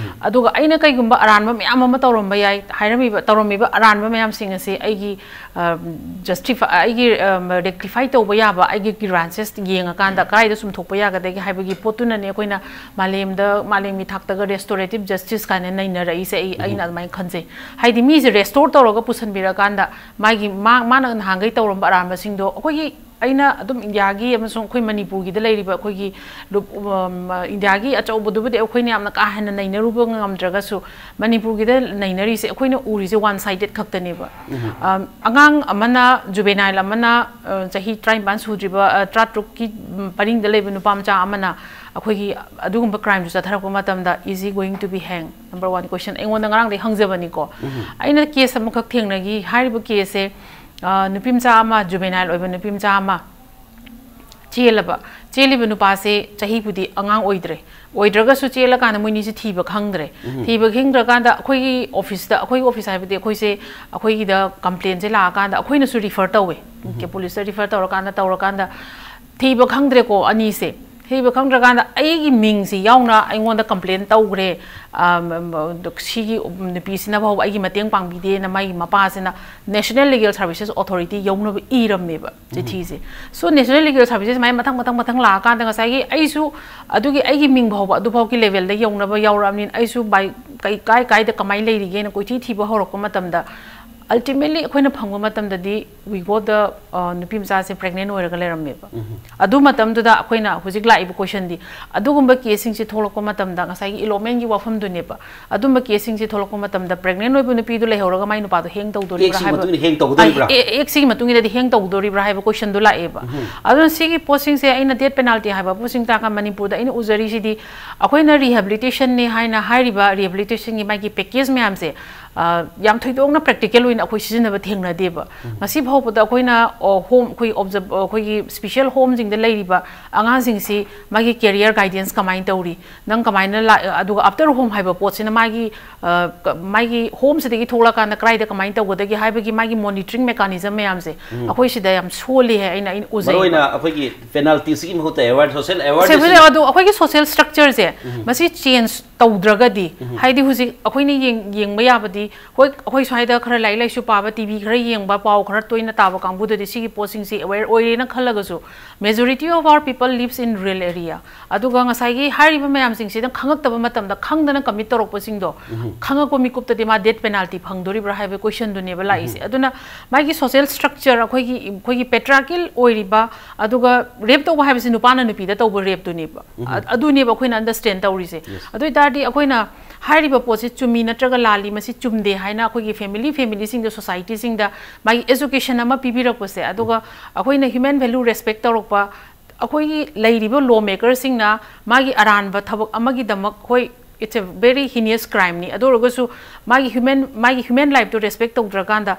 ꯑꯗꯨꯒ ꯑꯩꯅ ꯀꯩꯒꯨꯝꯕ ꯑꯔꯥꯟꯕ ꯃꯌꯥꯝ ꯑꯃ ꯇꯧꯔꯝꯕ ꯌꯥꯏ, ꯍꯥꯏꯔꯝꯃꯤꯕ ꯇꯧꯔꯝꯃꯤꯕ ꯑꯔꯥꯟꯕ ꯃꯌꯥꯝꯁꯤꯡ ꯑꯁꯤ ꯑꯩꯒꯤ ꯖꯁꯇꯤꯐꯥꯏ ꯑꯩꯒꯤ ꯔꯦꯛꯇꯤꯐꯥꯏ ꯇꯧꯕ ꯌꯥꯕ ꯑꯩꯒꯤ ꯒ꯭ꯔꯤꯚꯥꯟꯁꯦꯁ ꯌꯦꯡꯉꯀꯥꯟꯗ ꯀꯗꯥꯏꯗ ꯆꯨꯝꯊꯣꯛꯄ ꯌꯥꯒꯗꯒꯦ ꯍꯥꯏꯕꯒꯤ ꯄꯣꯠꯇꯨꯅꯅꯦ ꯑꯩꯈꯣꯏꯅ ꯃꯥꯂꯦꯝꯗ ꯃꯥꯂꯦꯝꯒꯤ ꯊꯥꯛꯇꯒ ꯔꯦꯁꯇꯣꯔꯦꯇꯤꯞ ꯖꯁꯇꯤꯁ ꯀꯥꯏꯅ ꯅꯩꯅꯔꯛꯏꯁꯦ꯫ ꯑꯩ ꯑꯩꯅ ꯑꯗꯨꯃꯥꯏꯅ ꯈꯟꯖꯩ꯫ ꯍꯥꯏꯗꯤ ꯃꯤꯁꯦ ꯔꯦꯁꯇꯣꯔ ꯇꯧꯔꯒ ꯄꯨꯁꯟꯕꯤꯔꯀꯥꯟꯗ ꯃꯥꯒꯤ ꯃꯥ ꯃꯥꯅ ꯅꯍꯥꯟꯈꯩ ꯇꯧꯔꯝꯕ ꯑꯔꯥꯟꯕꯁꯤꯡꯗꯣ ꯑꯩꯈꯣꯏꯒꯤ ꯑꯩꯅ ꯑꯗꯨꯝ ꯏꯟꯗꯤꯌꯥꯒꯤ ꯑꯃꯁꯨꯡ ꯑꯩꯈꯣꯏ ꯃꯅꯤꯄꯨꯔꯒꯤꯗ ꯂꯩꯔꯤꯕ ꯑꯩꯈꯣꯏꯒꯤ ꯂꯨꯞ- ꯎꯝ, ꯏꯟꯗꯤꯌꯥꯒꯤ ꯑꯆꯧꯕꯗꯨꯕꯨꯗꯤ ꯑꯩꯈꯣꯏꯅ ꯌꯥꯝꯅ ꯀꯥ ꯍꯦꯟꯅ ꯅꯩꯅꯔꯨꯕ ꯉꯝꯗ꯭ꯔꯒꯁꯨ ꯃꯅꯤꯄꯨꯔꯒꯤꯗ ꯅꯩꯅꯔꯤꯁꯦ ꯑꯩꯈꯣꯏꯅ ꯎꯔꯤꯁꯦ ꯋꯥꯟ ꯁꯥꯏꯗꯦꯠ ꯈꯛꯇꯅꯦꯕ꯫ ꯑꯝ, ꯑꯉꯥꯡ ꯑꯃꯅ ꯖꯨꯕꯦꯅꯥꯏꯜ ꯑꯃꯅ ꯑ, ꯆꯍꯤ ꯇꯔꯥꯅꯤꯄꯥꯟ ꯁꯨꯗ꯭ꯔꯤꯕ ꯑ, ꯇꯔꯥꯇꯔꯨꯛꯀꯤ ꯎꯝ, ꯄꯔꯤꯡꯗ ꯂꯩꯕ ꯅꯨꯄꯥ ꯃꯆꯥ ꯑꯃꯅ ꯑꯩꯈꯣꯏꯒꯤ ꯑꯗꯨꯒꯨꯝꯕ ꯀ꯭ꯔꯥꯏꯝꯗꯨ ꯆꯠꯊꯔꯛꯄ ꯃꯇꯝꯗ is he going to be hang? Number one question ꯑꯩꯉꯣꯟꯗ ꯉꯔꯥꯡꯗꯒꯤ ꯍꯪꯖꯕꯅꯤꯀꯣ꯫ ꯑꯩꯅ ꯀꯦꯁ ꯑꯃꯈꯛ ꯊꯦꯡꯅꯈꯤ꯫ ꯍꯥꯏꯔꯤꯕ ꯀꯦꯁꯁꯦ ꯑ, ꯅꯨꯄꯤ ꯃꯆꯥ ꯑꯃ, ꯖꯨꯕꯦꯅꯥꯏꯜ ꯑꯣꯏꯕ ꯅꯨꯄꯤ ꯃꯆꯥ ꯑꯃ ꯆꯦꯜꯂꯕ꯫ ꯆꯦꯜꯂꯤꯕ ꯅꯨꯄꯥꯁꯦ ꯆꯍꯤꯕꯨꯗꯤ ꯑꯉꯥꯡ ꯑꯣꯏꯗ꯭ꯔꯦ꯫ ꯑꯣꯏꯗ꯭ꯔꯒꯁꯨ ꯆꯦꯜꯂꯀꯥꯟꯗ ꯃꯣꯏꯅꯤꯁꯦ ꯊꯤꯕ ꯈꯪꯗ꯭ꯔꯦ꯫ ꯊꯤꯕ ꯈꯪꯗ꯭ꯔꯀꯥꯟꯗ ꯑꯩꯈꯣꯏꯒꯤ ꯑꯣꯐꯤꯁꯇ, ꯑꯩꯈꯣꯏꯒꯤ ꯑꯣꯐꯤꯁ ꯍꯥꯏꯕꯗꯤ ꯑꯩꯈꯣꯏꯁꯦ, ꯑꯩꯈꯣꯏꯒꯤꯗ ꯀꯝꯄ꯭ꯂꯦꯟꯁꯦ ꯂꯥꯛꯑꯀꯥꯟꯗ ꯑꯩꯈꯣꯏꯅꯁꯨ ꯔꯤꯐꯔ ꯇꯧꯋꯦ꯫ ꯄꯨꯂꯤꯁꯇ ꯔꯤꯐꯔ ꯇꯧꯔꯀꯥꯟꯗ, ꯇꯧꯔꯀꯥꯟꯗ ꯊꯤꯕ ꯈꯪꯗ꯭ꯔꯦꯀꯣ ꯑꯅꯤꯁꯦ꯫ ꯊꯤꯕ ꯈꯪꯗ꯭ꯔꯀꯥꯟꯗ ꯑꯩꯒꯤ ꯃꯤꯡꯁꯤ ꯌꯥꯎꯅ ꯑꯩꯉꯣꯟꯗ complain ꯇꯧꯈ꯭ꯔꯦ, ꯑꯝ, ꯑꯝ, ꯁꯤꯒꯤ ꯅꯨꯄꯤꯁꯤꯅ ꯐꯥꯎꯕ ꯑꯩꯒꯤ ꯃꯇꯦꯡ ꯄꯥꯡꯕꯤꯗꯦꯅ ꯃꯥꯒꯤ ꯃꯄꯥꯁꯤꯅ National Legal Services Authority ꯌꯧꯅꯕ ꯏꯔꯝꯃꯦꯕ ꯆꯤꯊꯤꯁꯦ꯫ So National Legal Services ꯃꯥꯏ ꯃꯊꯪ ꯃꯊꯪ ꯃꯊꯪ ꯂꯥꯛꯑꯀꯥꯟꯗ ꯉꯁꯥꯏꯒꯤ ꯑꯩꯁꯨ ꯑꯗꯨꯒꯤ ꯑꯩꯒꯤ ꯃꯤꯡ ꯐꯥꯎꯕ ꯑꯗꯨꯐꯥꯎꯒꯤ level ꯗ ꯌꯧꯅꯕ ꯌꯥꯎꯔꯛꯑꯕꯅꯤꯅ ꯑꯩꯁꯨ by ꯀꯩ ꯀꯥꯏ ꯀꯥꯏꯗ ꯀꯃꯥꯏꯅ ꯂꯩꯔꯤꯒꯦꯅ ꯀꯣꯏꯊꯤ ꯊꯤꯕ ꯍꯧꯔꯛꯄ ꯃꯇꯝꯗ ultimately ꯑꯩꯈꯣꯏꯅ ꯐꯪꯕ ꯃꯇꯝꯗꯗꯤ we got the, ꯑ, ꯅꯨꯄꯤ ꯃꯆꯥꯁꯦ pregnant ꯑꯣꯏꯔꯒ ꯂꯩꯔꯝꯃꯦꯕ꯫ ꯑꯗꯨ ꯃꯇꯝꯗꯨꯗ ꯑꯩꯈꯣꯏꯅ ꯍꯧꯖꯤꯛ ꯂꯥꯛꯏꯕ question ꯗꯤ ꯑꯗꯨꯒꯨꯝꯕ case ꯁꯤꯡꯁꯦ ꯊꯣꯛꯂꯛꯄ ꯃꯇꯝꯗ ꯉꯁꯥꯏꯒꯤ elopement ꯒꯤ ꯋꯥꯐꯝꯗꯨꯅꯦꯕ꯫ ꯑꯗꯨꯝꯕ case ꯁꯤꯡꯁꯦ ꯊꯣꯛꯂꯛꯄ ꯃꯇꯝꯗ pregnant ꯑꯣꯏꯕ ꯅꯨꯄꯤꯗꯨ ꯂꯩꯍꯧꯔꯒ ꯃꯥꯏ ꯅꯨꯄꯥꯗꯣ ꯍꯦꯡ ꯇꯧꯗꯣꯔꯤꯕ꯭ꯔꯥ Act ꯁꯤꯒꯤ ꯍꯥꯏꯕ ꯃꯇꯨꯡ ꯏꯟꯅ ꯍꯦꯡ ꯇꯧꯒꯗꯣꯔꯤꯕ꯭ꯔꯥ? ꯑ, ꯑꯦ, Act ꯁꯤꯒꯤ ꯃꯇꯨꯡ ꯏꯟꯅꯗꯤ ꯍꯦꯡ ꯇꯧꯗꯣꯔꯤꯕ꯭ꯔꯥ ꯍꯥꯏꯕ question ꯗꯨ ꯂꯥꯛꯑꯦꯕ꯫ ꯑꯗꯨꯅ ꯁꯤꯒꯤ ꯄꯣꯠꯁꯤꯡꯁꯦ ꯑꯩꯅ death penalty ꯍꯥꯏꯕ ꯄꯣꯠꯁꯤꯡ ꯇꯥꯛꯀ ꯃꯅꯤꯄꯨꯔꯗ ꯑꯩꯅ ꯎꯖꯔꯤꯁꯤꯗꯤ ꯑꯩꯈꯣꯏꯅ rehabilitation ꯅꯤ ꯍꯥꯏꯅ ꯍꯥꯏꯔꯤꯕ rehabilitation ꯒꯤ ꯃꯥꯒꯤ package ꯃꯌꯥꯝꯁꯦ, ꯑ, ꯌꯥꯝ ꯊꯣꯏꯗꯣꯛꯅ practical ꯑꯣꯏꯅ ꯑꯩꯈꯣꯏ ꯁꯤꯖꯤꯟꯅꯕ ꯊꯦꯡꯅꯗꯦꯕ꯫ ꯉꯁꯤ ꯐꯥꯎꯕꯗ ꯑꯩꯈꯣꯏꯅ, ꯑ, home, ꯑꯩꯈꯣꯏ observe, ꯑꯩꯈꯣꯏꯒꯤ special home ꯁꯤꯡꯗ ꯂꯩꯔꯤꯕ ꯑꯉꯥꯡꯁꯤꯡꯁꯤ ꯃꯥꯒꯤ career guidance ꯀꯃꯥꯏꯅ ꯇꯧꯔꯤ, ꯅꯪ ꯀꯃꯥꯏꯅ ꯂꯥꯛ-, ꯑꯗꯨꯒ after home ꯍꯥꯏꯕ ꯄꯣꯠꯁꯤꯅ ꯃꯥꯒꯤ, ꯑ, ꯀ-, ꯃꯥꯒꯤ home ꯁꯤꯗꯒꯤ ꯊꯣꯛꯂꯛꯀꯥꯟꯗ ꯀꯗꯥꯏꯗ ꯀꯃꯥꯏꯅ ꯇꯧꯒꯗꯒꯦ ꯍꯥꯏꯕꯒꯤ ꯃꯥꯒꯤ monitoring mechanism ꯃꯌꯥꯝꯁꯦ ꯑꯩꯈꯣꯏ ꯁꯤꯗ ꯌꯥꯝ ꯁꯣꯜꯂꯤ ꯍꯥꯏ ꯑꯩꯅ, ꯑꯩꯅ ꯎꯖꯩꯕ꯫ ꯃꯔꯨꯑꯣꯏꯅ ꯑꯩꯈꯣꯏꯒꯤ penalty ꯁꯤꯒꯤ ꯃꯍꯨꯠꯇ aware, social awareness ꯁꯦ ꯁꯤꯅ ꯑꯗꯨ ꯑꯩꯈꯣꯏꯒꯤ social structure ꯁꯦ ꯃꯁꯤ change ꯇꯧꯗ꯭ꯔꯒꯗꯤ, ꯍꯥꯏꯗꯤ ꯍꯧꯖꯤꯛ ꯑꯩꯈꯣꯏꯅ ꯌꯦꯡ-, ꯌꯦꯡꯕ ꯌꯥꯕꯗꯤ, ꯍꯣꯏ, ꯑꯩꯈꯣꯏ ꯁ꯭ꯋꯥꯏꯗ ꯈꯔ ꯂꯥꯏꯔꯤꯛ ꯂꯥꯏꯁꯨ ꯄꯥꯕ, T V ꯈꯔ ꯌꯦꯡꯕ, ꯄꯥꯎ ꯈꯔ ꯇꯣꯏꯅ ꯇꯥꯕ ꯀꯥꯡꯕꯨꯗꯗꯤ ꯁꯤꯒꯤ ꯄꯣꯠꯁꯤꯡꯁꯤ aware ꯑꯣꯏꯔꯦꯅ ꯈꯜꯂꯒꯁꯨ, majority of our people lives in rural area꯫ ꯑꯗꯨꯒ ꯉꯁꯥꯏꯒꯤ ꯍꯥꯏꯔꯤꯕ ꯃꯌꯥꯝꯁꯤꯡꯁꯤꯗ ꯈꯪꯉꯛꯇꯕ ꯃꯇꯝꯗ ꯈꯪꯗꯅ commit ꯇꯧꯔꯛꯄꯁꯤꯡꯗꯣ, ꯈꯪꯉꯛꯄ ꯃꯤꯀꯨꯞꯇꯗꯤ ꯃꯥ death penalty ꯐꯪꯗꯣꯔꯤꯕ꯭ꯔꯥ ꯍꯥꯏꯕ question ꯗꯨꯅꯦꯕ ꯂꯥꯛꯏꯁꯦ꯫ ꯑꯗꯨꯅ ꯃꯥꯒꯤ social structure, ꯑꯩꯈꯣꯏꯒꯤ, ꯑꯩꯈꯣꯏꯒꯤ patriarchal ꯑꯣꯏꯔꯤꯕ, ꯑꯗꯨꯒ rape ꯇꯧꯕ ꯍꯥꯏꯕꯁꯤ ꯅꯨꯄꯥꯅ ꯅꯨꯄꯤꯗ ꯇꯧꯕ rape ꯗꯨꯅꯦꯕ꯫ ꯑ-, ꯑꯗꯨꯅꯦꯕ ꯑꯩꯈꯣꯏꯅ understand ꯇꯧꯔꯤꯁꯦ꯫ ꯑꯗꯨ ꯑꯣꯏ ꯇꯥꯔꯗꯤ ꯑꯩꯈꯣꯏꯅ ꯍꯥꯏꯔꯤꯕ ꯄꯣꯠꯁꯤ ꯆꯨꯝꯃꯤ ꯅꯠꯇ꯭ꯔꯒ ꯂꯥꯜꯂꯤ, ꯃꯁꯤ ꯆꯨꯝꯗꯦ ꯍꯥꯏꯅ ꯑꯩꯈꯣꯏꯒꯤ family, family ꯁꯤꯡꯗ, society ꯁꯤꯡꯗ ꯃꯥꯒꯤ education ꯑꯃ ꯄꯤꯕꯤꯔꯛꯄꯁꯦ, ꯑꯗꯨꯒ ꯑꯩꯈꯣꯏꯅ human value respect ꯇꯧꯔꯛꯄ, ꯑꯩꯈꯣꯏꯒꯤ ꯂꯩꯔꯤꯕ law maker ꯁꯤꯡꯅ ꯃꯥꯒꯤ ꯑꯔꯥꯟꯕ ꯊꯕꯛ ꯑꯃꯒꯤꯗꯃꯛ, ꯍꯣꯏ, it's a very heinous crime ꯅꯤ, ꯑꯗꯨ ꯑꯣꯏꯔꯒꯁꯨ ꯃꯥꯒꯤ human, ꯃꯥꯒꯤ human life ꯇꯨ respect ꯇꯧꯗ꯭ꯔꯀꯥꯟꯗ,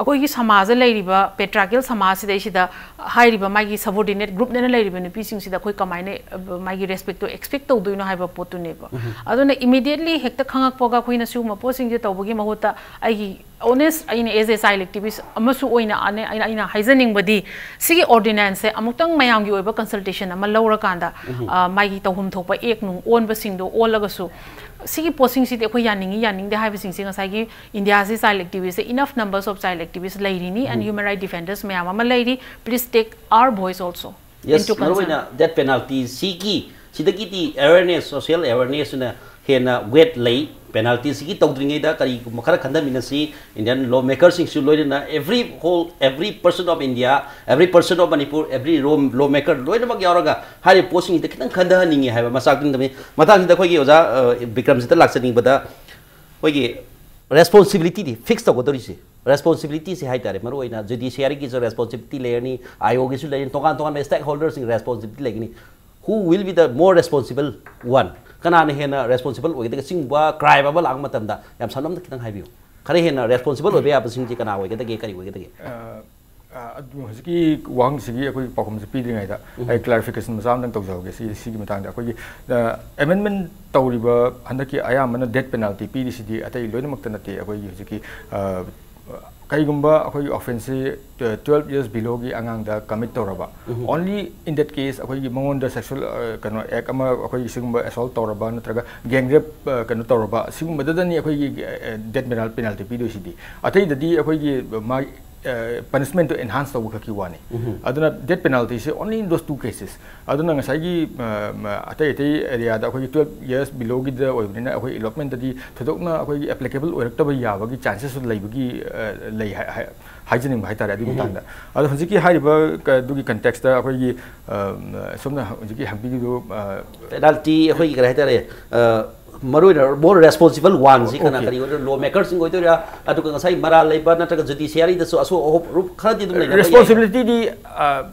ꯑꯩꯈꯣꯏꯒꯤ ꯁꯃꯥꯖꯗ ꯂꯩꯔꯤꯕ patriarchal ꯁꯃꯥꯖꯁꯤꯗꯩꯁꯤꯗ ꯍꯥꯏꯔꯤꯕ ꯃꯥꯒꯤ subordinate group ꯅꯦꯅ ꯂꯩꯔꯤꯕ ꯅꯨꯄꯤꯁꯤꯡꯁꯤꯗ ꯑꯩꯈꯣꯏ ꯀꯃꯥꯏꯅ, ꯑ, ꯃꯥꯒꯤ respect ꯇꯣ expect ꯇꯧꯗꯣꯏꯅꯣ ꯍꯥꯏꯕ ꯄꯣꯠꯇꯨꯅꯦꯕ꯫ ꯑꯗꯨꯅ immediately ꯍꯦꯛꯇ ꯈꯪꯉꯛꯄꯒ ꯑꯩꯈꯣꯏꯅ ꯁꯤꯒꯨꯝꯕ ꯄꯣꯠꯁꯤꯡꯁꯦ ꯇꯧꯕꯒꯤ ꯃꯍꯨꯠꯇ ꯑꯩꯒꯤ Honest, ꯑꯩꯅ as a child activist ꯑꯃꯁꯨ ꯑꯣꯏꯅ ꯑꯅꯦ-, ꯑꯩꯅ, ꯑꯩꯅ ꯍꯥꯏꯖꯅꯤꯡꯕꯗꯤ, ꯁꯤꯒꯤ ordinance ꯁꯦ ꯑꯃꯨꯛꯇꯪ ꯃꯌꯥꯝꯒꯤ ꯑꯣꯏꯕ consultation ꯑꯃ ꯂꯧꯔꯀꯥꯟꯗ, ꯑ, ꯃꯥꯒꯤ ꯇꯧꯐꯝ ꯊꯣꯛꯄ act ꯅꯨꯡ ꯑꯣꯟꯕꯁꯤꯡꯗꯣ ꯑꯣꯜꯂꯒꯁꯨ, ꯁꯤꯒꯤ ꯄꯣꯠꯁꯤꯡꯁꯤꯗꯤ ꯑꯩꯈꯣꯏ ꯌꯥꯅꯤꯡꯉꯤ ꯌꯥꯅꯤꯡꯗꯦ ꯍꯥꯏꯕꯁꯤꯡꯁꯦ, ꯉꯁꯥꯏꯒꯤ ꯏꯟꯗꯤꯌꯥꯁꯤ child activist say enough numbers of child activist ꯂꯩꯔꯤꯅꯤ, and human right defenders ꯃꯌꯥꯝ ꯑꯃ ꯂꯩꯔꯤ, please take our voice also. Yes, into concern. ꯃꯔꯨꯑꯣꯏꯅ death penalty ꯁꯤꯒꯤ, ꯁꯤꯗꯒꯤꯗꯤ awareness, social awareness ꯅ ꯍꯦꯟꯅ weight ꯂꯩ꯫ Penalty ꯁꯤꯒꯤ ꯇꯧꯗ꯭ꯔꯤꯉꯩꯗ ꯀꯔꯤꯒꯨꯝꯕ ꯈꯔ ꯈꯟꯊꯃꯤꯟꯅꯁꯤ, Indian law maker ꯁꯤꯡꯁꯨ ꯂꯣꯏꯅꯅ, every whole, every person of India, every person of Manipur, every law, law maker ꯂꯣꯏꯅꯃꯛ ꯌꯥꯎꯔꯒ ꯍꯥꯏꯔꯤꯕ ꯄꯣꯠꯁꯤꯡꯁꯤꯗ ꯈꯤꯇꯪ ꯈꯟꯊꯍꯟꯅꯤꯡꯉꯤ ꯍꯥꯏꯕ ꯃꯆꯥꯛ ꯇꯤꯡꯗꯕꯅꯤ꯫ ꯃꯇꯥꯡꯁꯤꯗ ꯑꯩꯈꯣꯏꯒꯤ ꯑꯣꯖꯥ, ꯑ, ꯕꯤꯀ꯭ꯔꯝꯖꯤꯠꯇ ꯂꯥꯛꯆꯅꯤꯡꯕꯗ, ꯑꯩꯈꯣꯏꯒꯤ responsibility ꯗꯤ fix ꯇꯧꯒꯗꯧꯔꯤꯁꯦ, responsibility ꯁꯦ ꯍꯥꯏꯇꯥꯔꯦ, ꯃꯔꯨꯑꯣꯏꯅ judiciary ꯒꯤꯁꯨ responsibility ꯂꯩꯔꯅꯤ, I O ꯒꯤꯁꯨ ꯂꯩꯔꯅꯤ, ꯇꯣꯉꯥꯟ ꯇꯣꯉꯥꯟꯕ stakeholders ꯁꯤꯡ responsibility ꯂꯩꯒꯅꯤ꯫ Who will be the more responsible one? ꯀꯅꯥꯅ ꯍꯦꯟꯅ responsible ꯑꯣꯏꯒꯗꯒꯦ? ꯁꯤꯒꯨꯝꯕ crime ꯑꯃ ꯂꯥꯛꯄ ꯃꯇꯝꯗ ꯌꯥꯝ ꯁꯝꯂꯞꯅ ꯈꯤꯇꯪ ꯍꯥꯏꯕꯤꯌꯨ꯫ ꯈꯔ ꯍꯦꯟꯅ responsible ꯑꯣꯏꯕ ꯌꯥꯕꯁꯤꯡꯁꯤ ꯀꯅꯥ ꯑꯣꯏꯒꯗꯒꯦ, ꯀꯔꯤ ꯑꯣꯏꯒꯗꯒꯦ? ꯑ, ꯑ, ꯑꯗꯨ ꯍꯧꯖꯤꯛꯀꯤ ꯋꯥꯍꯪꯁꯤꯒꯤ ꯑꯩꯈꯣꯏ ꯄꯥꯎꯈꯨꯝꯁꯦ ꯄꯤꯗ꯭ꯔꯤꯉꯩꯗ ꯑꯩ clarification ꯃꯆꯥ ꯑꯃꯇꯪ ꯇꯧꯖꯍꯧꯒꯦ꯫ ꯁꯤ, ꯁꯤꯒꯤ ꯃꯇꯥꯡꯗ ꯑꯩꯈꯣꯏꯒꯤ, ꯑ, amendment ꯇꯧꯔꯤꯕ ꯍꯟꯗꯛꯀꯤ ꯑꯌꯥꯝꯕꯅ death penalty ꯄꯤꯔꯤꯁꯤꯗꯤ ꯑꯇꯩ ꯂꯣꯏꯅꯃꯛꯇ ꯅꯠꯇꯦ꯫ ꯑꯩꯈꯣꯏꯒꯤ ꯍꯧꯖꯤꯛꯀꯤ, ꯑ, ꯀꯩꯒꯨꯝꯕ ꯑꯩꯈꯣꯏꯒꯤ offence ꯁꯤ twelve years below ꯒꯤ ꯑꯉꯥꯡꯗ commit ꯇꯧꯔꯕ, only in that case ꯑꯩꯈꯣꯏꯒꯤ ꯃꯉꯣꯟꯗ sexual, ꯑ, ꯀꯩꯅꯣ, act ꯑꯃ, ꯑꯩꯈꯣꯏꯒꯤ ꯁꯤꯒꯨꯝꯕ assault ꯇꯧꯔꯕ ꯅꯠꯇ꯭ꯔꯒ gang rape, ꯑ, ꯀꯩꯅꯣ ꯇꯧꯔꯕ, ꯁꯤꯒꯨꯝꯕꯗꯗꯅꯤ ꯑꯩꯈꯣꯏꯒꯤ, ꯑ, death penal-, penalty ꯄꯤꯗꯣꯏꯁꯤꯗꯤ꯫ ꯑꯇꯩꯗꯗꯤ ꯑꯩꯈꯣꯏꯒꯤ ꯃꯥ, ꯑ, punishment ꯇꯣ enhance ꯇꯧꯕ ꯈꯛꯀꯤ ꯋꯥꯅꯤ꯫ ꯑꯗꯨꯅ death penalty say only in those two cases꯫ ꯑꯗꯨꯅ ꯉꯁꯥꯏꯒꯤ, ꯑ, ꯃ-, ꯑꯇꯩ ꯑꯇꯩ area ꯗ ꯑꯩꯈꯣꯏꯒꯤ twelve years below ꯒꯤꯗ ꯑꯣꯏꯕꯅꯤꯅ ꯑꯩꯈꯣꯏ elopement ꯇꯗꯤ ꯊꯣꯏꯗꯣꯛꯅ ꯑꯩꯈꯣꯏꯒꯤ applicable ꯑꯣꯏꯔꯛꯇꯕ ꯌꯥꯕꯒꯤ chances ꯁꯨ ꯂꯩꯕꯒꯤ, ꯑ, ꯂꯩ ꯍꯥꯏ-, ꯍꯥꯏ-, ꯍꯥꯏꯖꯅꯤꯡꯕ ꯍꯥꯏꯇꯥꯔꯦ ꯑꯗꯨꯒꯤ ꯃꯇꯥꯡꯗ꯫ ꯑꯗꯣ ꯍꯧꯖꯤꯛꯀꯤ ꯍꯥꯏꯔꯤꯕ ꯀ-, ꯑꯗꯨꯒꯤ context ꯇ ꯑꯩꯈꯣꯏꯒꯤ, ꯑ, ꯁꯣꯝꯅ ꯍꯧꯖꯤꯛꯀꯤ ꯍꯪꯕꯤꯔꯤꯗꯨ, ꯑ, Penalty ꯑꯩꯈꯣꯏꯒꯤ ꯀꯔꯤ ꯍꯥꯏꯇꯥꯔꯦ, ꯑ, ꯃꯔꯨꯑꯣꯏꯅ more responsible one ꯁꯤ ꯀꯅꯥ, Okay. ꯀꯔꯤ ꯑꯣꯏꯗꯣꯏꯅꯣ? Law maker ꯁꯤꯡ ꯑꯣꯏꯗꯣꯏꯔꯥ? ꯑꯗꯨꯒ ꯉꯁꯥꯏ ꯃꯔꯥꯜ ꯂꯩꯕ ꯅꯠꯇ꯭ꯔꯒ judiciary ꯗꯁꯨ ꯑꯁꯣꯛ ꯑꯍꯣꯞ ꯈꯔꯗꯤ ꯑꯗꯨꯝ ꯂꯩꯅꯕ ꯌꯥꯏ꯫ Responsibility ꯗꯤ, ꯑ,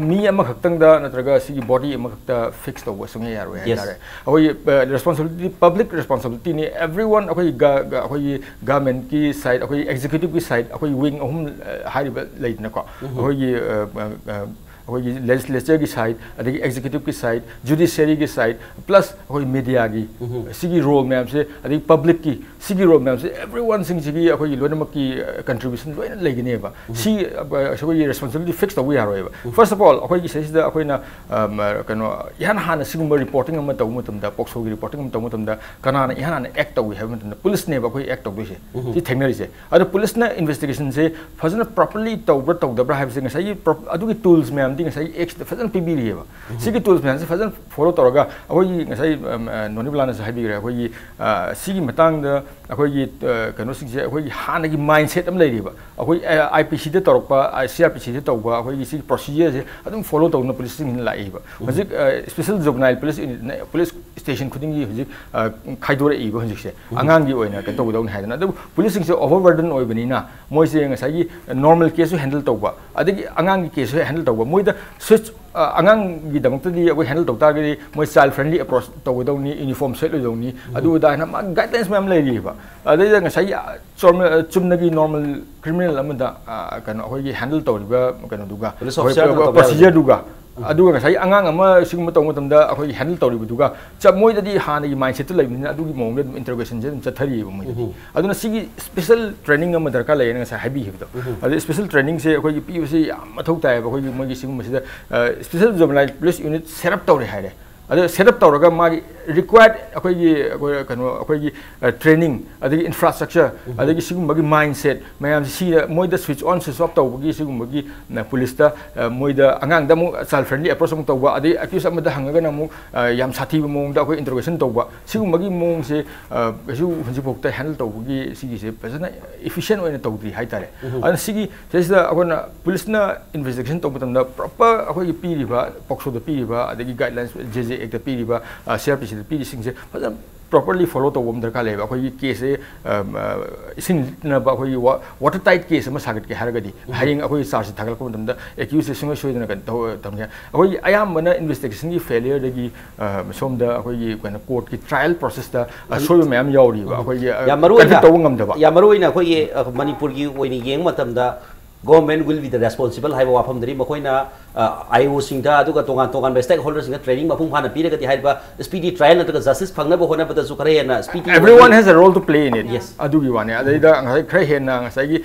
ꯃꯤ ꯑꯃꯈꯛꯇꯪꯗ ꯅꯠꯇ꯭ꯔꯒ ꯁꯤꯒꯤ body ꯑꯃꯈꯛꯇ fix ꯇꯧꯕ ꯁꯨꯡꯌꯥ ꯌꯥꯔꯣꯏ Yes. ꯍꯥꯏꯇꯥꯔꯦ꯫ ꯑꯩꯈꯣꯏꯒꯤ, ꯑ, responsibility, public responsibility ꯅꯤ꯫ Everyone, ꯑꯩꯈꯣꯏꯒꯤ ꯒ-, ꯒ-, ꯑꯩꯈꯣꯏꯒꯤ government ꯀꯤ side, ꯑꯩꯈꯣꯏꯒꯤ executive ꯀꯤ side, ꯑꯩꯈꯣꯏꯒꯤ wing ꯑꯍꯨꯝ, ꯑ, ꯍꯥꯏꯔꯤꯕ ꯂꯩꯗꯅꯀꯣ꯫ ꯑꯩꯈꯣꯏꯒꯤ, ꯑ, ꯑ, ꯑ, ꯑꯩꯈꯣꯏꯒꯤ ꯂꯦꯖꯤꯁꯂꯦꯆꯔꯒꯤ ꯁꯥꯏꯠ, ꯑꯗꯒꯤ ꯑꯦꯛꯖꯤꯀ꯭ꯌꯨꯇꯤꯚꯀꯤ ꯁꯥꯏꯠ, ꯖꯨꯗꯤꯁꯤꯌꯔꯤꯒꯤ ꯁꯥꯏꯠ, ꯄ꯭ꯂꯁ ꯑꯩꯈꯣꯏ ꯃꯦꯗꯤꯌꯥꯒꯤ ꯁꯤꯒꯤ ꯔꯣꯜ ꯃꯌꯥꯝꯁꯦ, ꯑꯗꯒꯤ ꯄꯕ꯭ꯂꯤꯛꯀꯤ ꯁꯤꯒꯤ ꯔꯣꯜ ꯃꯌꯥꯝꯁꯦ, ꯑꯦꯚ꯭ꯔꯤ ꯋꯥꯟꯁꯤꯡꯁꯤꯒꯤ ꯑꯩꯈꯣꯏꯒꯤ ꯂꯣꯏꯅꯃꯛꯀꯤ ꯀꯟꯇ꯭ꯔꯤꯕ꯭ꯌꯨꯁꯟ ꯂꯣꯏꯅ ꯂꯩꯒꯅꯦꯕ꯫ ꯁꯤ ꯑ, ꯑꯩꯈꯣꯏꯒꯤ ꯔꯦꯁꯄꯣꯟꯁꯤꯕꯤꯂꯤꯇꯤ ꯐꯤꯛꯁ ꯇꯧꯕ ꯌꯥꯔꯣꯏꯕ꯫ ꯐꯥꯔꯁ ꯑꯣꯐ ꯑꯣꯜ, ꯑꯩꯈꯣꯏꯒꯤ ꯁꯤꯗꯩꯁꯤꯗ ꯑꯩꯈꯣꯏꯅ ꯑꯝ, ꯑ, ꯀꯩꯅꯣ, ꯏꯍꯥꯟ ꯍꯥꯟꯅ ꯁꯤꯒꯨꯝꯕ ꯔꯤꯄꯣꯔꯇꯤꯡ ꯑꯃ ꯇꯧꯕ ꯃꯇꯝꯗ, ꯄꯣꯛꯁꯣꯒꯤ ꯔꯤꯄꯣꯔꯇꯤꯡ ꯑꯃ ꯇꯧꯕ ꯃꯇꯝꯗ, ꯀꯅꯥꯅ ꯏꯍꯥꯟ ꯍꯥꯟꯅ ꯑꯦꯛ ꯇꯧꯏ ꯍꯥꯏꯕ ꯃꯇꯝꯗ, ꯄꯨꯂꯤꯁꯅꯦꯕ ꯑꯩꯈꯣꯏ ꯑꯦꯛ ꯇꯧꯗꯣꯏꯁꯦ꯫ ꯁꯤ ꯊꯦꯡꯅꯔꯤꯁꯦ꯫ ꯑꯗꯣ ꯄꯨꯂꯤꯁꯅ ꯏꯟꯚꯦꯁꯇꯤꯒꯦꯁꯟꯁꯦ ꯐꯖꯅ ꯄ꯭ꯔꯣꯄꯔꯂꯤ ꯇꯧꯕ꯭ꯔꯥ ꯇꯧꯗꯕ꯭ꯔꯥ ꯍꯥꯏꯕꯁꯦ ꯉꯁꯥꯏꯒꯤ ꯄ꯭ꯔꯣꯞ-, ꯑꯗꯨꯒꯤ ꯇꯨꯜꯁ ꯃꯌꯥꯝꯗꯤ ꯉꯁꯥꯏꯒꯤ ꯑꯦꯛꯁꯤꯗ ꯐꯖꯅ ꯄꯤꯕꯤꯔꯤꯑꯕ꯫ ꯁꯤꯒꯤ ꯇꯨꯜꯁ ꯃꯌꯥꯝꯁꯦ ꯐꯖꯅ ꯐꯣꯂꯣ ꯇꯧꯔꯒ ꯑꯩꯈꯣꯏꯒꯤ ꯉꯁꯥꯏ, ꯑꯝ, ꯑ, ꯅꯣꯅꯤꯕꯂꯥꯅꯁꯨ ꯍꯥꯏꯕꯤꯈ꯭ꯔꯦ, ꯑꯩꯈꯣꯏꯒꯤ, ꯑ, ꯁꯤꯒꯤ ꯃꯇꯥꯡꯗ ꯑꯩꯈꯣꯏꯒꯤ, ꯑ, ꯀꯩꯅꯣꯁꯤꯡꯁꯦ ꯑꯩꯈꯣꯏꯒꯤ ꯍꯥꯟꯅꯒꯤ ꯃꯥꯏꯟꯁꯦꯠ ꯑꯃ ꯂꯩꯔꯤꯕ꯫ ꯑꯩꯈꯣꯏ, ꯑ, ꯑꯥꯏ ꯄꯤ ꯁꯤꯗ ꯇꯧꯔꯛꯄ, ꯑ, ꯁꯤ ꯑꯥꯔ ꯄꯤ ꯁꯤꯗ ꯇꯧꯕ ꯑꯩꯈꯣꯏꯒꯤ ꯁꯤꯒꯤ ꯄ꯭ꯔꯣꯁꯤꯖꯔꯁꯦ ꯑꯗꯨꯝ ꯐꯣꯂꯣ ꯇꯧꯗꯨꯅ ꯄꯨꯂꯤꯁꯁꯤꯡꯁꯤꯅ ꯂꯥꯛꯏꯕ꯫ ꯍꯧꯖꯤꯛ, ꯑ, special juvenile police ꯌꯨꯅꯤꯠꯅ police station ꯈꯨꯗꯤꯡꯒꯤ ꯍꯧꯖꯤꯛ, ꯑ, ꯈꯥꯏꯗꯣꯔꯛꯏꯕ ꯍꯧꯖꯤꯛꯁꯦ꯫ ꯑꯉꯥꯡꯒꯤ ꯑꯣꯏꯅ ꯀꯩꯅꯣ ꯇꯧꯒꯗꯧꯅꯤ ꯍꯥꯏꯗꯅ꯫ ꯑꯗꯨꯕꯨ ꯄꯨꯂꯤꯁꯁꯤꯡꯁꯦ ꯑꯣꯚꯔꯕꯔꯗꯟ ꯑꯣꯏꯕꯅꯤꯅ ꯃꯣꯏꯁꯦ ꯉꯁꯥꯏꯒꯤ ꯅꯣꯔꯃꯦꯜ ꯀꯦꯁꯁꯨ ꯍꯦꯟꯗꯜ ꯇꯧꯕ, ꯑꯗꯒꯤ ꯑꯉꯥꯡꯒꯤ ꯀꯦꯁꯁꯨ ꯍꯦꯟꯗꯜ ꯇꯧꯕ꯫ ꯃꯣꯏꯗ ꯁ꯭ꯋꯤꯆ, ꯑ, ꯑꯉꯥꯡꯒꯤꯗꯃꯛꯇꯗꯤ ꯑꯩꯈꯣꯏ ꯍꯦꯟꯗꯜ ꯇꯧ ꯇꯥꯔꯒꯗꯤ ꯃꯣꯏ ꯆꯥꯏꯜ ꯐ꯭ꯔꯦꯟꯂꯤ ꯑꯦꯄ꯭ꯔꯣꯆ ꯇꯧꯒꯗꯧꯅꯤ, ꯌꯨꯅꯤꯐꯣꯔꯝ ꯁꯦꯠꯂꯣꯏꯗꯧꯅꯤ, ꯑꯗꯨ ꯑꯗꯥ ꯍꯥꯏꯅ ꯃꯥ ꯒꯥꯏꯗꯂꯥꯏꯟꯁ ꯃꯌꯥꯝ ꯂꯩꯔꯤꯑꯕ꯫ ꯑꯗꯩꯗ ꯉꯁꯥꯏꯒꯤ, ꯑ, ꯆꯣꯔꯃ-, ꯑ, ꯆꯨꯝꯅꯒꯤ ꯅꯣꯔꯃꯦꯜ ꯀ꯭ꯔꯤꯃꯤꯅꯦꯜ ꯑꯃꯗ, ꯑ, ꯀꯩꯅꯣ, ꯑꯩꯈꯣꯏꯒꯤ ꯍꯦꯟꯗꯜ ꯇꯧꯔꯤꯕ ꯀꯩꯅꯣꯗꯨꯒ, ꯄꯨꯂꯤꯁ ꯑꯩꯈꯣꯏ ꯑꯣꯐꯤꯁꯥꯔꯗꯨꯅ ꯇꯧꯕ ꯌꯥꯕꯗꯤ꯫ ꯄ꯭ꯔꯣꯁꯤꯖꯔꯗꯨꯒ, ꯑꯗꯨꯒ ꯉꯁꯥꯏꯒꯤ ꯑꯉꯥꯡ ꯑꯃ ꯁꯤꯒꯨꯝꯕ ꯇꯧꯕ ꯃꯇꯝꯗ ꯑꯩꯈꯣꯏꯒꯤ ꯍꯦꯟꯗꯜ ꯇꯧꯔꯤꯕꯗꯨꯒ ꯆꯞ-, ꯃꯣꯏꯗꯗꯤ ꯍꯥꯟꯅꯒꯤ ꯃꯥꯏꯟꯁꯦꯠꯇꯨ ꯂꯩꯕꯅꯤꯅ ꯑꯗꯨꯒꯤ ꯃꯑꯣꯡꯗ ꯑꯗꯨꯝ ꯏꯟꯇꯔꯣꯒꯦꯁꯟꯁꯦ ꯑꯗꯨꯝ ꯆꯠꯊꯔꯤꯑꯕ ꯃꯣꯏꯗꯗꯤ꯫ ꯑꯗꯨꯅ ꯁꯤꯒꯤ ꯁ꯭ꯄꯦꯁꯦꯜ ꯇ꯭ꯔꯦꯅꯤꯡ ꯑꯃ ꯗꯔꯀꯥꯔ ꯂꯩꯌꯦꯅ ꯉꯁꯥꯏ ꯍꯥꯏꯕꯤꯈꯤꯕꯗꯣ꯫ ꯑꯗꯩ ꯁ꯭ꯄꯦꯁꯦꯜ ꯇ꯭ꯔꯦꯅꯤꯡꯁꯦ ꯑꯩꯈꯣꯏꯒꯤ ꯄꯤꯕꯁꯦ ꯌꯥꯝ ꯃꯊꯧ ꯇꯥꯏꯌꯦꯕ꯫ ꯑꯩꯈꯣꯏꯒꯤ ꯃꯣꯏꯒꯤ ꯁꯤꯒꯨꯝꯕꯁꯤꯗ, ꯑ, special juvenile police unit set up ꯇꯧꯔꯦ ꯍꯥꯏꯔꯦ꯫ ꯑꯗꯣ ꯁꯦꯠ ꯑꯞ ꯇꯧꯔꯒ ꯃꯥꯒꯤ ꯔꯤꯀ꯭ꯋꯥꯌꯔꯗ ꯑꯩꯈꯣꯏꯒꯤ, ꯑꯩꯈꯣꯏ, ꯀꯩꯅꯣ, ꯑꯩꯈꯣꯏꯒꯤ, ꯑ, ꯇ꯭ꯔꯦꯅꯤꯡ, ꯑꯗꯒꯤ ꯏꯟꯐ꯭ꯔꯥꯁ꯭ꯇ꯭ꯔꯛꯆꯔ, ꯑꯗꯒꯤ ꯁꯤꯒꯨꯝꯕꯒꯤ ꯃꯥꯏꯟꯁꯦꯠ ꯃꯌꯥꯝꯁꯦ, ꯁꯤꯗ ꯃꯣꯏꯗ ꯁ꯭ꯋꯤꯆ ꯑꯣꯟ, ꯁ꯭ꯋꯤꯆ ꯑꯣꯐ ꯇꯧꯕꯒꯤ ꯁꯤꯒꯨꯝꯕꯒꯤ, ꯑ, ꯄꯨꯂꯤꯁꯇ, ꯑ, ꯃꯣꯏꯗ ꯑꯉꯥꯡꯗ ꯑꯃꯨꯛ ꯆꯥꯏꯜ ꯐ꯭ꯔꯦꯟꯂꯤ ꯑꯦꯄ꯭ꯔꯣꯆ ꯑꯃꯨꯛ ꯇꯧꯕ, ꯑꯗꯩ ꯑꯦꯀ꯭ꯌꯨꯁ ꯑꯃꯗ ꯍꯪꯉꯒꯅ ꯑꯃꯨꯛ, ꯑ, ꯌꯥꯝ ꯁꯥꯊꯤꯕ ꯃꯑꯣꯡꯗ ꯑꯩꯈꯣꯏ ꯏꯟꯇꯔꯣꯒꯦꯁꯟ ꯇꯧꯕ, ꯁꯤꯒꯨꯝꯕꯒꯤ ꯃꯑꯣꯡꯁꯦ, ꯑ, ꯀꯩꯁꯨ ꯍꯧꯖꯤꯛꯐꯥꯎꯗ ꯍꯦꯟꯗꯜ ꯇꯧꯕꯒꯤ ꯁꯤꯒꯤꯁꯦ ꯐꯖꯅ ꯏꯐꯤꯁꯤꯌꯦꯟ ꯑꯣꯏꯅ ꯇꯧꯗ꯭ꯔꯤ ꯍꯥꯏꯇꯥꯔꯦ꯫ ꯑꯗꯨꯅ ꯁꯤꯒꯤ ꯁꯤꯗꯩꯁꯤꯗ ꯑꯩꯈꯣꯏꯅ ꯄꯨꯂꯤꯁꯅ ꯏꯟꯚꯦꯁꯇꯤꯒꯦꯁꯟ ꯇꯧꯕ ꯃꯇꯝꯗ ꯄ꯭ꯔꯣꯄꯔ ꯑꯩꯈꯣꯏꯒꯤ ꯄꯤꯔꯤꯕ ꯄꯣꯛꯁꯣꯗ ꯄꯤꯔꯤꯕ, ꯑꯗꯒꯤ ꯒꯥꯏꯗꯂꯥꯏꯟꯁ, ꯖꯦ ꯖꯦ ꯑꯦꯛꯇ ꯄꯤꯔꯤꯕ, ꯑ, ꯁꯤ ꯑꯥꯔ ꯄꯤ ꯁꯤꯗ ꯄꯤꯔꯤꯁꯤꯡꯁꯦ ꯐꯖꯅ ꯄ꯭ꯔꯣꯄꯔꯂꯤ ꯐꯣꯂꯣ ꯇꯧꯕ ꯑꯃ ꯗꯔꯀꯥꯔ ꯂꯩꯌꯦꯕ꯫ ꯑꯩꯈꯣꯏꯒꯤ ꯀꯦꯁꯁꯦ, ꯑ, ꯑ, ꯏꯁꯤꯡ ꯂꯤꯠꯅꯕ ꯑꯩꯈꯣꯏꯒꯤ ꯋꯥ-, ꯋꯥꯇꯔ ꯇꯥꯏꯠ ꯀꯦꯁ ꯑꯃ ꯁꯥꯒꯠꯀꯦ ꯍꯥꯏꯔꯒꯗꯤ, ꯍꯌꯦꯡ ꯑꯩꯈꯣꯏꯒꯤ ꯆꯥꯔꯖꯁꯦ ꯊꯥꯒꯠꯂꯛꯄ ꯃꯇꯝꯗ ꯑꯦꯀ꯭ꯌꯨꯁꯁꯦ ꯁꯨꯡꯁꯣꯏ ꯁꯣꯏꯗꯅ ꯀꯩꯅꯣ ꯇꯧ-, ꯇꯧꯅꯤ꯫ ꯑꯩꯈꯣꯏꯒꯤ ꯑꯌꯥꯝꯕꯅ ꯏꯟꯚꯦꯁꯇꯤꯒꯦꯁꯟꯒꯤ ꯐꯦꯂꯤꯌꯔꯗꯒꯤ, ꯑ, ꯁꯣꯝꯗ ꯑꯩꯈꯣꯏꯒꯤ ꯀꯩꯅꯣ ꯀꯣꯔꯠꯀꯤ ꯇ꯭ꯔꯥꯏꯌꯦꯜ ꯄ꯭ꯔꯣꯁꯦꯁꯇ ꯑꯁꯣꯏꯕ ꯃꯌꯥꯝ ꯌꯥꯎꯔꯤꯕ꯫ ꯑꯩꯈꯣꯏꯒꯤ, ꯑ, ꯌꯥꯝ ꯃꯔꯨ ꯑꯣꯏꯅ, ꯀꯟꯚꯤꯛ ꯇꯧꯕ ꯉꯝꯗꯕ꯫ ꯌꯥꯝ ꯃꯔꯨ ꯑꯣꯏꯅ ꯑꯩꯈꯣꯏꯒꯤ, ꯑ, ꯃꯅꯤꯄꯨꯔꯒꯤ ꯑꯣꯏꯅ ꯌꯦꯡꯕ ꯃꯇꯝꯗ government will be the responsible ꯍꯥꯏꯕ ꯋꯥꯐꯝꯗꯅꯤ꯫ ꯃꯈꯣꯏꯅ ꯑꯥꯏ ꯑꯣꯁꯤꯡꯗ ꯑꯗꯨꯒ ꯇꯣꯉꯥꯟ ꯇꯣꯉꯥꯟꯕ ꯁ꯭ꯇꯦꯛ ꯍꯣꯜꯗꯔꯁꯤꯡꯗ ꯇ꯭ꯔꯦꯅꯤꯡ ꯃꯄꯨꯡ ꯐꯥꯅ ꯄꯤꯔꯒꯗꯤ ꯍꯥꯏꯔꯤꯕ ꯁ꯭ꯄꯤꯗꯤ ꯇ꯭ꯔꯥꯏꯌꯦꯜ ꯅꯠꯇ꯭ꯔꯒ ꯖꯁꯇꯤꯁ ꯐꯪꯅꯕ ꯍꯣꯠꯅꯕꯗꯁꯨ ꯈꯔ ꯍꯦꯟꯅ ꯁ꯭ꯄꯤꯗꯤ Everyone has a role to play in it. Yes. ꯑꯗꯨꯒꯤ ꯋꯥꯅꯦ꯫ ꯑꯗꯩꯗ ꯉꯁꯥꯏ ꯈꯔ ꯍꯦꯟꯅ ꯉꯁꯥꯏꯒꯤ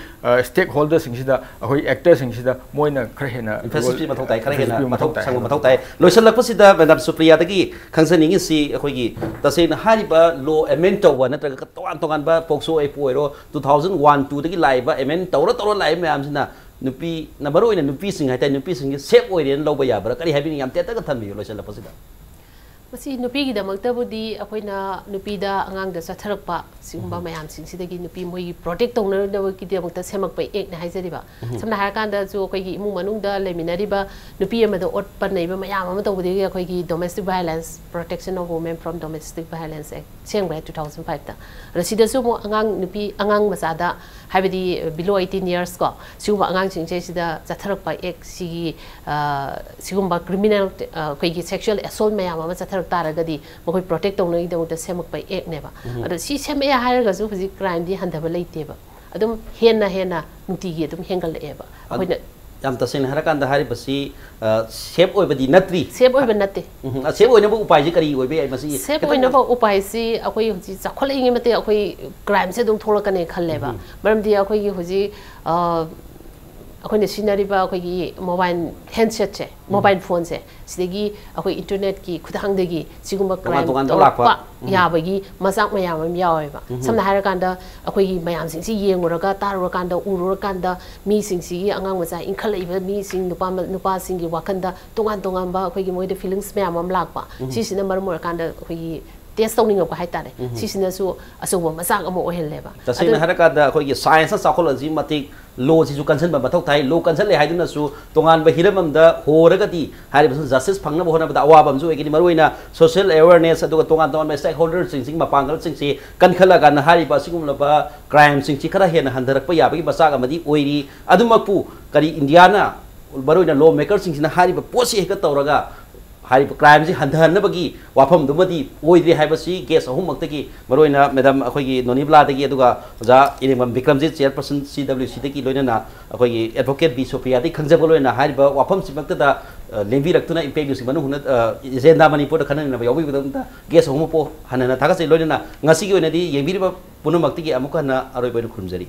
ꯁ꯭ꯇꯦꯛ ꯍꯣꯜꯗꯔꯁꯤꯡꯁꯤꯗ, ꯑꯩꯈꯣꯏ ꯑꯦꯛꯇꯔꯁꯤꯡꯁꯤꯗ ꯃꯣꯏꯅ ꯈꯔ ꯍꯦꯟꯅ ꯏꯟꯐꯦꯁꯤꯁ ꯄꯤ ꯃꯊꯧ ꯇꯥꯏ, ꯈꯔ ꯍꯦꯟꯅ emphasis ꯄꯤꯕ ꯃꯊꯧ ꯇꯥꯏ ꯁꯪꯕ ꯍꯥꯏꯕ ꯃꯊꯧ ꯇꯥꯏ꯫ ꯂꯣꯏꯁꯤꯜꯂꯛꯄꯁꯤꯗ ꯃꯦꯗꯥꯝ ꯁꯨꯄ꯭ꯔꯤꯌꯥꯗꯒꯤ ꯈꯪꯖꯅꯤꯡꯉꯤꯁꯤ, ꯑꯩꯈꯣꯏꯒꯤ ꯇꯁꯦꯡꯅ ꯍꯥꯏꯔꯤꯕ ꯂꯣ ꯑꯦꯃꯦꯟ ꯇꯧꯕ ꯅꯠꯇ꯭ꯔꯒ ꯇꯣꯉꯥꯟ ꯇꯣꯉꯥꯟꯕ ꯄꯣꯛꯁꯣ ꯑꯦꯛꯄꯨ ꯑꯣꯏꯔꯣ, ꯇꯨ ꯊꯥꯎꯖꯟ ꯋꯥꯟ ꯇꯨꯗꯒꯤ ꯂꯥꯛꯏꯕ ꯑꯦꯃꯦꯟ ꯇꯧꯔ ꯇꯧꯔ ꯂꯥꯛꯏꯕ ꯃꯌꯥꯝꯁꯤꯅ ꯅꯨꯄꯤꯅ, ꯃꯔꯨꯑꯣꯏꯅ ꯅꯨꯄꯤꯁꯤꯡ ꯍꯥꯏꯇꯥꯔꯦ, ꯅꯨꯄꯤꯁꯤꯡꯁꯦ ꯁꯦꯐ ꯑꯣꯏꯔꯦꯅ ꯂꯧꯕ ꯌꯥꯕ꯭ꯔꯥ? ꯀꯔꯤ ꯍꯥꯏꯕꯤꯅꯤꯡꯉꯤ? ꯌꯥꯝ ꯇꯦꯟꯇꯛꯅ ꯊꯝꯕꯤꯌꯨ ꯂꯣꯏꯁꯤꯜꯂꯛꯄꯁꯤꯗ꯫ ꯃꯁꯤ ꯅꯨꯄꯤꯒꯤꯗꯃꯛꯇꯕꯨꯗꯤ ꯑꯩꯈꯣꯏꯅ ꯅꯨꯄꯤꯗ ꯑꯉꯥꯡꯗ ꯆꯠꯊꯔꯛꯄ ꯁꯤꯒꯨꯝꯕ ꯃꯌꯥꯝꯁꯤꯡꯁꯤꯗꯒꯤ ꯅꯨꯄꯤ ꯃꯣꯏꯒꯤ ꯄ꯭ꯔꯣꯇꯦꯛ ꯇꯧꯅꯅꯕꯒꯤꯗꯃꯛꯇ ꯁꯦꯝꯃꯛꯄ ꯑꯦꯛꯅꯦ ꯍꯥꯏꯖꯔꯤꯕ꯫ ꯁꯝꯅ ꯍꯥꯏꯔꯀꯥꯟꯗꯁꯨ ꯑꯩꯈꯣꯏꯒꯤ ꯏꯃꯨꯡ ꯃꯅꯨꯡꯗ ꯂꯩꯃꯤꯟꯅꯔꯤꯕ ꯅꯨꯄꯤ ꯑꯃꯗ ꯑꯣꯠꯄ ꯅꯩꯕ ꯃꯌꯥꯝ ꯑꯃ ꯇꯧꯕꯗꯒꯤ ꯑꯩꯈꯣꯏꯒꯤ Domestic Violence, Protection of Women from Domestic Violence Act ꯁꯦꯝꯈ꯭ꯔꯦ ꯇꯨ ꯊꯥꯎꯖꯟ ꯐꯥꯏꯚꯇ꯫ ꯑꯗꯣ ꯁꯤꯗꯁꯨ ꯑꯃꯨꯛ ꯑꯉꯥꯡ ꯅꯨꯄꯤ, ꯑꯉꯥꯡ ꯃꯆꯥꯗ, ꯍꯥꯏꯕꯗꯤ below eighteen years ꯀꯣ, ꯁꯤꯒꯨꯝꯕ ꯑꯉꯥꯡꯁꯤꯡꯁꯦ ꯁꯤꯗ ꯆꯠꯊꯔꯛꯄ ꯑꯦꯛ ꯁꯤꯒꯤ ꯁꯤꯒꯨꯝꯕ ꯀ꯭ꯔꯤꯃꯤꯅꯦꯜ, ꯑꯩꯈꯣꯏꯒꯤ ꯁꯦꯛꯁꯨꯋꯦꯜ ꯑꯦꯁꯣꯜ ꯃꯌꯥꯝ ꯑꯃ ꯆꯠꯊꯔꯛ ꯇꯥꯔꯒꯗꯤ ꯃꯈꯣꯏ ꯄ꯭ꯔꯣꯇꯦꯛ ꯇꯧꯅꯕꯒꯤꯗꯃꯛꯇ ꯁꯦꯝꯃꯛꯄ ꯑꯦꯛꯅꯦꯕ꯫ ꯑꯗꯣ ꯁꯤ ꯁꯦꯝꯃꯛꯑꯦ ꯍꯥꯏꯔꯒꯁꯨ ꯍꯧꯖꯤꯛ ꯀ꯭ꯔꯥꯏꯝꯗꯤ ꯍꯟꯊꯕ ꯂꯩꯇꯦꯕ꯫ ꯑꯗꯨꯝ ꯍꯦꯟꯅ ꯍꯦꯟꯅ ꯅꯨꯡꯇꯤꯒꯤ ꯑꯗꯨꯝ ꯍꯦꯟꯒꯠꯂꯛꯑꯦꯕ ꯑꯩꯈꯣꯏꯅ꯫ ꯌꯥꯝ ꯇꯁꯦꯡꯅ ꯍꯥꯏꯔꯀꯥꯟꯗ ꯍꯥꯏꯔꯤꯕꯁꯤ ꯁꯦꯐ ꯑꯣꯏꯕꯗꯤ ꯅꯠꯇ꯭ꯔꯤ꯫ ꯁꯦꯐ ꯑꯣꯏꯕ ꯅꯠꯇꯦ꯫ ꯎꯝ, ꯁꯦꯐ ꯑꯣꯏꯅꯕ ꯎꯄꯥꯏꯁꯤ ꯀꯔꯤ ꯑꯣꯏꯕ ꯌꯥꯏ? ꯃꯁꯤ ꯁꯦꯐ ꯑꯣꯏꯅꯕ ꯎꯄꯥꯏꯁꯤ ꯑꯩꯈꯣꯏ ꯍꯧꯖꯤꯛ ꯆꯥꯎꯈꯠꯂꯛꯏꯉꯩ ꯃꯇꯤꯛ ꯑꯩꯈꯣꯏ ꯀ꯭ꯔꯥꯏꯝꯁꯦ ꯑꯗꯨꯝ ꯊꯣꯛꯂꯛꯀꯅꯤ ꯈꯜꯂꯦꯕ꯫ ꯃꯔꯝꯗꯤ ꯑꯩꯈꯣꯏꯒꯤ ꯍꯧꯖꯤꯛ ꯑꯩꯈꯣꯏꯅ ꯁꯤꯖꯤꯟꯅꯔꯤꯕ ꯑꯩꯈꯣꯏꯒꯤ ꯃꯣꯕꯥꯏꯜ ꯍꯦꯟꯁꯦꯠꯁꯦ, ꯃꯣꯕꯥꯏꯜ ꯐꯣꯟꯁꯦ, ꯁꯤꯗꯒꯤ ꯑꯩꯈꯣꯏ ꯏꯟꯇꯔꯅꯦꯠꯀꯤ ꯈꯨꯠꯊꯥꯡꯗꯒꯤ ꯁꯤꯒꯨꯝꯕ ꯇꯣꯉꯥꯟ ꯀ꯭ꯔꯥꯏꯝ ꯇꯣꯉꯥꯟꯕ ꯇꯧꯔꯛꯄ ꯂꯥꯛꯄ꯫ ꯎꯝ꯫ ꯌꯥꯕꯒꯤ ꯃꯆꯥꯛ ꯃꯌꯥꯝ ꯑꯃ ꯌꯥꯎꯋꯦꯕ꯫ ꯁꯝꯅ ꯍꯥꯏꯔꯀꯥꯟꯗ ꯑꯩꯈꯣꯏꯒꯤ ꯃꯌꯥꯝꯁꯤꯡꯁꯤ ꯌꯦꯡꯉꯨꯔꯒ, ꯇꯥꯔꯨꯔꯀꯥꯟꯗ, ꯎꯔꯨꯔꯀꯥꯟꯗ ꯃꯤꯁꯤꯡꯁꯤꯒꯤ, ꯑꯉꯥꯡ ꯃꯆꯥ ꯏꯟꯈꯠꯂꯛꯏꯕ ꯃꯤꯁꯤꯡ, ꯅꯨꯄꯥ ꯅꯨꯄꯥꯁꯤꯡꯒꯤ ꯋꯥꯈꯜꯗ ꯇꯣꯉꯥꯟ ꯇꯣꯉꯥꯟꯕ ꯑꯩꯈꯣꯏꯒꯤ ꯃꯣꯏꯗ ꯐꯤꯂꯤꯡꯁ ꯃꯌꯥꯝ ꯑꯃ ꯂꯥꯛꯄ꯫ ꯁꯤꯁꯤꯅ ꯃꯔꯝ ꯑꯣꯏꯔꯀꯥꯟꯗ ꯑꯩꯈꯣꯏꯒꯤ ꯇꯦꯁ ꯇꯧꯅꯤꯡꯉꯛꯄ ꯍꯥꯏꯇꯥꯔꯦ꯫ ꯁꯤꯁꯤꯅꯁꯨ ꯑꯆꯧꯕ ꯃꯆꯥꯛ ꯑꯃ ꯑꯣꯏꯍꯜꯂꯦꯕ꯫ ꯇꯁꯦꯡꯅ ꯑꯗꯨ ꯍꯥꯏꯔꯀꯥꯟꯗ ꯑꯩꯈꯣꯏꯒꯤ ꯁꯥꯏꯟꯁꯅ ꯆꯥꯎꯈꯠꯂꯛꯄꯒꯤ ꯃꯇꯤꯛ ꯂꯣꯁꯤꯁꯨ ꯀꯟꯁꯤꯟꯕ ꯃꯊꯧ ꯇꯥꯏ꯫ ꯂꯣ ꯀꯟꯁꯤꯜꯂꯦ ꯍꯥꯏꯗꯨꯅꯁꯨ ꯇꯣꯉꯥꯟꯕ ꯍꯤꯔꯝ ꯑꯃꯗ ꯍꯣꯔꯒꯗꯤ ꯍꯥꯏꯔꯤꯕꯁꯤꯅ ꯖꯁꯇꯤꯁ ꯐꯪꯅꯕ ꯍꯣꯠꯅꯕꯗ ꯑꯋꯥꯕ ꯑꯃꯁꯨ ꯑꯣꯏꯒꯅꯤ꯫ ꯃꯔꯨꯑꯣꯏꯅ ꯁꯣꯁꯤꯌꯦꯜ ꯑꯦꯋꯦꯔꯅꯦꯁ ꯑꯗꯨꯒ ꯇꯣꯉꯥꯟ ꯇꯣꯉꯥꯟꯕ ꯁ꯭ꯇꯦꯛ ꯍꯣꯜꯗꯔꯁꯤꯡꯁꯤꯒꯤ ꯃꯄꯥꯡꯒꯜꯁꯤꯡꯁꯤ ꯀꯟꯈꯠꯂꯀꯥꯟꯗ ꯍꯥꯏꯔꯤꯕ ꯑꯁꯤꯒꯨꯝꯂꯕ ꯀ꯭ꯔꯥꯏꯝꯁꯤꯡꯁꯤ ꯈꯔ ꯍꯦꯟꯅ ꯍꯟꯊꯔꯛꯄ ꯌꯥꯕꯒꯤ ꯃꯆꯥꯛ ꯑꯃꯗꯤ ꯑꯣꯏꯔꯤ꯫ ꯑꯗꯨꯃꯛꯄꯨ ꯀꯔꯤ ꯏꯟꯗꯤꯌꯥꯅ, ꯃꯔꯨꯑꯣꯏꯅ ꯂꯣ ꯃꯦꯀꯔꯁꯤꯡꯁꯤꯅ ꯍꯥꯏꯔꯤꯕ ꯄꯣꯠꯁꯤ ꯍꯦꯛꯇ ꯇꯧꯔꯒ ꯍꯥꯏꯔꯤꯕ ꯀ꯭ꯔꯥꯏꯝꯁꯤ ꯍꯟꯊꯍꯟꯅꯕꯒꯤ ꯋꯥꯐꯝꯗꯨꯃꯗꯤ ꯑꯣꯏꯗ꯭ꯔꯤ ꯍꯥꯏꯕꯁꯤ ꯒꯦꯁ ꯑꯍꯨꯝꯃꯛꯇꯒꯤ, ꯃꯔꯨꯑꯣꯏꯅ ꯃꯦꯗꯥꯝ ꯑꯩꯈꯣꯏꯒꯤ ꯅꯣꯅꯤꯕꯂꯥꯗꯒꯤ, ꯑꯗꯨꯒ ꯑꯣꯖꯥ ꯏꯔꯦꯡꯕꯝ ꯕꯤꯀ꯭ꯔꯝꯖꯤꯠ, ꯆꯤꯌꯔꯄꯔꯁꯟ ꯁꯤ ꯗꯕ꯭ꯂꯤꯎ ꯁꯤꯗꯒꯤ, ꯂꯣꯏꯅꯅ ꯑꯩꯈꯣꯏꯒꯤ ꯑꯦꯗꯚꯣꯀꯦꯠ ꯕꯤ ꯁꯣꯐꯤꯌꯥꯗꯒꯤ ꯈꯪꯖꯕ, ꯂꯣꯏꯅꯅ ꯍꯥꯏꯔꯤꯕ ꯋꯥꯐꯝꯁꯤꯃꯛꯇꯗ, ꯑ, ꯂꯦꯡꯕꯤꯔꯛꯇꯨꯅ ꯏꯝꯄꯦꯛ ꯅ꯭ꯌꯨꯁꯀꯤ ꯃꯅꯨꯡ ꯍꯨꯠꯅ, ꯑ, ꯑꯦꯖꯦꯟꯗꯥ ꯃꯅꯤꯄꯨꯔꯗ ꯈꯟꯅꯅꯕ ꯌꯥꯎꯕꯤꯕꯒꯤꯗꯃꯛꯇ ꯒꯦꯁ ꯑꯍꯨꯝꯃꯛꯄꯨ ꯍꯟꯅ ꯍꯟꯅ ꯊꯥꯒꯠꯆꯔꯤ꯫ ꯂꯣꯏꯅꯅ ꯉꯁꯤꯒꯤ ꯑꯣꯏꯅꯗꯤ ꯌꯦꯡꯕꯤꯔꯤꯕ ꯄꯨꯝꯅꯃꯛꯇꯒꯤ ꯑꯃꯨꯛ ꯍꯟꯅ ꯑꯔꯣꯏꯕ ꯑꯣꯏꯅ ꯈꯨꯔꯨꯝꯖꯔꯤ꯫